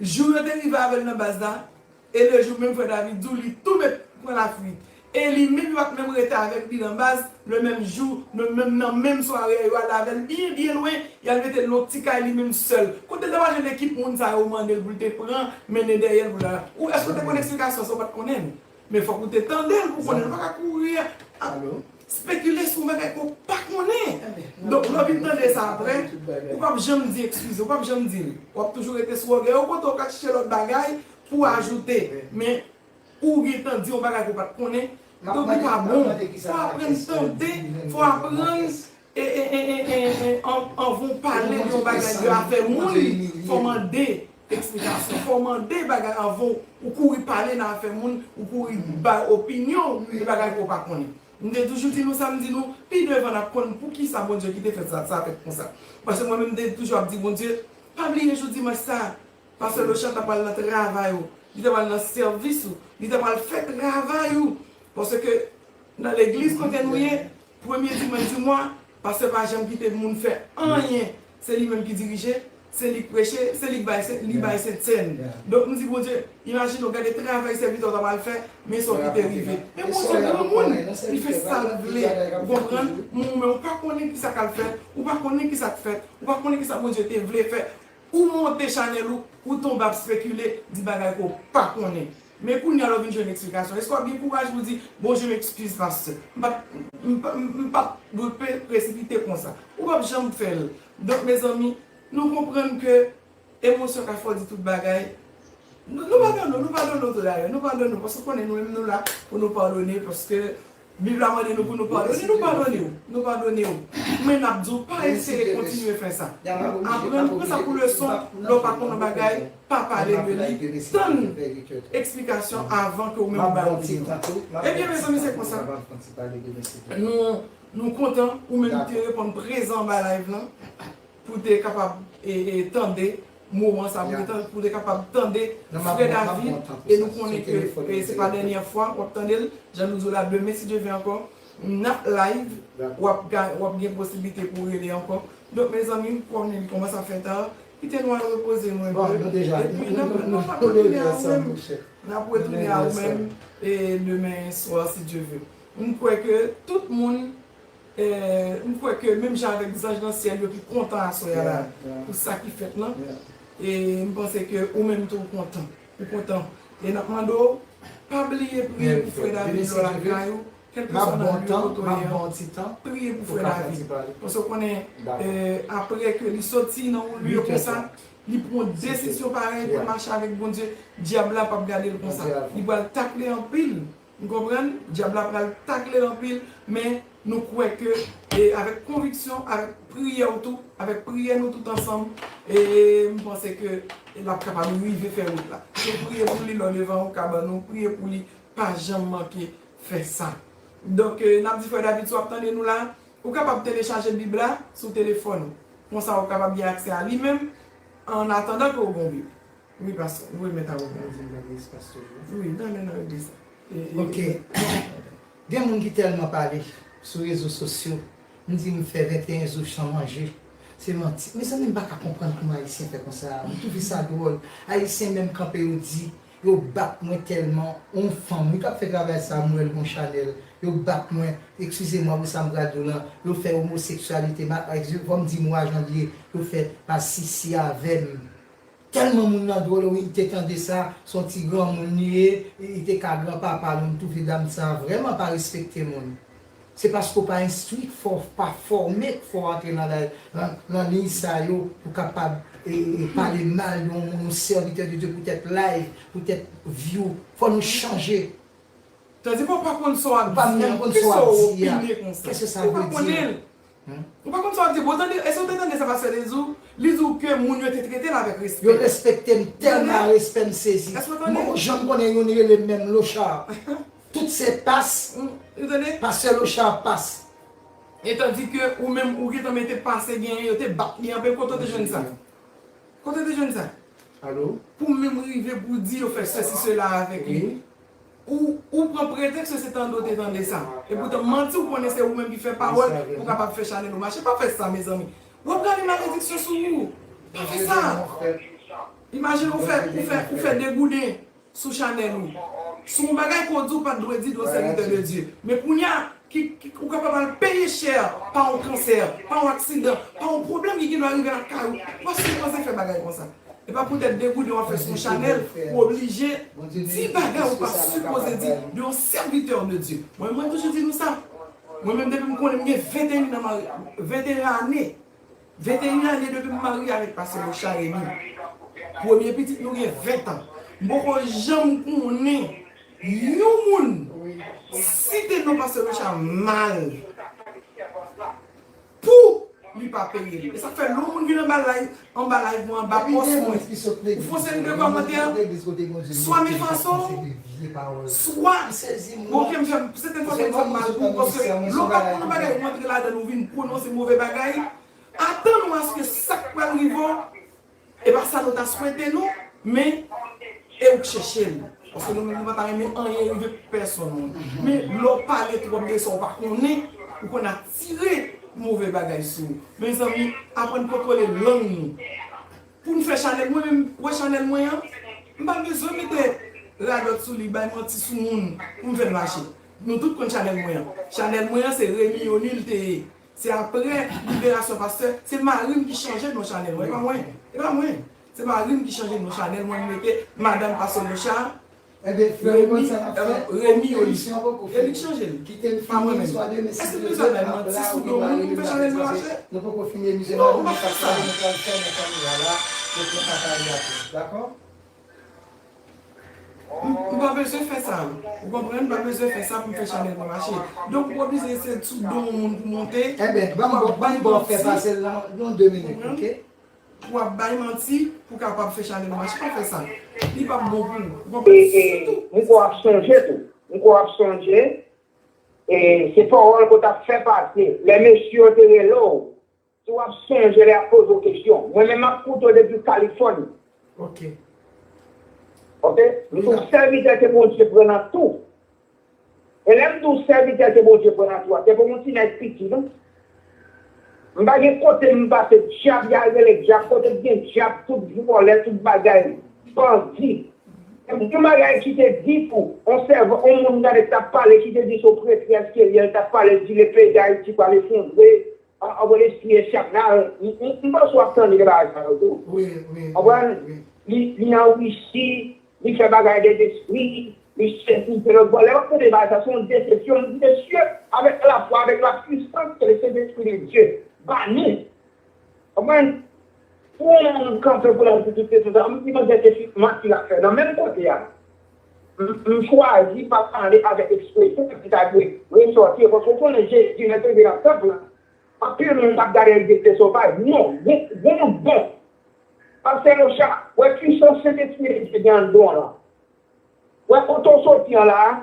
Jou yo te rive avè l nan baz la, e le jou menm frè David di w li tou met pran lafuit. E li menm yo pa t menm rete avèk li nan baz, le menm jou, le menm nan menm sware a, yo al avè l byen, byen lwen, y al mete l nan yon ti kay li menm sèl. Kote l ta pral jwenn ekip moun sa yo mande l pou l te pran, mennen dèyè l pou l al la? Ou èske w te konn eksplikasyon sa, ou pa t konnen l? Men fòk ou te tande l pou konnen l, ou pa ka kouri ap spekile sou bagay ke w pa konnen. Donk, lè w vin tande sa apre, ou p ap janm di eskize, ou p ap janm di l. W ap toujou rete sou ògèy w, kote w ka chèche lòt bagay pou ajoute. Men, ou gentan di yon bagay ke w pa t konnen. Donk, li pa bon. Fò w aprann tande, fò w aprann e, e, e, e, e, e, an-, anvan w pale de yon bagay, de afè moun, fò w mande eksplikasyon, fò w mande bagay anvan w kouri pale nan afè moun, ou kouri bay opinyon w de bagay ke w pa konnen. M te toujou di nou sa, m di nou, pi devan n ap konn poukisa Bondye kite fèt sa, sa fèt konsa. Paske mwen menm, m te toujou ap di Bondye, pa bliye jou dimanch sa, Pastè Lochard ta pral nan travay ou, li ta pral nan sèvis ou, li ta pral fè travay ou. Paske nan legliz kote nou ye, premye dimanch di mwa, pastè pa janm kite moun fè anyen. Se li menm ki dirije, se li k preche, se li k bay, se, li bay sentsèn. Donk, m di Bondye, imajine w gade travay sèvitè w ta pral fè, men sa w kite rive. Men Bondye granmoun, li fè sa l vle. Ou konprann? Ou menm ou pa konnen kisa k al fèt, ou pa konnen kisa k fèt, ou pa konnen kisa Bondye te vle fè. Ou monte chanèl ou, ou tonbe ap spekile, di bagay ke w pa konnen. Men kounye a lè w vin jwenn eksplikasyon, èske w ap gen kouraj pou w di, bon, je m'excuse, pastè. M pa t, m pa, m pa t dwe pe-, presipite konsa. Ou p ap janm fè l. Donk, mezanmi, nou konprann ke emosyon ka fè w di tout bagay. Nou, nou padone w, nou padone w tou dayè. Nou padone w, paske w konnen nou menm nou la pou nou padone, paske Bib la mande nou pou nou padone, nou padone w, nou padone w. Men n ap di w, pa eseye kontinye fè sa. Aprann, pran sa pou leson, lè w pa konn yon bagay, pa pale de li, tann eksplikasyon avan ke w menm ou bay opinyon. Ebyen, mezanmi, se konsa. Nou, nou kontan, ou menm ki te reponn prezan anba live lan. Pou te kapab, e, e, tande moman sa, pou te tan-, pou te kapab tande frè David, e nou konnen ke, e, se pa dènyè fwa w ap tande l, jan nou di w la, demen, si Dye vle ankò, n ap live, w ap ga-, w ap gen posiblite pou w rele ankò. Donk, mezanmi, konnen li kòmanse ap fè ta, kite nou al repoze nou enpe. Epi, n ap, n ap retounen a ou menm, n ap retounen a ou menm, e, demen swa, si Dye vle. M kwè ke tout moun E, m kwè ke menm jan avèk zanj nan syèl yo ki kontan aswè a la pou sa ki fèt lan, e m panse ke ou menm tou ou kontan. Ou kontan. E n ap mande w, pa bliye priye pou frè David lè w lakay ou, kèlkeswa nan lye kote w ye a, priye pou frè David. Paske w konnen, e, apre ke li soti nan yon lye konsa, li pran yon desizyon parèy pou l mache avèk Bondye, dyab la p ap gade l konsa. Li pral takle anpil. Nou konprann, dyab la pral takle l anpil, men nou kwè ke, e, avèk konviksyon, avèk priyè w tou, avèk priyè nou tout ansanm, e, m panse ke l ap kapab rive fè wout la. Se priye pou li lè w devan yon kabann ou, priye pou li, pa janm manke fè sa. Donk, e, n ap di frè David, si w ap tande nou la, ou kapab telechaje Bib la sou telefòn ou. Konsa, ou kapab gen aksè a li menm, an atandan ke w gen yon Bib. Wi, pastè, nou remèt a ou. Mwen di m nan legliz, pastè, wi. Wi, nan, nan, nan legliz. E, e, ok. Gen moun ki tèlman pale sou rezo sosyo, m di m fè venteyen jou san manje. Se manti. Mezanmi, m pa ka konprann kòman Ayisyen fè konsa. M twouve sa dwòl. Ayisyen menm kanpe, yo di, yo bat mwen tèlman. Yon fanm, wi, k ap fè travay sa, m wè l gon chanèl. Yo bat mwen, eskize m, wi, sa m pral di w lan. Yo fè omoseksyalite, ma, fò m di mo a jan l ye. Yo fè masisi avè m. Tèlman moun nan dwòl, wi, li te tande sa, se yon ti granmoun li ye, li te ka granpapa l, m twouve dam sa vrèman pa respekte moun. Se paske w pa enstwi k fè w pa fòme k fè w antre nan, nan, nan liy sa yo pou kapab, e, e, pale mal de yon, yon sèvitè de Dye poutèt like, poutèt view. Fò nou chanje. Tandi ke w pa konn sa w ap di a, poukisa w opine konsa? Ou pa konnen l. Ou pa konn sa w ap di. Bon, tande, èske w te tande sa pastè te di w? Li di w ke moun yo te trete l avèk respè. Yo respekte m tèlman, respè m sezi. Èske w tande? Mwen, jan m konnen youn rele m menm Lochard. Tout se pas. Pastè Lochard pas. E tandi ke ou menm, ou gentan mete pase genyen, yo te bat li anpil, kote w te jwenn sa? Kote w te jwenn sa? Alo? Pou menm rive pou di yo fè sesi sela avèk li. Ou, ou pran pretèks ke se tande w te tande sa. Epoutan manti, ou konnen se ou menm ki fè pawòl pou kapab fè chanèl ou mache. Pa fè sa, mezanmi. W ap rale malediksyon sou ou. Pa fè sa. Imajine ou fè, ou fè, ou fè degouden sou chanèl ou. Sou yon bagay ke w di w pa t dwe di de yon sèvitè de Dye. Men kounye a, ki, ki, ou kapab al peye chè pa yon kansè, pa yon aksidan, pa yon pwoblèm ki gendwa rive lakay ou. Ou pa sipoze fè bagay konsa. E pa poutèt degouden w ap fè sou yon chanèl, ou oblije di bagay ou pa sipoze di de yon sèvitè de Dye. Mwen, mwen toujou di nou sa. Mwen menm, depi m konnen, m gen venteyen an mari, venteyen ane. Venteyen ane depi m marye avèk pastè Locha Remy. Premye pitit nou gen ven tan. M poko janm konnen yon moun site non pastè Locha mal pou li pa peye l. E sa k fè lè yon moun vin anba live, anba live mwen, anba pòs mwen, ou fè yon seri de kòmantè, swa men fason, swa, bon, ke m fè, sètèn fwa m fè mal pou ou, paske lè w pa konn yon bagay, ou antre ladan l, ou vin pwononse move bagay, atann ou aske sa k pral rive w, e pa sa nou ta swete nou, men e ou k chèche l. Paske nou menm nou pa ta renmen anyen rive pèsonn. Men lè w pale twòp de sa w pa konnen, ou konn atire move bagay sou ou. Mezanmi, aprann kontwole lang nou. Pou n fè chanèl, mwen menm, wè chanèl mwen an, m pa bezwen mete radòt sou li, bay manti sou moun pou m fè l mache. Nou tout konn chanèl mwen an. Chanèl mwen an, se Remy Yony l te ye. Se apre liberasyon pastè, se mari m ki chanje non chanèl mwen. E pa mwen. E pa mwen. Se mari m ki chanje non chanèl mwen, m mete madanm pastè Locha, Remy, euh, Remy Yoli. E li k chanje l. Pa mwen menm. Èske m bezwen bay manti sou do moun pou m fè chanèl mwen mache? Non, ou pa fè sa. M, m pa bezwen fè sa. Ou konprann? M pa bezwen fè sa pou m fè chanèl mwen mache. Donk, ou oblije se sou do yon moun pou monte. Enben, ban m ba w fè pase l nan yon de minit, oke? Pou w ap bay manti, pou w kapab fè chanèl mwen mache, pa fè sa. Li p ap bon pou ou. Ou konprann? E, e, sitou, m kwè w ap sonje tou. M kwè w ap sonje. E, se pawòl ke w t ap fè pase. Lè mesye yo te rele w, si w ap sonje lè y ap poze w kesyon. Mwen menm m ap koute w depi Kalifòni. Oke. Oke? M se yon sèvitè ke Bondye pran nan tou. E lè m di w sèvitè ke Bondye pran nan tou a, se pou yon ti nèg piti, non. M pa gen kote m pase, dyab y al rele dyab, kote k gen dyab, tout vòlè, tout bagay, bandi. E yon bagay ki te di tou, yon sèvan, yon moun gade t ap pale, ki te di se yon pretrès ke l ye, l t ap pale, di le peyi Dayiti pral efondre, a, a, bon, lespri e syap la, m, m, m panse w ap tande de bagay sa yo tou. Wi, wi. Konprann? Wi. Li, li an Risi, li fè bagay de lespri, li sezi de lòt bò. Lè w ap tande bagay sa, se yon desepsyon. M di, mesye, avèk lafwa, avèk lapwisans ke le Sentespri de Dye ba nou. Konprann? Pou yon moun kanpe pou l ap di tout kesyon sa, m di, manzè se manti l ap fè. Nan menm kote a, m, m chwazi pa pale avèk ekspresyon ki ta dwe resòti yo, paske w konnen Jezi, lè l te rive nan tanp lan, anpil moun t ap gade l de zye sovaj. Non, gon, gon moun bon. Pastè Locha, wè pwisans Sentespri de Dye gen anndan w lan. Wè kote w soti an la a,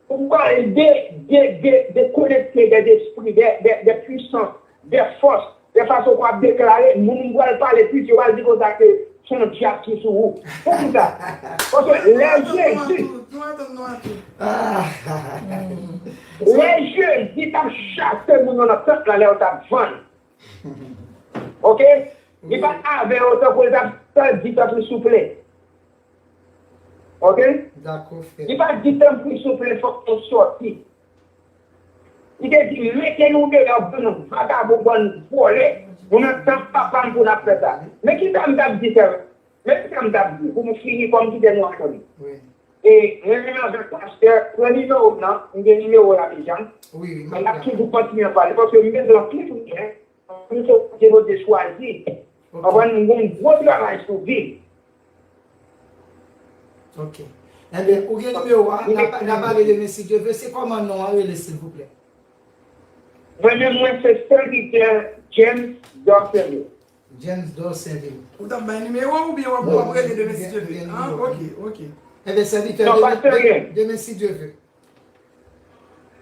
ou pale de, de, de, de konekte de, de espri, de, de, de pwisans, de fòs, de fason w ap deklare, moun ou pral pale plis, yo pral di konsa ke se yon dyab ki sou ou. Poukisa? Paske lè Jezi, lè Jezi t ap chase moun yo nan tanp la, lè yo t ap vann. Oke? Li pa t avè yo tankou li t ap di tanpri souple. Oke? Li pa t di tanpri souple, fòk nou sòti. Li te di, mete nou deyò, bann vagabon, bann vòlè. Nou nan tanp papa m pou n ap fè sa. Men kisa m t ap di, sè? Men kisa m t ap di, pou m fini, fò m kite nou ansanm. E mwen menm avèk pastè, pran nimewo m nan, m gen nimewo l la deja. Wi, wi, m ap toujou kontinye pale, paske m bezwen anpil priye. Anpil kote Bondye chwazi. Konprann, m gon gwo travay sou vi. Ok. Enben, ou gen nimewo a, n a, n a pale demen si Dye vle. Se kòman non an rele, silvouplè? Mwen menm, mwen se sèvitè James Dorceville. James Dorceville. Ou t ap bay nimewo w oubyen w ap, w ap rele demen si Dye vle? Ah, ok, ok. Enben, sèvitè, demen, demen si Dye vle.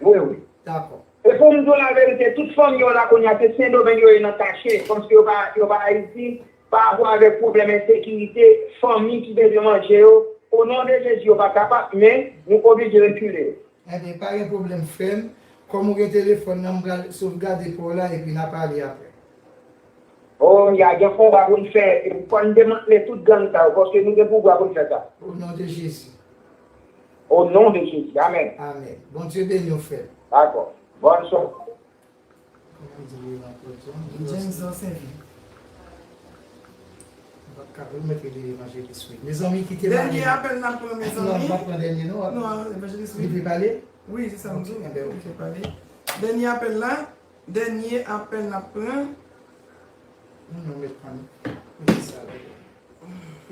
Wi, wi. Dakò. E pou m di w laverite, tout fanmi yo la kounye a, se Sendomeng yo ye nan kache, kòmsi yo pa, yo pa Ayiti, pa rapò avèk pwoblèm ensekirite, fanmi ki bezwen manje yo, o non de Jezi, yo pa kapab, men nou oblije rekile yo. Enben, pa gen pwoblèm, frè m. Kòm ou gen telefòn nan, m pral sovgade pa w la, epi n a pale apre. O, y a gen konba pou n fè, pou n demantle tout gang sa yo, paske nou gen pouvwa pou n fè sa. O non de Jezi. O non de Jezi. Amèn. Amèn. Bondye beni w, frè m. Dakò. Bòn swa. Kòman di li nan pwòt zòn? James Dorceville. M pa ka remèt li evanjelis, wi. Mezanmi, kite m ale. Dènye apèl n ap pran, mezanmi. Non, m pa pran dènye, non. Non, evanjelis, wi. Li vle pale? Wi, se sa m di w. Ok, enben, ok. Li vle pale. Dènye apèl la. Dènye apèl n ap pran. Non, non, met pa nou. Met sa la.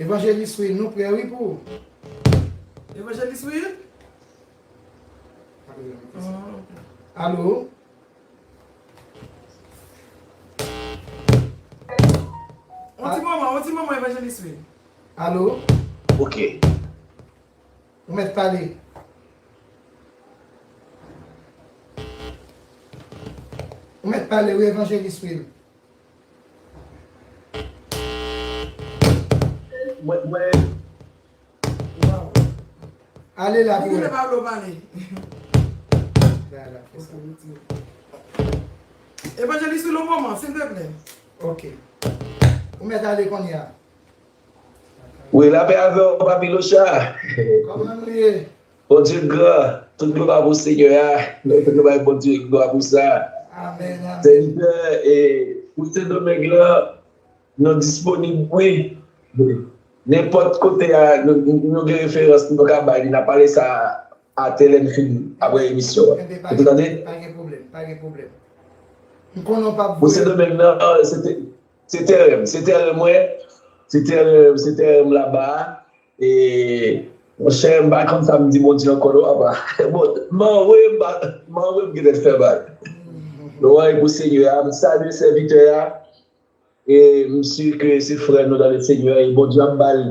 Evanjelis Will, nou prè wi pou. Evanjelis Will? Alo? On ti moman, on ti moman, Evanjelis Will. Alo? Ok. Ou mèt pale. Ou mèt pale, wi, Evanjelis Will. Mwen, mwen. Ale la pou wè. Pablo pale. Evanjelis Will, on moman, silvouplè. Ok. Ou mèt ale kounye a. Wi, lapè avè w, Papi Locha. Kòman nou ye? Bondye gran, tout glwa pou Senyè a. Nou fè nou bay Bondye glwa pou sa. Amèn, amèn. Sèvitè, e, pou Sendomeng lan, nou disponib, wi. Nenpòt kote a, nou, nou gen referans nou ka bay li, n a pale sa a tèlè n fin apre emisyon an. Ou tande? Pa gen pwoblèm, pa gen pwoblèm. M konnen w p ap voye. Pou Sendomeng lan, se te, Se tèren m, se tèren mwen, se tèren, se tèren m laba a. E, monchè, m pa konn sa m di Bondye ankò non, papa. Bon, m anwe, m pa, m anwe, m genlè fè mal. Lwanj pou Senyè a, m salye sèvitè a, e m si ke se frè nou dans le Seigneur, e Bondye ap ba l,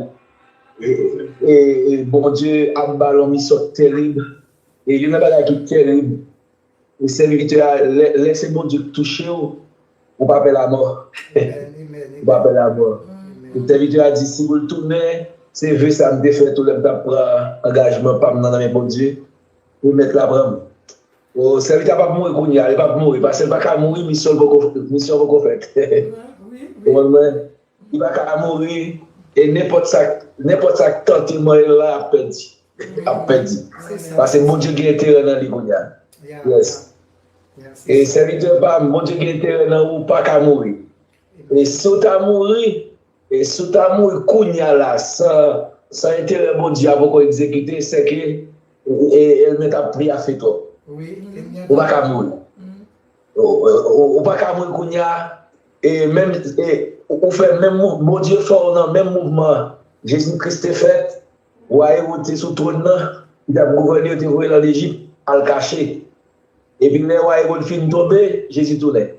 e, e, e Bondye ap ba l yon misyon terib, e youn nan bagay ki terib, E sèvitè a, lè, lè se Bondye k touche w, ou pa pè lamò. Ou pa pè lamò. E sèvitè a di, si pou l tounen, se ve sa m te fè tou lè m t ap pran angajman pa m nan nan men Bondye, pou Mèt la pran m. O, sèvitè a p ap mouri kounye a, li p ap mouri, paske l pa ka mouri, misyon l poko, misyon poko fèt. Ou konprann mwen? Li pa ka mouri. E nenpòt sa, nenpòt sa k tante manyen l la ap pèdi. Ap pèdi. Paske Bondye gen enterè nan li kounye a. Yes. E sèvitè pa m, Bondye gen enterè nan ou, ou pa ka mouri. E si w ta mouri, e si w ta mouri kounye a la, san, san enterè Bondye a poko egzekite, sèke, e, e, ènmi an t ap pliyafe twòp. Ou pa ka mouri. Ou, ou, ou, ou pa ka mouri kounye a. E menm, e, ou, ou fè menm mou-, Bondye fè w nan menm mouvman Jezi Kris te fèt. Wa Ewòd te sou twòn nan, li t ap gouvène, yo te voye l ann Ejip, al kache. Epi lè wa Ewòd fin tonbe, Jezi tounen.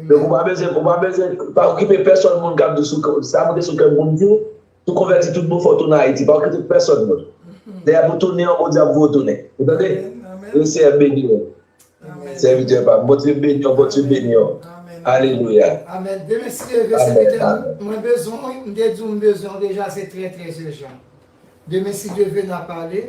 Donk ou pa bezwen, ou pa bezwen, pa okipe pèsonn moun k ap di sou kè, sa monte sou kè m pou m di w, si w konvèti tout bon fò w tounen Ayiti, pa okipe pèsonn moun. Lè y ap tounen an, Bondye ap voye w tounen. Ou tande? Le Senyè beni w. Sèvitè pa m. Bondye beni w, Bondye beni w. Alelouya. Amèn. Demen si Dye vle, sèvitè, mwen bezwen w, m te di w m bezwen w deja, se trè, trè ijan. Demen si Dye vle, n a pale,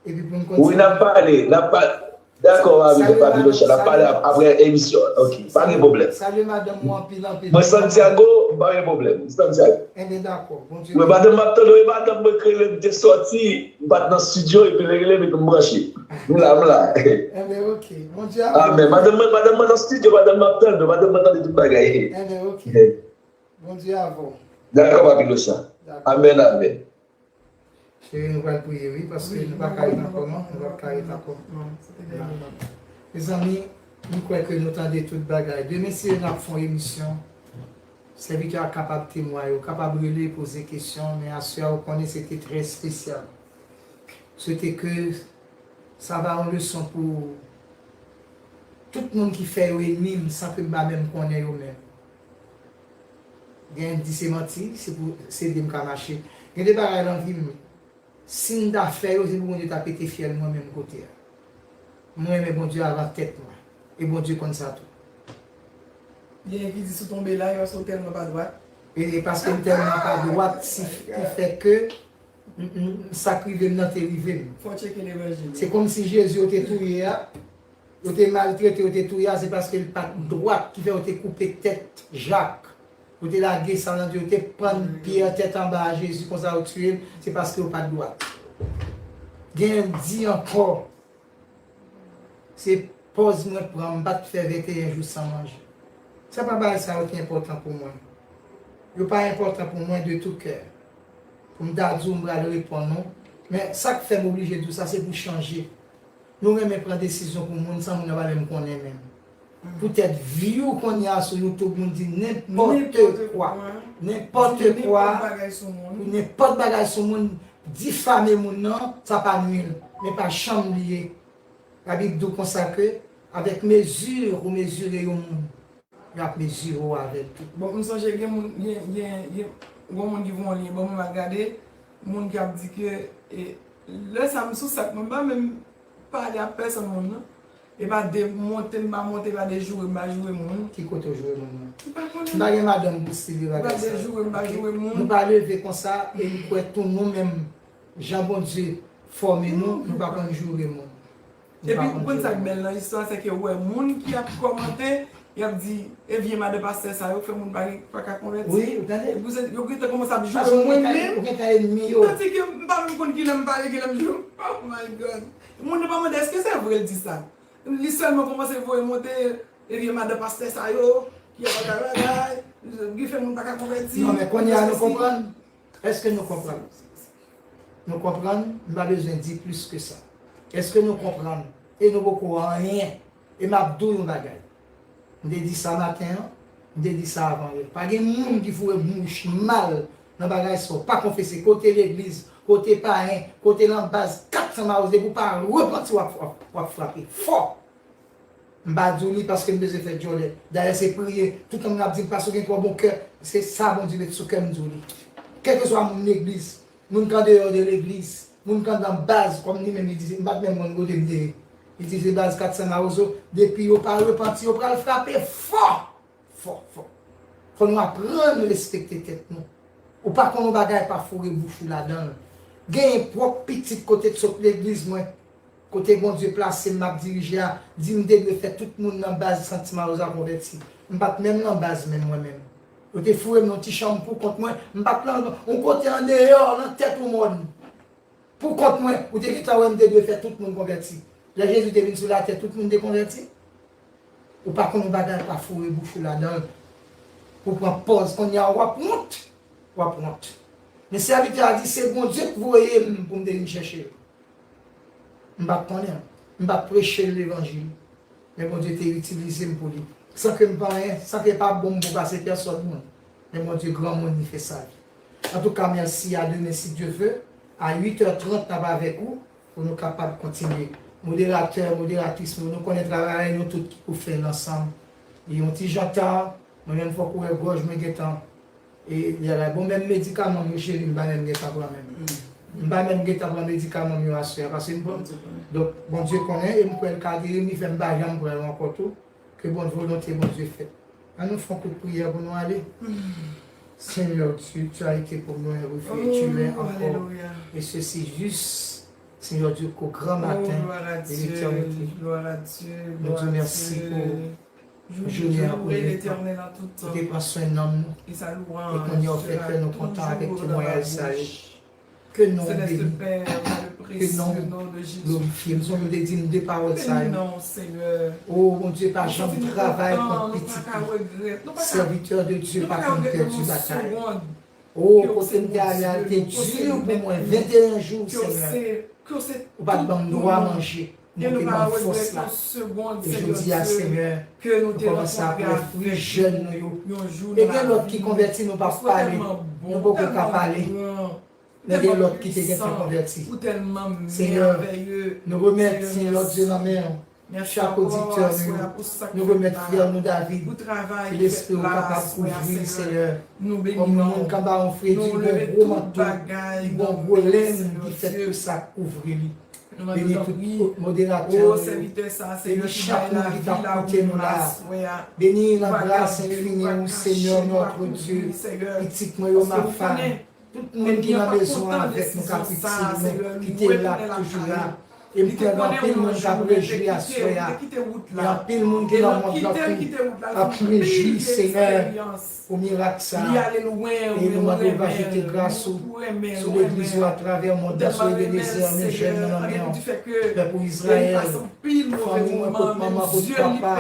epi pou n kontinye. Wi, n ap pale, n ap pale. Dakò, Papi Locha, n ap pale ap-, apre emisyon. Ok, pa gen pwoblèm. Salye madanm mwen anpil, anpil. Mwen Santiago, pa gen pwoblèm. Santiago. Enben, dakò. Bondye beni. Mwen, madanm m ap tande w, e madanm mwen k rele m te sòti, m pa t nan estidyo, epi l rele m, epi m branche. M la, m la. Enben, ok. Bondye avè w. Amèn. Madanm mwen, madanm mwen nan estidyo, madanm mwen ap tande, madanm mwen tande tout bagay. Enben, ok. Bondye avè w. Dakò, Papi Locha. Dakò. Amèn, amèn. Cheri, nou pral priye, wi, paske nou pa ka ret ankò, non? Nou pa ka ret ankò. Mezanmi, m kwè ke nou tande tout bagay. Demen, si n ap fè yon emisyon, sèvitè a kapab temwaye, ou kapab rele, poze kesyon, men aswè a, ou konnen se te trè espesyal. Swete ke sa va yon leson pou tout moun ki fè yo enmi m san ke m pa menm konnen yo menm. Gen di se manti, se pou, se de m ka mache. Gen de bagay nan vi m, si m ta fè yo, se pou Bondye ta pete fyèl mwen menm kote a. Mwen renmen Bondye avan tèt mwen. E Bondye konn sa tou. Gen ki di si w tonbe la, e paske w tèlman pa dwat. E, e paske m tèlman pa dwat, si, ki fè ke m, m, m, sa k rive m nan te rive m. Fò w tcheke levanjil. Se kòmsi Jezi yo te touye a, yo te maltrete, yo te touye a, se paske l pa t dwat, ki fè yo te koupe tèt Jak. Ou te lage sa nan dye, ou te pann pye an tèt anba a Jezi konsa ou tiye l, se paske ou pa t dwat. Gen di ankò, se pòz mwen pran, m pa t fè venteyen jou san manje. Se pa bagay sa yo ki enpòtan pou mwen. Yo pa enpòtan pou mwen de tou kè. Pou m ta di w m pral reponn ou. Men sa k fè m oblije di w sa, se pou chanje. Nou renmen pran desizyon pou moun san moun nan pa menm konnen menm. Poutèt view kounye a sou YouTube, moun di nenpòt kwa. Nenpòt kwa. Pou nenpòt bagay sou moun, difame moun nan, sa pa nwi l. Men pa janm bliye, Labib di w konsa ke, avèk mezi ou mezire yon moun, y ap mezire w avè l tou. Bon, m sonje gen moun, gen, gen, gen, gen moun ki voye yon lyen ban mwen, m al gade, moun ki ap di ke, e, lè sa m sou sa k mwen pa menm pale ak pèsonn moun nan. E pa de monte m pa monte, e pa de joure m pa joure moun. Ki kote w joure moun nan? M pa konnen. M pa gen madanm pou sivye bagay sa. E pa de joure m pa joure moun. Nou pa leve konsa e nou kwè tou nou menm, jan Bondye fòme nou, nou pa konn joure moun. Epi, ou konn sa k bèl nan istwa, se ke ou wè moun ki ap kòmante, y ap di, e vye madan pastè sa yo k fè moun pa, pa ka konvèti. Wi, ou tande? Epi, yo gentan kòmanse ap joure mwen menm. Ou gentan enmi yo. Tandike m pa menm konn kilè m pale, kilè m joure. Oh my God. Moun nan pa mande, èske se vre l di sa? Li sèlman kòmanse voye monte, e vye madan pastè sa yo, ki ap bagay bagay, ki fè moun pa ka konvèti. Non, men kounye a nou konprann. Èske nou konprann? Nou konprann? M pa bezwen di plis ke sa. Èske nou konprann? E nou poko anyen. E m ap di w yon bagay. M te di sa maten an, m te di sa avan yè. Pa gen moun ki foure bouch mal nan bagay sa w pa konfese. Kote legliz, kote payen, kote lanbaz, kat san mawozo, depi w pa repanti, w ap, w ap, w ap frape fò. M pa di w li paske m bezwen fè djòlè. Dayè, se priye. Tout moun ap di m, "Pastè, w gen twò bon kè." Se sa Bondye met sou kè m, m di w li. Kèlkeswa moun legliz, moun k andeyò de legliz, moun k anndan baz, kòm li menm, li di, m pa t menm konn kote m te ye. Li di, "Se baz kat san mawozo." Depi yo pa repanti, yo pral frape fò. Fò, fò. Fò nou aprann respekte tèt nou. Ou pa konn yon bagay, pa foure bouch ou ladan l. Genyen pwòp pitit kote t sot legliz mwen, kote Bondye plase m, m ap dirije a, di m te dwe fè tout moun nan baz Santi Mawozo a konvèti. M pa t menm nan baz menm mwen menm. Yo te foure m nan yon ti chanm pou kont mwen, m pa t nan yon kote andeyò nan tèt yon mòn. Pou kont mwen, ou te gentan wè m te dwe fè tout moun konvèti. Lè Jezi te vin sou latè, tout moun te konvèti. Ou pa konn yon bagay, pa foure bouch ou ladan l. Pou pran pòz, kounye a w ap wont. W ap wont. Men sèvitè a di, "Se Bondye k voye m pou m te vin chèche yo." M pa t konnen. M pa t preche levanjil. Men Bondye te itilize m pou li. San ke m pa anyen, san ke pa bon m pou pase pèsòn moun. Men Bondye granmoun, li fè sa li. Antouka, mèsi, a demen si Dye ve. A uit è trant, n ap avèk ou pou nou kapab kontinye. Moderatè, moderatris, nou, nou konnen travay nou tout ki pou fè l ansanm. Li yon ti jan ta, mwen menm fòk ou wè gòj mwen gentan E, yara, bon, menm medikaman m yo, cheri, m pa menm gen tan pran menm. M pa menm gen tan pran medikaman m yo aswè a, paske m pran. Donk, Bondye konnen, e m kwè l ka geri m, li fè m pa janm pran yo ankò tou. Ke bon volonte Bondye fèt. Ann nou fè yon kout priyè pou nou ale. Seigneur Dieu, tu as été pour nous un refuge, tu l'es encore. Et ceci juste, Seigneur Dieu, qu'au grand matin de l'éternité, nous te remercions pour jounen an pou nou te pran swen nanm nou. E kounye a w fè kè nou kontan avèk temwayaj sa yo. Ke non w beni. Ke non w glorifye. M sonje m te di m de pawòl sa yo. O Bondye, pa janm travay kont pitit ou. Sèvitè de Dye pa konn pèdi batay. O, kote m te ale a te di pou mwen, venteyen jou, Senyè. Ou pa t ban m dwa manje. Ou te ban m fòs la. E jodi a, Senyè, nou kòmanse ap wè fwi jèn nou yo. E gen lòt ki konvèti, nou p ap pale. Nou poko ka pale. Men gen lòt ki te gentan konvèti. Senyè, nou remèt, Senyè, Dye nan men w. Chak oditè nou yo, nou remèt frè nou David, ke lespri w kapab kouvri l, Senyè. Kòm yon moun k anba yon fredi, gon gwo manto, li gon gwo lenn ki fèt pou sa k kouvri li. Beni tout moderatè nou yo. Beni chak moun ki t ap koute nou la. Beni nan gras enfini ou, Senyè, notre Dieu. Pitit mwen yo, Mafa. Tout moun ki nan bezwen avèk nou, k ap itil nou, ki te la, k toujou la. E m kwè gen anpil moun k ap rejwi aswè a. Gen anpil moun ki nan mond lan ki ap rejwi, Senyè, pou mirak sa a. E nou mande w va jete gras ou sou legliz ou atravè mond lan, sou Ebenezer, men jèn nan nan men w. Pèp ou Izrayèl, fanmi mwen, kot manman, kot papa,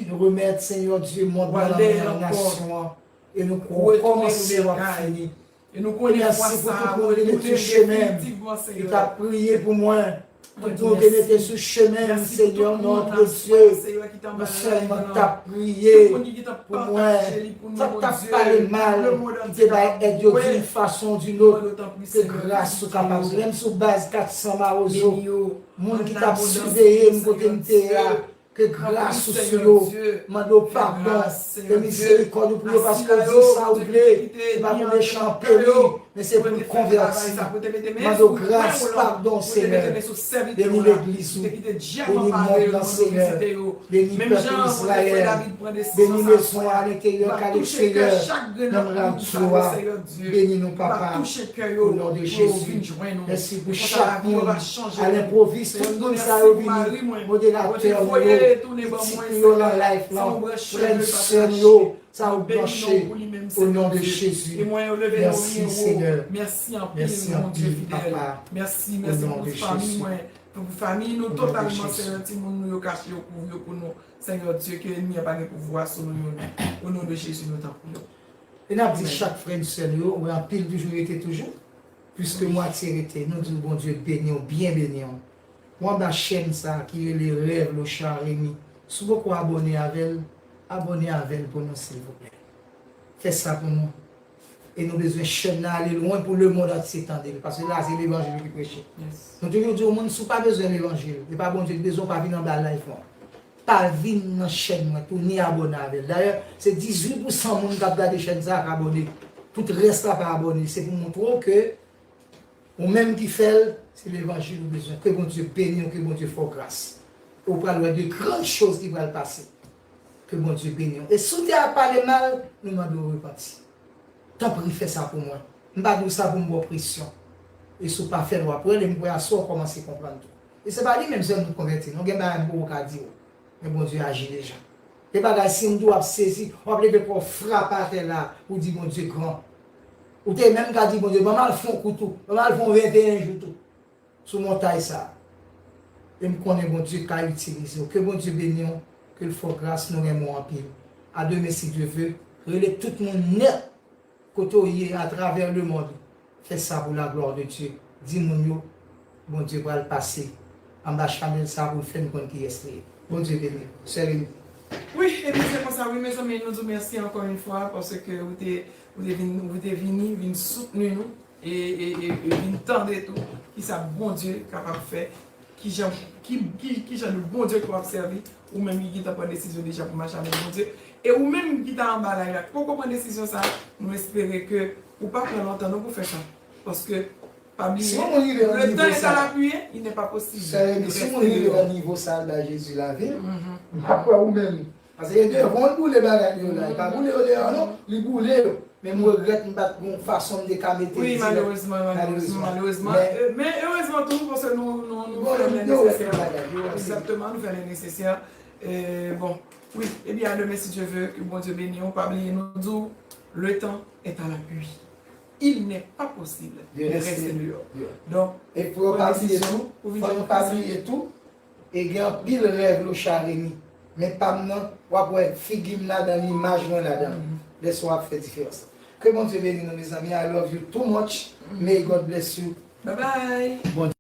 nou remèt, Senyè Dye, mond lan nan men w, nasyon an. E nou kwè w kòmanse, w ap fini. E mèsi pou tout moun ki te sou chemen m, ki t ap priye pou mwen. Tout moun te mete sou chemen m, Senyè, notre Dieu, nou sèlman t ap priye pou mwen. Sa k t ap pale mal, ki te bay èd yo d'une façon ou d'une autre, ke gras ou kapab, menm sou baz kat san mawozo, moun ki t ap siveye m kote m te ye a, ke gras ou sou yo. Mande w padon, fè mizerikòd ou pou yo, paske w di sa ou vle. Se pa pou mechan an peri, men se pou l konvèti. Mande w gras, padon, Senyè. Beni legliz ou, beni mond lan, Senyè. Beni pèp ou Izrayèl. Beni mezon an, alenteryè k aleksteryè. Nan radyo a, beni nou, Papa, o non de Jezi. Mèsi pou chak moun, a lenpwovis, tout moun sa yo vini, moderatè nou yo, pitit nou yo nan live lan, frè n sè n yo, sa yo branche, o non de Jezi. Mèsi, Senyè. Mèsi anpil, Papa, o non de Jezi. Pou fanmi nou totalman, Senyè, timoun nou yo kache yo, kouvri yo pou nou, Senyè Dye, ke ènmi an pa gen pouvwa sou nou youn. O non de Jezi, nou tanpri w. E n ap di chak frè n sè n yo, wè anpil toujou rete toujou, piske mwatye rete, nou di w Bondye beni w, byen beni w. Ou anba chèn sa ki rele Rèv Lochard Remy. Si w poko abòne avè l, abòne avè l pou nou, silvouplè. Fè sa pou nou. E nou bezwen chèn nan ale lwen pou lemonn antye tande l, paske la se levanjil ki preche. Nou toujou di yon moun, si w pa bezwen levanjil, e pa Bondye ki bezwen w, pa vin anba live mwen. Pa vin nan chèn mwen tou, ni abòne avè l. Dayè, se dizuit pousan moun k ap gade chèn sa a k abòne. Tout rès la pa abòne. Se pou montre w ke ou menm ki fè l, se levanjil ou bezwen. Ke Bondye beni w, ke Bondye fè w gras. E w pral wè de grann choz ki pral pase. Ke Bondye beni w. E si w te ap pale mal, nou mande w repanti. Tanpri fè sa pou mwen. M pa di w sa pou m ba w presyon. E si w pa fè l, w ap wè l, e m kwè aswè w kòmanse konprann tou. E se pa li menm sèl nou konvèti, non, gen bagay m poko ka di w. Men Bondye aji deja. Gen bagay, si m di w, w ap sezi, w ap leve kò w frape atè la, ou di Bondye gran. Ou te menm ka di Bondye, ban m al fè yon kou tou, ban m al fè yon venteyen jou tou. Sou montay sa. E m konnen Bondye ka itilize w. Ke Bondye beni w, ke l fè w gras, nou renmen w anpil. A demen si Dye ve, rele tout moun nèt kote w ye atravè lemonn. Fè sa pou la gloire de Dieu. Di moun yo, Bondye pral pase anba chanèl sa pou l fè n konn kiyès li ye. Bondye beni w. Sè Remy. Wi, ebyen se konsa wi, mezanmi, nou di w mèsi ankò yon fwa paske ou te, ou te vin, ou te vini, vin soutni nou. E, e, e, e vin tande tou kisa Bondye kapab fè, kijan, ki, ki, kijan de Bondye ke w ap sèvi, ou menm ki gentan pran desizyon deja pou mache avèk Bondye, e ou menm ki ta anba live la, ki poko pran desizyon sa, nou espere ke ou pa pran lontan non pou fè sa. Paske, pa bliye, le temps est à l'appui, il n'est pas possible de rester dehors. Si moun rive nan nivo sa, l bay Jezi lavi l, m pa kwè ou menm. Paske e devan l boule bagay li yo la. Li pa boule yo deyò non, li boule yo. Men m regrèt m pa t gon fason m te ka mete dirèk. Wi, malerezman, malerezman, malerezman. Men, euh, men erezman tou, paske nou, nou, nou fè lè nesesè. Egzakteman, nou fè lè nesesè. Euh, bon, wi, ebyen, a demen, si Dye ve, ke Bondye beni w. Pa bliye, nou di w, le temps est à l'appui. Il n'est pas possible de rester dehors. Donk, e pou yo pa bliye tou, fò yo pa bliye tou, E gen anpil rèv Lochard Remy. Men pa m nan, w ap wè figi m ladan l, imaj mwen ladan l. Lè sa w ap fè diferans. Ke Bondye beni nou, mezanmi. I love you too much. May God bless you. Bye bye. Bondye